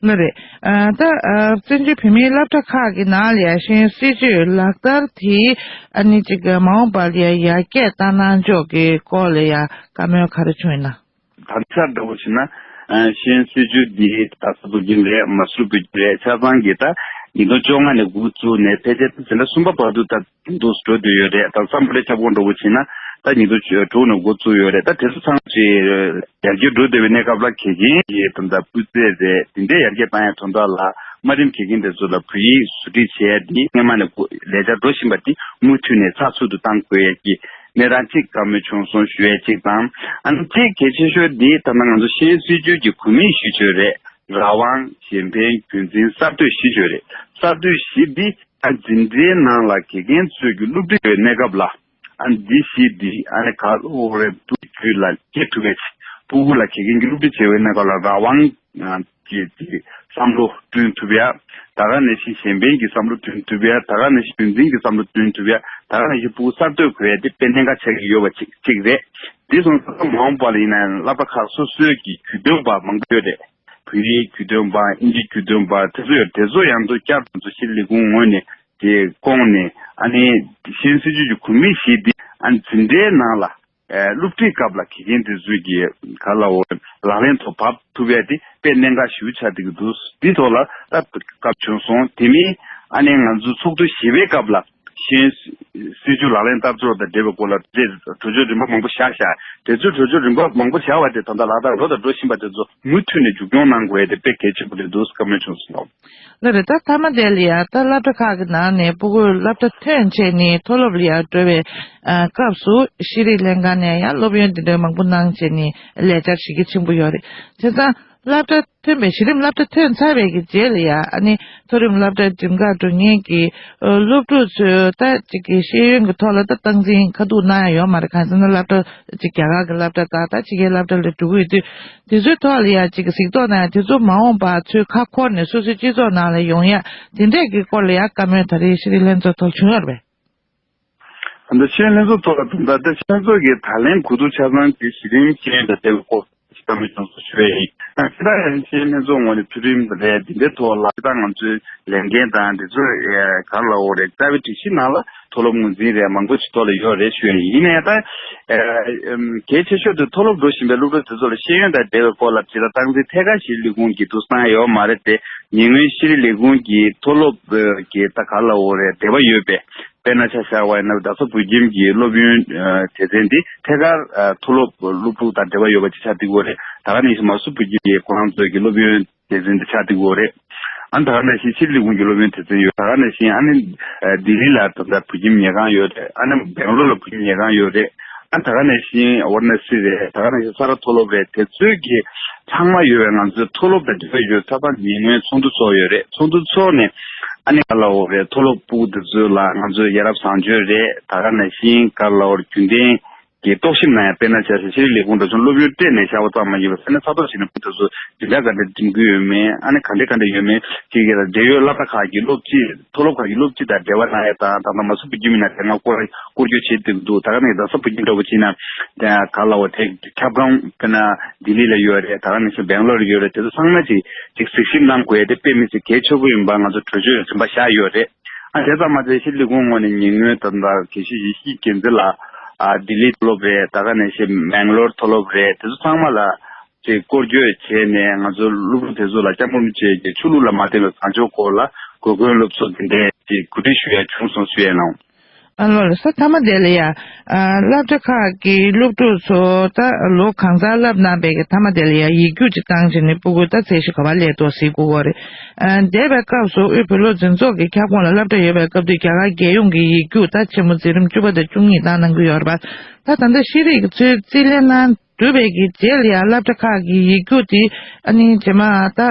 ལགས་རེད། ཨ། ད་ཨ་བཙན་བྱོལ་བོད་མིའི་སློབ་གྲྭ་ཁག་གི་ནང་ལ་ཡ་ཤེས་ཡོན་སྲིད་བྱུས་ལག་བསྟར་དེ་ཨ་ནི་ཅིག་མ་འོངས་པ་ལ་ཡ་ཡར་རྒྱས་བཏང་གནང་ཕྱོགས་ཀྱི་སྐོར་ལ་ཡ་བཀའ་མོལ་ག་རེ་བྱུང་ཡིན་ན། ད་ཆ་འདྲ་བོ་བྱས་ན། ཨ། ཤེས་ཡོན་སྲིད་བྱུས་འདི་རྡ་ས་བོད་ཁྱིམ་རེད། མ་སུ་བོད་ཁྱིམ་རེད། ཆ་ཚང་གི་ད་ཉིས་སྟོང་བཅོ་ལྔ་ནས་འགོ་བཙུགས་ནས་ཕལ་ཆེར་ད་འཛིན་གྲྭ་གསུམ་པ་བར་དུ་ད་འདུག་འགྲོ་བསྡད་ཡོད་རེད། ད་བསམ་བློའི་ཁྱབ་ཁོངས་འདྲ་བོ་བྱས་ན་ད་ཉིས་སྟོང་དྲུག་ནས་འགོ་བཙུགས་ཡོད་རེད། ད་དེ་ཚོ་ཚང་མ་ཅིག་ཡར་རྒྱས་འགྲོ་བསྡད་པའི་གནས་སྐབས་ལ་གལ་ཆེན་གྱི་ད་ལྟ་སྤུས་ཚད་རེད། དེ་འདྲའི་ཡར་རྒྱས་བཏང་ཡ་དོན་དག་ལ་དམའ་རིམ་དགེ་རྒན་དེ་ཚོ་ལ་བོད་ཡིག་ཟུར་ཁྲིད་བྱས་ཏེ་སྔོན་མ་ནས་ལས་འཆར་འགྲོ་བཞིན་པ་དེ་མུ་མཐུད་ནས་ཚགས་ཚུད་དུ་གཏང་དགོས་ཡ་གི་གནས་སྟངས་གཅིག་བཀའ་མོལ་བྱུང་སོང་ཞུ་ཡ་གཅིག་དང་། ཨ་ནི་གཅིག་གལ་ཆེ་ཤོས་འདི་ད་ལྟ་ང་ཚོ་ཤེས་ཡོན་སྲིད་བྱུས་ཀྱི་གོ་མིང་ཞུ་ཆོས་རེད། རང་དབང་། གཞན་ཕན། རྒྱུན་འཛིན། གསར་གཏོད་ཞུ་ཆོས་རེད། གསར་གཏོད་བཞི་འདི་ཨ་འཛིན་གྲྭའི་ནང་ལ་དགེ་རྒན་ཚོས་ཀྱི་སློབ་ཁྲིད་ཡོད་གནས་སྐབས་ལ། ཨ་འདི་བཞི་འདི་ཨ་ནི་ག་ལ་འོ་རེད། འདུག་རྒྱུད་ལ་སྐྱེ་ཐུབ་པའི་ཕྲུ་གུ་ལ་དགེ་རྒན་གྱི་སློབ་ཁྲིད་བྱེད་པའི་གནས་སྐབས་ལ་རང་དབང་གི་བསམ་བློ་བསྐྲུན་ཐུབ་ཡ། ད་ག་ནང་བཞིན་གཞན་ཕན་གྱི་བསམ་བློ་བསྐྲུན་ཐུབ་ཡ། ད་ག་ནང་བཞིན་རྒྱུན་འཛིན་གྱི་བསམ་བློ་བསྐྲུན་ཐུབ་ཡ། ད་ག་ནང་བཞིན་ཕྲུ་གུ་གསར་གཏོད་དགོས་ཡ་དེ་དཔེ་གནད་འགག་ཆགས་ཀྱི་ཡོད་པ་གཅིག་གཅིག་རེད། དེ་སོང་ཙང་མ་འོངས་པ་ལ་ཡིན་ན་སློབ་གྲྭ་ཁག་སོ་སོའི་གི་རྒྱུས་སྟོན་པ་མང་པོ་ཡོད་རེད། བོད་ཡིག་རྒྱུས་སྟོན་པ། དབྱིན་ཇིའི་རྒྱུས་སྟོན་པ་དེ་ཚོ་ཡོད། དེ་ཚོ་ཡང་དུ་བསྐྱར་དུ་ཤེས་རིག་ལས་ཁུངས་ངོས་ནས་དེ་བསྐོངས་ནས། ཨ་ནི་ཤེས་ཡོན་སྲིད་བྱུས་ཀྱི་གོ་མིང་བཞི་འདི་ཨ་ནི་འཛིན་གྲྭའི་ནང་ལ་ཨ་སློབ་ཁྲིད་སྐབས་ལ་དགེ་རྒན་དེ་ཚོས་ཀྱི་ག་ལ་འོ་ལག་ལེན་ཐོག་བབས་ཐུབ་ཡ་དེ་དཔེ་གནད་འགག་ཞེ་པོ་ཆགས་བསྡད་ཀྱི་འདུག་འདི་ཐོག་ལ་ད་སྐབས་བྱུང་སོང་། དེ་མིན་ཨ་ནི་ང་ཚོ་ཚོགས་འདུ་བཞི་པའི་སྐབས་ལ་ཤེས་ཡོན་སྲིད་བྱུས་ལག་ལེན་བསྟར་ཕྱོགས་དང་འབྲེལ་བའི་སྐོར་ལ་གྲོས་ཆོད་རིམ་པ་མང་པོ་བཞག་བཞག་དེ་ཚོའི་གྲོས་ཆོད་རིམ་པ་མང་པོ་བཞག་པ་དེ་ད་ལྟ་ལག་བསྟར་འགྲོ་དང་འགྲོ་བཞིན་པ་དེ་ཚོ་མུ་མཐུད་ནས་མཇུག་སྐྱོང་གནང་དགོས་ཡ་དེ་དཔེ་གལ་ཆེན་པོ་རེད་འདུག་བཀའ་མོལ་བྱུང་སོང་། ལགས་རེད། ད་མཐའ་མ་དེ་ལ་ཡ་ད་སློབ་གྲྭ་ཁག་གི་ནང་ནས་ཕྲུ་གུ་སློབ་གྲྭ་ཐོན་བྱས་ནས་མཐོ་སློབ་ལ་ཡ་འགྲོ་བའི་ཨ་སྐབས་སུ་ཤེས་རིག་ལྷན་ཁང་ནས་ཡ་སློབ་ཡོན་དེ་འདྲ་མང་པོ་གནང་བྱས་ནས་ལས་འཆར་བྱེད་ཀྱི་ཆེན་པོ་ཡོད་རེད། བྱས་ཙང་སློབ་གྲྭ་ཐོན་པའི་གཞི་རིམ་སློབ་གྲྭ་ཐོན་ཚར་བའི་གི་རྗེས་ལ་ཡ་ཨ་ནི་མཐོ་རིམ་སློབ་གྲྭའི་འགྲིམ་ཁག་འགྲོ་མཁན་གྱི་ཨ་སློབ་ཕྲུག་ཚོས་ད་ཅིག་གི་ཤེས་ཡོན་གྱི་ཐོག་ལ་ད་སྟངས་འཛིན་ཁ་ཐུག་གནང་ཡ་ཡོད་མ་རེད། གང་ཟེར་ན་སློབ་གྲྭ་ཅིག་རྒྱ་གར་གྱི་སློབ་གྲྭ་དང་ད་ཕྱི་རྒྱལ་སློབ་གྲྭ་ལ་འགྲོ་གི་ཡོད་དུས། དེ་ཚོའི་ཐོག་ལ་ཡ་ཅིག་གཟིགས་རྟོག་གནང་ཡ་དེ་ཚོ་མ་འོངས་པ་ཚོའི་ཁ་འཁོར་ནས་སོ་སོའི་སྤྱི་ཚོགས་ནང་ལ་ཡོང་ཡ་དེ་འདྲས་ཀྱི་སྐོར་ལ་ཡ་བཀའ་མོལ་ད་རེས་ཤེས་རིག་ལྷན་ཚོགས་ཐོག་བྱུང་ཡོད་རེད་པས། ད་ལྟ་ཤེས་ཡོན་ལྷན་ཚོགས་ཐོག་ལ་དུང་ད་ལྟ་ཤེས་ཡོན་ཚོགས་ཀྱི་ད་ལན་གོ་བསྡུར་ཆ་ཚང་དེ་གཞི་རིམ་ཤེས་ཡོན་དང་འབྲེལ་བའི་སྐོར་ཞིག་བཀའ་མོལ་ཅུང་ཟད་ཞུ་ཡ་ཡིན། ད་ལྟ་ཡང་ཤེས་ཡོན་ལྷན་ཚོགས་ངོས་ནས་མཐོ་རིམ་རེད། འདི་འདྲའི་ཐོག་ལ་ད་ང་ཚོའི་ལས་འགན་དང་འདི་ཚོ་ག་ལ་འོ་རེད། རྩ་བའི་སྒྲིག་གཞི་ནང་ལ་མཐོ་སློབ་ངོས་འཛིན་རེད། མང་པོ་ཞིག་ཐོག་ལ་ཡོད་རེད་ཞུ་ཡ་ཡིན། ཡིན་ནའི་ད་གལ་ཆེ་ཤོས་དེ་མཐོ་སློབ་འགྲོ་བཞིན་པའི་སློབ་ཕྲུག་དེ་ཚོ་ལ་ཤེས་ཡོན་དང་འབྲེལ་བའི་སྐོར་ལ་ཇི་ལྟར་སྟངས་འཛིན་ཐད་ཀར་ཤེས་རིག་ལས་ཁུངས་ཀྱིས་འདུག་བཏང་ཡོད་མ་རེད་དེ། ཉེ་སྔོན་ཤེས་རིག་ལས་ཁུངས་ཀྱིས་མཐོ་སློབ་ཀྱི་ད་ག་ལ་འོ་རེད། འབྲེལ་བ་ཡོད་པའི་དཔེར་ན་ཆ་བཞག་པ་ཡིན་ན་རྡ་ས་བོད་ཁྱིམ་གྱི་སློབ་ཡོན་སྡེ་ཚན་འདི་ཐད་ཀར་མཐོ་སློབ་སློབ་ཕྲུག་དང་འབྲེལ་བ་ཡོད་པ་ཅིག་ཆགས་བསྡད་ཡོད་རེད། ད་ག་ནང་བཞིན་མ་སུ་བོད་ཁྱིམ་གྱི་ཁོ་རང་ཚོའི་གི་སློབ་ཡོན་སྡེ་ཚན་འདི་ཆགས་བསྡད་ཡོད་རེད། ཨ་ནི་ད་ག་ནང་བཞིན་ཤེས་རིག་ལས་ཁུངས་ཀྱི་སློབ་ཡོན་སྡེ་ཚན་ཡོད། ད་ག་ནང་བཞིན་ཨ་ནི་ལྡི་ལི་ལ་ད་ལྟ་བོད་ཁྱིམ་ཉལ་ཁང་ཡོད་རེད། ཨ་ནི་སྦེང་ལོར་ལ་བོད་ཁྱིམ་ཉལ་ཁང་ཡོད་རེད། ཨ་ད་ག་ནང་བཞིན་ཝཱ་ར་ཎ་སི་རེད། ད་ག་ནང་བཞིན་ས་རཱ་མཐོ་སློབ་རེད། དེ་ཚོའི་གི་ཚང་མ་ཡོད་པའི་ང་ཚོའི་མཐོ་སློབ་དང་འབྲེལ་བ་ཡོད་ས་དང་ཉེ་སྔོན་ཚོགས་འདུ་ཚོགས་ཡོད་རེད། ཚོགས་འདུ་ཚོགས་ནས་ཨ་ནི་ག་ལ་འོ་རེད། མཐོ་སློབ་ཕྲུ་གུ་དེ་ཚོ་ལ་ང་ཚོས་ཡ་རབས་བཟང་སྤྱོད་རེད། ད་ག་ནང་བཞིན་ག་ལ་འོ་རེད། རྒྱུན་ལྡན་གྱི་རྟོག་ཞིབ་གནང་ཡ། དཔེར་ན་ཆ་བཞག་ཤེས་རིག་ལས་ཁུངས་འདྲ་བྱུང་སློབ་ཡོན་སྤྲད་ནས་བཞག་པ་ཙམ་མ་ཡིན་པར་ས་གནས་ས་ཐོག་ཞིག་ནས་ཕྲུ་གུ་དེ་ཚོ་འཛིན་གྲྭ་ག་འདྲ་འགྲིམ་གྱི་ཡོད་མེད། ཨ་ནི་ག་འདྲ་ག་འདྲ་ཡོད་མེད་ཅིག་གི་ལ་འབྲེལ་ཡོད་སློབ་གྲྭ་ཁག་གི་སློབ་སྤྱི་མཐོ་སློབ་ཁག་གི་སློབ་སྤྱི་དང་འབྲེལ་བ་གནང་ཡ་དང་། ད་ལྟ་མ་སུ་བོད་ཁྱིམ་ཡིན་ན་དེ་སྔ་སྐོར་སྐོར་སྐྱོད་བྱེད་བསྡད་ཀྱི་འདུག་ད་ག་ནས་རྡ་ས་བོད་ཁྱིམ་འདྲ་བོ་བྱས་ན་དེ་ག་ལ་འོ་དེ་ཁྱབ་ཁོངས་དཔེར་ན་ལྡི་ལི་ལ་ཡོད་རེད། ད་ག་ནང་བཞིན་སྦེང་ལོར་ཡོད་རེད། དེ་ཚོ་ཚང་མ་ཅིག་ཅིག་གཟིགས་ཞིབ་གནང་དགོས་ཡ་དེ་དཔེ་མི་སྲིད་གལ་ཆེ་པོ་ཡིན་པ་ང་ཚོ་གྲོས་ཆོད་རིམ་པ་བཞག་ཡོད་རེད། ཨ་དེ་ཙམ་མ་ཟད་ཤེས་རིག་ལས་ཁུངས་ངོས་ནས་ཉེ་སྔོན་ད་ལྟ་དགེ་བཤེས་ཡེ་ཤེས་རྒྱལ་མཚན་ལགས་ཨ་ལྡི་ལི་མཐོ་སློབ་རེད། ད་ག་ནང་བཞིན་སྦེང་ལོར་མཐོ་སློབ་རེད། དེ་ཚོ་ཚང་མ་ལ་ཅིག་སྐོར་སྐྱོད་བྱས་ནས་ང་ཚོ་སློབ་ཕྲུག་དེ་ཚོ་ལ་སྐྱབས་མགོན་རིན་པོ་ཆེ་གི་ཆོས་ལུགས་ལ་མ་བརྟེན་པའི་བཟང་སྤྱོད་སྐོར་ལ་གོ་སྐོན་སློབ་གསོ་དེ་འདྲས་ཅིག་གོ་སྒྲིག་ཞུ་ཡ་བྱུང་སོང་ཞུ་ཡ་གནང་། ཨ་ལོ་ལགས་སོ། མཐའ་མ་དེ་ལ་ཡ། ཨ་སློབ་གྲྭ་ཁག་གི་སློབ་ཕྲུག་ཚོ་ད་ལོ་གང་ཚང་བསླབ་གནང་པའི་གི་མཐའ་མ་དེ་ལ་ཡ་ཡིག་རྒྱུགས་ཅིག་བཏང་བྱས་ནས་སྤུ་གུ་ད་ཚད་གཞི་ག་པར་སླེབས་འདུག་གཟིགས་དགོས་ཀྱི་རེད། ཨ་འདས་པའི་སྐབས་སུ་དབུས་བོད་སློབ་འཛིན་ཚོགས་ཀྱི་ཁྱབ་ཁོངས་ལ་སློབ་གྲྭ་ཡོད་པའི་སྐབས་དུས་རྒྱ་གར་རྒྱལ་ཡོངས་ཀྱི་ཡིག་རྒྱུགས་ད་ཆེན་མོ་འཛིན་རིམ་བཅུ་པ་དང་བཅུ་གཉིས་བཏང་གནང་གི་ཡོད་རེད་པ། ད་ད་ལྟ་ཤེས་རིག་གི་ཚོའི་རྩིས་ལེན་གནང་གྲུབ་པའི་གི་རྗེས་ལ་ཡང་སློབ་གྲྭ་ཁག་གི་ཡིག་རྒྱུགས་དེ་ཨ་ནི་རྗེས་མ་ད་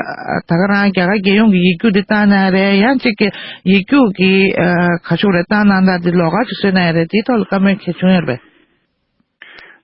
ད་ག་རང་རྒྱ་གར་རྒྱལ་ཡོངས་ཀྱི་ཡིག་རྒྱུགས་དེ་བཏང་གནང་རེད། ཡང་གཅིག་གི་ཡིག་རྒྱུགས་ཀྱི་ཨ་ག་ཤོག་རེ་བཏང་གནང་སྟངས་དེ་ལོགས་ཀ་ཅིག་བཟོས་གནང་ཡོད་རེད། དེའི་ཐོག་ལ་བཀའ་མོལ་གལ་བྱུང་ཡོད་རེད་པས།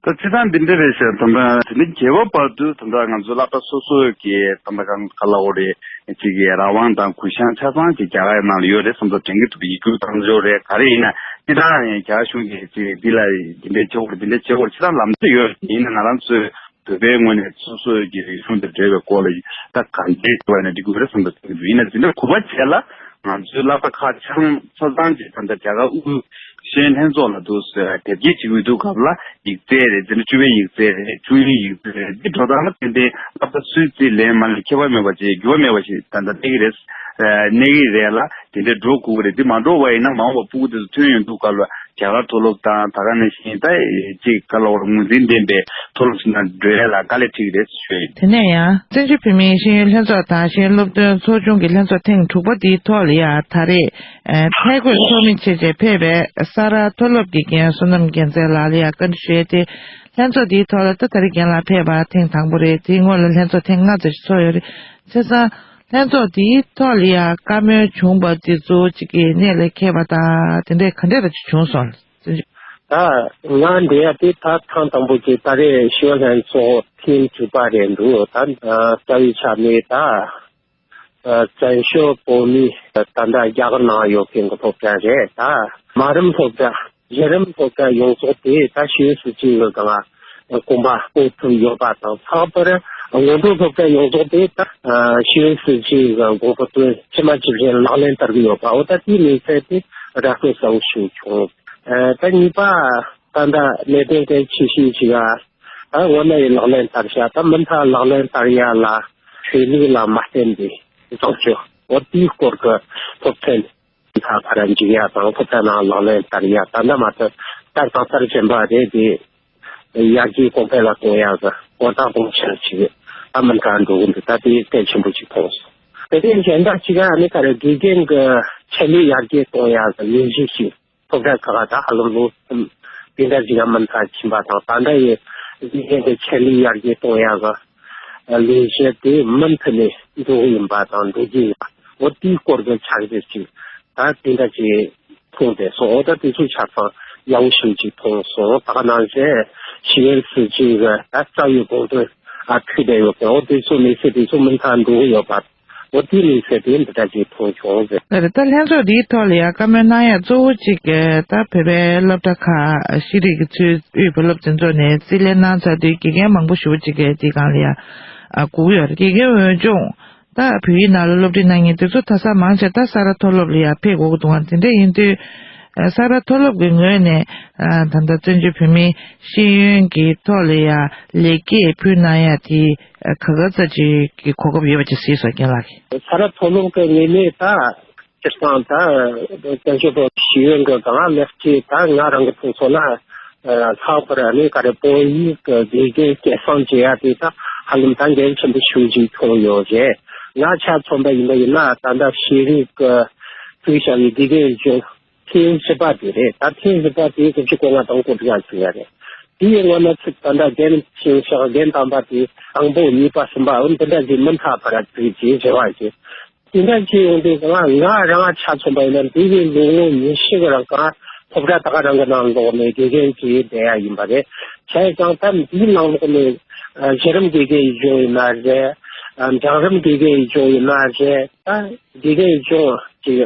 ད་སྤྱིར་བཏང་འདི་འདྲ་རེད་ཤག་ད་ལྟ་དེ་ནི་རྒྱལ་བ་བར་དུ་ད་ལྟ་ང་ཚོའི་སློབ་གྲྭ་སོ་སོའི་གི་ད་ལྟ་གང་ག་ལ་འོ་རེད། གཅིག་གི་རང་དབང་དང་གུ་ཡངས་ཆ་ཚང་གཅིག་རྒྱ་གར་ནང་ལ་ཡོད་རེད་བསམ་ཚོ་དྲན་གྱི་འདུག་ཡིག་རྒྱུགས་བཏང་འཇོག་རེད། ག་རེ་ཡིན་ན་སྤྱིར་བཏང་རྒྱ་གར་གཞུང་གིས་གཅིག་འདི་ལ་འདི་འདྲས་བྱེད་དགོས་རེད། འདི་འདྲས་བྱེད་དགོས་རེད། སྤྱིར་བཏང་ལམ་སྟོན་ཡོད་རེད། ཡིན་ན་ང་རང་ཚོའི་བོད་པའི་ངོས་ནས་སོ་སོའི་གི་རིག་གཞུང་དང་འབྲེལ་བའི་སྐོར་ལ་ད་གང་འདྲས་བྱས་པ་ཡིན་ན་འགྲིག་གི་རེད་བསམ་པ་དེ་འདུག་ཡིན་ན་འཛིན་གྲྭ་དགུ་པ་བྱས་ལ་ང་ཚོའི་སློབ་གྲྭ་ཁག་ཆ་ཚང་ཆ་ཚང་གི་ད་ལྟ་རྒྱ་གར་དབུས་ཤེས་ཡོན་ལྷན་ཚོགས་ལ་འདུག་ཟེར་དེབ་སྐྱེལ་བྱེད་ཀྱི་ཡོད་དུས་སྐབས་ལ་ཡིག་ཚད་རེད། འཛིན་གྲྭ་བཅུ་པའི་ཡིག་ཚད་རེད། བཅུ་གཉིས་ཡིག་ཚད་རེད། འདི་འགྲོ་སྟངས་ལ་བརྟེན་ཏེ་སློབ་གྲྭ་སུས་རྩིས་ལེན་མ་ལེན་ཁྱད་པར་མེད་པ་བྱས་འགྱུར་བ་མེད་པ་ཞིག་ད་ལྟ་གནས་ཀྱི་རེད། གནས་ཀྱི་རེད་ལ་དེ་འདྲ་འགྲོ་དགོས་ཀྱི་རེད། འདི་མ་འགྲོ་བ་ཡིན་ན་མ་འོངས་པ་སྤུ་གུ་དེ་ཚོ་ཐོན་ཡོང་དུས་སྐབས་ལ་རྒྱ་གར་མཐོ་སློབ་དང་ད་ག་ནང་བཞིན་ད་ཅིག་ག་ལ་བར་ངོས་འཛིན་ལྡན་པའི་མཐོ་སློབ་ཞིག་ནང་འགྲོ་ཡ་ལ་དཀའ་ལས་འཕྲད་ཀྱི་རེད་ཞུ་ཡ་ཡིན། དེ་ནས་ཡང་བཙན་བྱོལ་བོད་མིའི་ཤེས་ཡོན་ལྷན་ཚོགས་དང་ཤེས་ཡོན་སློབ་སྟོན་ཚོགས་ཆུང་གི་ལྷན་ཚོགས་ཐེངས་དྲུག་པ་དེའི་ཐོག་ལ་ཡང་ད་རེས་ཨ་ཐད་བསྐོས་ཚོགས་མི་བྱས་བྱས་ཕེབས་པའི་ས་རཱ་མཐོ་སློབ་ཀྱི་རྒན་བསོད་ནམས་རྒྱལ་མཚན་ལགས་ལ་ཡང་བཀའ་འདྲི་ཞུ་ཡ་དེ། ལྷན་ཚོགས་དེའི་ཐོག་ལ་ད་ད་རེས་རྒན་ལགས་ཕེབས་པ་ཐེངས་དང་པོ་རེད། དེའི་སྔོན་ལ་ལྷན་ཚོགས་ཐེངས་ལྔ་ཙམ་ཞིག་ཚོགས་ཡོད་རེད། བྱས་ཙང་ལྷན་ཚོགས་དེའི་ཐོག་ལ་ཡང་བཀའ་མོལ་བྱུང་བ་དེ་ཚོ་གཅིག་གི་གནད་ལ་འཁེལ་བ་དང་དེ་འདྲས་ག་འདྲས་ར་ཅིག་བྱུང་སོང་། ད་ང་འདྲི་ཡ་དེ་ད་ཐེངས་དང་པོ་གཅིག་ད་རེས་ཤེས་ཡོན་ལྷན་ཚོགས་ཐེངས་དྲུག་པ་རེད་འདུག་ད་རྩ་བའི་ཆ་ནས་ད་བཙན་བྱོལ་བོད་མི་ད་ལྟ་རྒྱ་གར་ནང་ཡོད་མཁན་གྱི་སློབ་གྲྭ་རེད། ད་དམའ་རིམ་སློབ་གྲྭ་གཞི་རིམ་སློབ་གྲྭ་ཡོངས་རྫོགས་དེ་ད་ཤེས་ཡོན་སྲིད་བྱུས་ཀྱི་སྒང་གོམ་པ་སྤོ་ཐུབ་ཡོད་པ་དང་། ལྷག་པར་སྔོན་འགྲོ་སློབ་གྲྭ་ཡོངས་རྫོགས་དེ་ད་ཤེས་ཡོན་སྲིད་བྱུས་ཀྱི་དགོངས་པ་དོན་ཇི་མ་ཇི་བཞིན་ལག་ལེན་བསྟར་གྱི་ཡོད་པ། འོ་ད་དེའི་གནས་ཚད་དེ་ར་སྤྲོད་གསལ་བོ་ཞིག་བྱུང་། ད་གཉིས་པ་ད་ལྟ་གནད་དོན་གལ་ཆེ་ཤོས་ཤིག་ཨ་ད་སྔོན་མ་ཡི་ལག་ལེན་བསྟར་བྱ་ད་མུ་མཐུད་ལག་ལེན་བསྟར་ཡ་ལ་ཆོས་ལུགས་ལ་མ་བརྟེན་པའི་བཟང་སྤྱོད། འོ་དེའི་སྐོར་གྱི་སློབ་ཚན་མཐའ་ཕར་འཇུག་ཡ་དང་སློབ་གྲྭ་ནང་ལག་ལེན་བསྟར་ཡ་ད་ལྟ་མ་ཚད་ལྟར་དང་ལྟར་གཞན་པ་རེད་དེ། ཡར་རྒྱས་གོང་འཕེལ་ལ་གཏོང་ཡག་གི་འོ་ཐག་སྤུ་ཆེ་ཅིག་ཨ་མི་རི་ཀར་འགྲོ་གི་འདུག་ད་དེ་གལ་ཆེན་པོ་ཅིག་མཐོང་སོང་། དེ་དེ་གཞན་དག་ཅིག་ཨ་ནི་ག་རེ་དགེ་རྒན་གྱི་ཆེད་ལས་ཡར་རྒྱས་གཏོང་ཡག་གི་ལས་གཞི་ཞིག་སློབ་གྲྭ་ཁག་ད་ཧ་ལམ་ལོ་གསུམ་དེ་འདྲ་ཅིག་ཨ་མི་རི་ཀར་ཕྱིན་པ་དང་། ད་ལྟ་ཡི་དགེ་རྒན་གྱི་ཆེད་ལས་ཡར་རྒྱས་གཏོང་ཡག་གི་ལས་གཞི་དེ་མུ་མཐུད་ནས་འགྲོ་གི་ཡིན་པ་དང་འགྲོ་གི་ཡིན་པ། འོ་དེའི་སྐོར་གྱི་འཆར་གཞི་ཅིག་ད་དེ་འདྲ་ཅིག་མཐོང་བསྡད་སོང་། འོ་ད་དེ་ཚོ་ཆ་ཚང་ཡག་པོ་ཞེ་པོ་ཅིག་མཐོང་སོང་། ད་ག་ནང་བཞིན་ཤེས་ཡོན་སྲིད་བྱུས་ཀྱི་ད་རྩ་བའི་དགོངས་དོན་ཨ་ཐུག་བསྡད་ཡོད་པས། འོ་དེ་ཚོ་གནས་ཚུལ་དེ་ཚོ་མུ་མཐུད་འགྲོ་གི་ཡོད་པ། འོ་དེའི་གནས་ཚུལ་དེ་འདི་འདྲ་ཅིག་མཐོང་བྱུང་ཟེར། ད་ལྟ་ལྷན་ཚོགས་འདིའི་ཐོག་ལ་ཡང་བཀའ་མོལ་གནང་ཡ་གཙོ་བོ་གཅིག་ད་བོད་པའི་སློབ་གྲྭ་ཁག་ཤེས་རིག་གི་ཚུལ་དབུས་བོད་སློབ་འཛིན་ཚོགས་ནས་རྩིས་ལེན་གནང་ཚར་དུས་དགེ་རྒན་མང་པོ་ཞེ་པོ་ཅིག་གིས་འདི་སྒང་ལ་ཡང་ཨ་སྒུག་ཡོད་རེད། དགེ་རྒན་འོས་སྦྱོང་ད་བོད་ཡིག་ནང་ལ་སློབ་ཁྲིད་གནང་མཁན་དེ་ཚོ་ད་ས་མང་ཆེ་ད་ས་རཱ་མཐོ་སློབ་ལ་ཡང་ཕེབས་དགོས་ཀྱི་འདུག་ག་དེ་འདྲ་ཡིན་དུས་ཨ་ས་རཱ་མཐོ་སློབ་ཀྱི་ངོས་ནས་ཨ་ད་ལྟ་བཙན་བྱོལ་བོད་མིའི་ཤེས་ཡོན་གྱི་ཐོག་ལ་ཡང་ལེགས་སྐྱེས་ཕུལ་གནང་ཡ་དེ་ཨ་ག་ག་ཙམ་ཅིག་གི་གོ་སྐབས་ཡོད་པ་ཅིག་གཟིགས་སོང་རྒན་ལགས་ཀྱིས། ས་རཱ་མཐོ་སློབ་ཀྱི་ངོས་ནས་ད་སྤྱིར་བཏང་ད་བཙན་བྱོལ་བོད་ཤེས་ཡོན་གྱི་སྒང་ལེགས་སྐྱེས་ད་ང་རང་གི་མཐོང་ཚོར་ལ་ལྷག་པར་ཨ་ནི་ག་རེ་བོད་ཡིག་གི་དགེ་རྒན་སྐྱེད་སྲིང་བྱེད་ཡ་དེ་ད་ཧ་ལམ་ད་འགན་ཆེན་པོ་ཞེ་པོ་ཅིག་མཐོང་ཡོད་རེད། ང་ཆ་མཚོན་པ་ཡིན་པ་ཡིན་ན་ད་ལྟ་ཤེས་རིག་གི་བཙུགས་བྱ་བའི་དགེ་རྒན་སྦྱོང་ཐེངས་བཞི་པ་དེ་རེད། ད་ཐེངས་བཞི་པ་དེ་དགུ་བཅུ་གོ་ལྔ་དང་གོ་དྲུག་ལ་བཙུགས་ཡ་རེད། དེའི་སྔོན་ན་ཚིག་ད་ལྟ་རྒན་ཆེན་ཤག་རྒན་དམ་པ་དེ་དང་པོ་གཉིས་པ་གསུམ་པ་འོ་འདི་འདྲ་ཞིག་མུ་མཐའ་བར་བཙུགས་ཀྱི་རེ་བ་ཞིག་དེ་འདྲ་བྱས་ཡོང་དུས་ང་ང་རང་ཆ་མཚོན་པ་ཡིན་ན་འདས་པའི་ལོ་ངོ་ཉི་ཤུ་གི་རིང་གང་སློབ་གྲྭ་ད་ག་རང་གི་ནང་ལོགས་ནས་དགེ་རྒན་བྱས་བསྡད་ཡ་ཡིན་པ་རེད། བྱས་ཙང་ད་འདིའི་ནང་ལོགས་ནས་གཞི་རིམ་དགེ་རྒན་ཡིན་ཡོང་ཡིན་ན་རེད། འབྲིང་རིམ་དགེ་རྒན་ཡིན་ཡོང་ཡིན་ན་རེད། ད་དགེ་རྒན་སྦྱོང་ཅིག་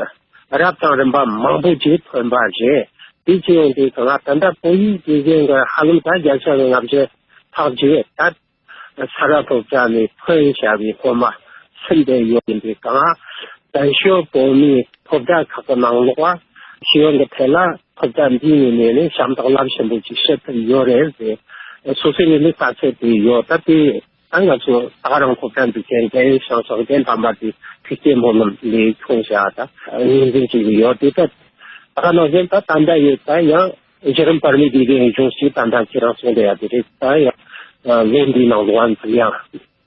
རབ་དང་རིམ་པ་མང་པོ་ཅིག་ཐོན་པ་རེད། དེ་བྱས་ཡོང་དུས་གང་ད་ལྟ་བོད་ཡིག་དགེ་རྒན་གྱི་ཧ་ལམ་ད་བརྒྱ་ཆ་གི་ལྔ་བཅུ་ཐག་ཆོད་ད། ས་རཱ་སློབ་གྲྭ་ནས་ཐོན་བཞག་པའི་སློབ་མ་ཟིན་བསྡད་ཡོད་ཡིན་པས་གང་། བཙན་བྱོལ་བོད་མིའི་སློབ་གྲྭ་ཁག་གི་ནང་ལོགས་ཤེས་ཡོན་གྱི་ཐད་ལ་སློབ་གྲྭ་འདིའི་ངོས་ནས་ནི་ཞབས་འདེགས་རླབས་ཆེན་པོ་ཅིག་ཞུ་ཐུབ་ཡོད་རེད་ཟེར། སོ་སོའི་ངོས་ནས་ལྟ་ཚུལ་དེ་ཡོད། ད་དེ་ད་ང་ཚོ་ད་ག་རང་སློབ་གྲྭ་འཛུགས་མཁན་རྒན་ཤང་སོགས་རྒན་དམ་པ་དེ་ཐུགས་བསྐྱེད་སྨོན་ལམ་ལས་ཁྱོང་བཞག་ད་ངོས་འཛིན་བྱེད་ཀྱི་ཡོད། དེ་ལྟར་ ད་ག་ནང་བཞིན་ད་ད་ལྟ་ཡོད་ད་ཡང་གཞི་རིམ་བར་མའི་དགེ་རྒན་གཞུང་ཞིག་ད་ལྟ་ཁྱེད་རང་གསུངས་བསྡད་ཡ་དེ་རེད། ད་ཡང་ལོ་འདིའི་ནང་ལོགས་ཨ་ནི་ཡང་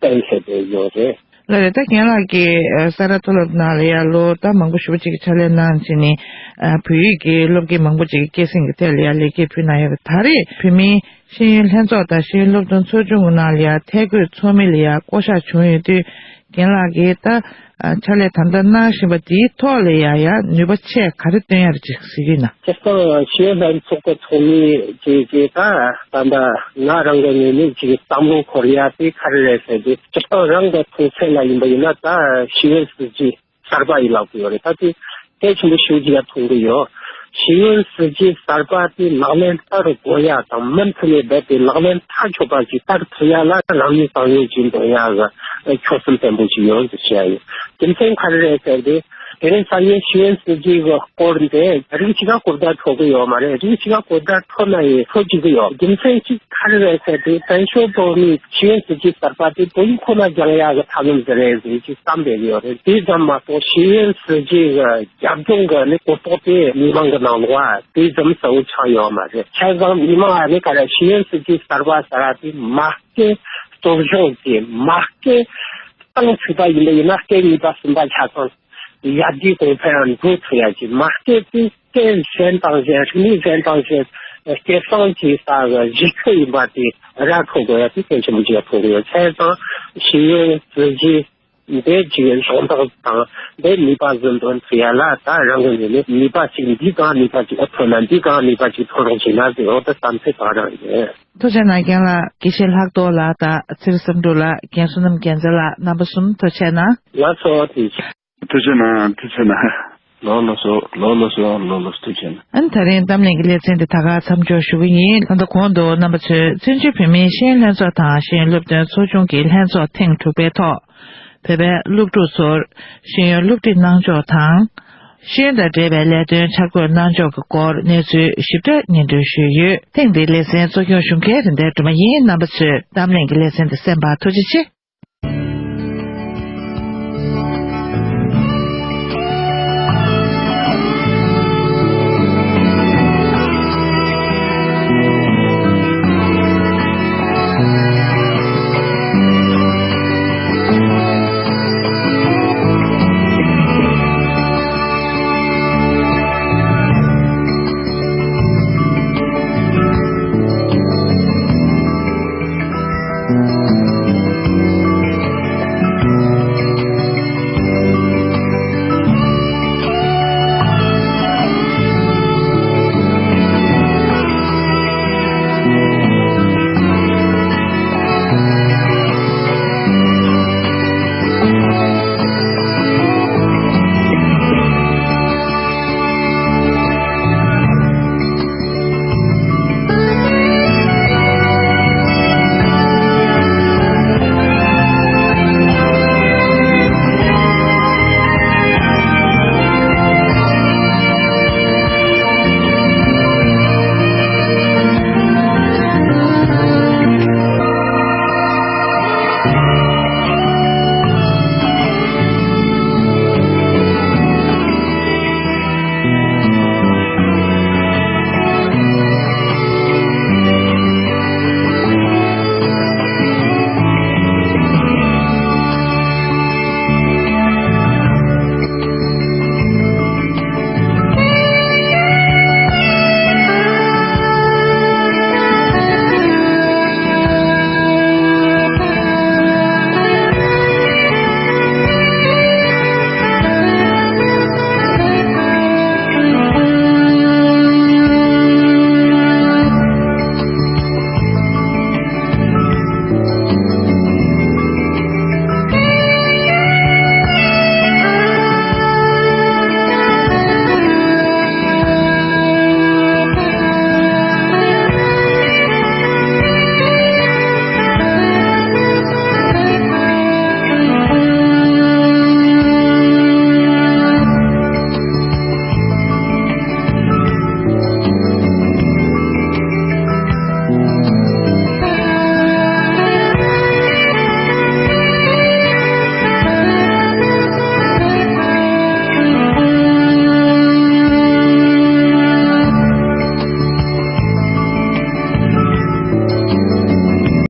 གཏན་འཁེལ་བསྡད་ཡོད་རེད། ལགས་རེད། ད་རྒན་ལགས་ཀྱིས་ཨ་ས་རཱ་མཐོ་སློབ་ནང་ལ་ཡ་ལོ་ད་མང་པོ་ཞེ་པོ་ཅིག་གི་ཕྱག་ལས་གནང་བྱས་ནས། ཨ་བོད་ཡིག་གི་སློབ་དགེ་མང་པོ་ཅིག་གི་སྐད་གསེང་གི་ཐད་ལ་ཡ་ལེགས་སྐྱེས་ཕུལ་གནང་ཡོད་པ། ད་རེས་བོད་མིའི་ཤེས་ཡོན་ལྷན་ཚོགས་དང་ཤེས་ཡོན་སློབ་སྟོན་ཚོགས་ཆུང་གི་ནང་ལ་ཡ་ཐད་བསྐོས་ཚོགས་མི་ལ་ཡ་བསྐོ་གཞག་བྱུང་ཡོད་དུས། རྒན་ལགས་ཀྱིས་ད་ཨ་ཕྱག་ལས་དམ་དྲག་གནང་བཞིན་པ་དེའི་ཐོག་ལ་ཡ་ཡ་ནུས་པ་ཆེ་ག་རེ་བཏོན་ཡ་རེད་ཅིག་གཟིགས་ཀྱི་ཡིན་ན། སྤྱིར་བཏང་ཤེས་ཡོན་ལྷན་ཚོགས་ཀྱི་ཚོགས་མི་ཅིག་གིས་ད་ད་ལྟ་ང་རང་གི་ངོས་ནས་ཅིག་བསམ་བློ་འཁོར་ཡ་དེ་ག་རེ་རེད་ཟེར་དུས། སྤྱིར་བཏང་རང་གི་མཐོང་ཚད་ལ་ཡིན་པ་ཡིན་ན། ད་ཤེས་ཡོན་སྲིད་བྱུས་གསར་པ་ཡིན་ལབ་ཀྱི་ཡོད་རེད། ད་དེ་གལ་ཆེན་པོ་ཞེ་པོ་ཅིག་ཡ་མཐོང་གི་ཡོད། ཤེས་ཡོན་སྲིད་བྱུས་གསར་པ་དེ་ལག་ལེན་བསྟར་དགོས་ཡ་དང་། མུ་མཐུད་ནས་རྦད་དེ་ལག་ལེན་མཐའ་འཁྱོལ་བ་ཞིག་བསྟར་ཐུབ་ཡ་ལ་རང་ཉིད་བཏང་ཡོད་ཅིག་འདོན་ཡ་གི་ཆོད་སེམས་བརྟན་པོ་ཞིག་ཡོད་ཟེར་བཤད་ཡ་ཡོད། རྒྱུ་མཚན་ག་རེ་རེད་ཟེར་ཏེ། དེ་རིང་ས་ཡོམ་ཤེས་ཡོན་སྲིད་བྱུས་ཀྱི་སྐོར་འདི་རིགས་གཅིག་ག་གོ་བརྡ་འཕྲོད་ཀྱི་ཡོད་མ་རེད། རིགས་གཅིག་ག་གོ་བརྡ་འཕྲོད་ན་ཡང་འཕྲོད་བཅུག་གི་ཡོད། རྒྱུ་མཚན་གཅིག་ག་རེ་རེད་ཟེར་ཏེ། བཙན་བྱོལ་བོད་མིའི་ཤེས་ཡོན་སྲིད་བྱུས་གསར་པ་དེ་བོད་ཡིག་ཁོ་ན་སྦྱང་ཡག་གི་ཐབས་ལམ་ཟིག་རེད་ཟེར་ཅིག་བསམ་བསྡད་ཀྱི་ཡོད་རེད། དེ་ཙམ་མ་གཏོགས་ཤེས་ཡོན་སྲིད་བྱུས་ཀྱི་རྒྱབ་ལྗོངས་ཀྱི་ནི་གོ་རྟོགས་དེ་མི་མང་གི་ནང་ལོགས་ཨ་དེ་ཙམ་གསལ་བོ་ཆགས་ཡོད་མ་རེད། བྱས་ཙང་མི་མང་ཨ་ནི་ག་རེ་ཤེས་ཡོན་སྲིད་བྱུས་གསར་པ་ཟེར་བ་དེ་མ་སྐད་གཙོ་བྱུང་གི་མ་སྐད་བཏང་ཚུགས་པ་ཡིན་པ་ཡིན་ན། སྐད་གཉིས་པ་གསུམ་པ་ཆ་ཚང་ཡར་རྒྱས་གོང་འཕེལ་ལ་འགྲོ་ཐུབ་ཡ་གི་མ་སྐད་དེ་སྐད་གཞན་དང་གཞན། རིག་གནས་གཞན་དང་གཞན། སྐད་གསང་གི་ས་གཞི་ཁྱོན་ཡིན་པ་དེ་ར་འཕྲོད་དགོས་ཡ་དེ་གལ་ཆེན་པོ་ཅིག་མཐོང་གི་ཡོད། བྱས་ཙང་ཤེས་ཡོན་སྲིད་བྱུས་འདི་ཅིག་གཞོགས་འདེགས་དང་འདི་ནུས་པ་ཟིན་འདོན་ཐུབ་ཡ་ལ། ད་རང་གི་ངོས་ནས་ནུས་པ་ཅིག་འདི་གང་ནུས་པ་ཅིག་ཨེ་ཐོན་ན། འདི་གང་ནུས་པ་ཅིག་ཐོན་རོགས་བྱས་ན་ཟེར་འོ་ད་བསམ་ཚུལ་གང་རང་ཡིན། ཐུགས་རྗེ་གནང་རྒན་ལགས། དགེ་བཤེས་ལྷག་རྡོར་ལགས་དང་ཚེ་རིང་བསམ་གྲུབ་ལགས། རྒན་བསོད་ནམས་རྒྱལ་མཚན་ལགས། རྣམ་པ་གསུམ་ཐུགས་རྗེ་གནང་། ལགས་སོ། ཐུགས་རྗེ་ཆེ། ཐུགས་རྗེ་གནང་། ཐུགས་རྗེ་གནང་། ལགས་ལགས་སོ། ལགས་ལགས་སོ། ལགས་ལགས་སོ། ཐུགས་རྗེ་གནང་། ཨ་ནི་ད་རིང་གཏམ་གླེང་གི་ལེ་ཚན་འདི་ད་ག་མཚམས་འཇོག་ཞུ་གི་ཡིན། ད་ལྟ་གོང་དུ་རྣམ་པ་ཚོས་བཙན་བྱོལ་བོད་མིའི་ཤེས་ཡོན་ལྷན་ཚོགས་དང་ཤེས་ཡོན་སློབ་སྟོན་ཚོགས་ཆུང་གི་ལྷན་ཚོགས་ཐེངས་དྲུག་པའི་ཐོག་བོད་པའི་སློབ་ཕྲུག་ཚོར་ཤེས་ཡོན་སློབ་ཁྲིད་གནང་ཕྱོགས་དང་། ཤེས་ཡོན་དང་འབྲེལ་བའི་ལས་དོན་འཆར་འགོད་གནང་ཕྱོགས་ཀྱི་སྐོར་གནས་ཚུལ་ཞིབ་ཕྲ་སྙན་སྒྲོན་ཞུས་ཡོད། ཐེངས་འདིའི་ལེ་ཚན་གཙོ་སྐྱོང་ཞུ་མཁན་རིན་ལྡན་སྒྲོལ་མ་ཡིན། རྣམ་པ་ཚོས་གཏམ་གླེང་གི་ལེ་ཚན་འདི་གསན་པར་ཐུགས་རྗེ་ཆེ།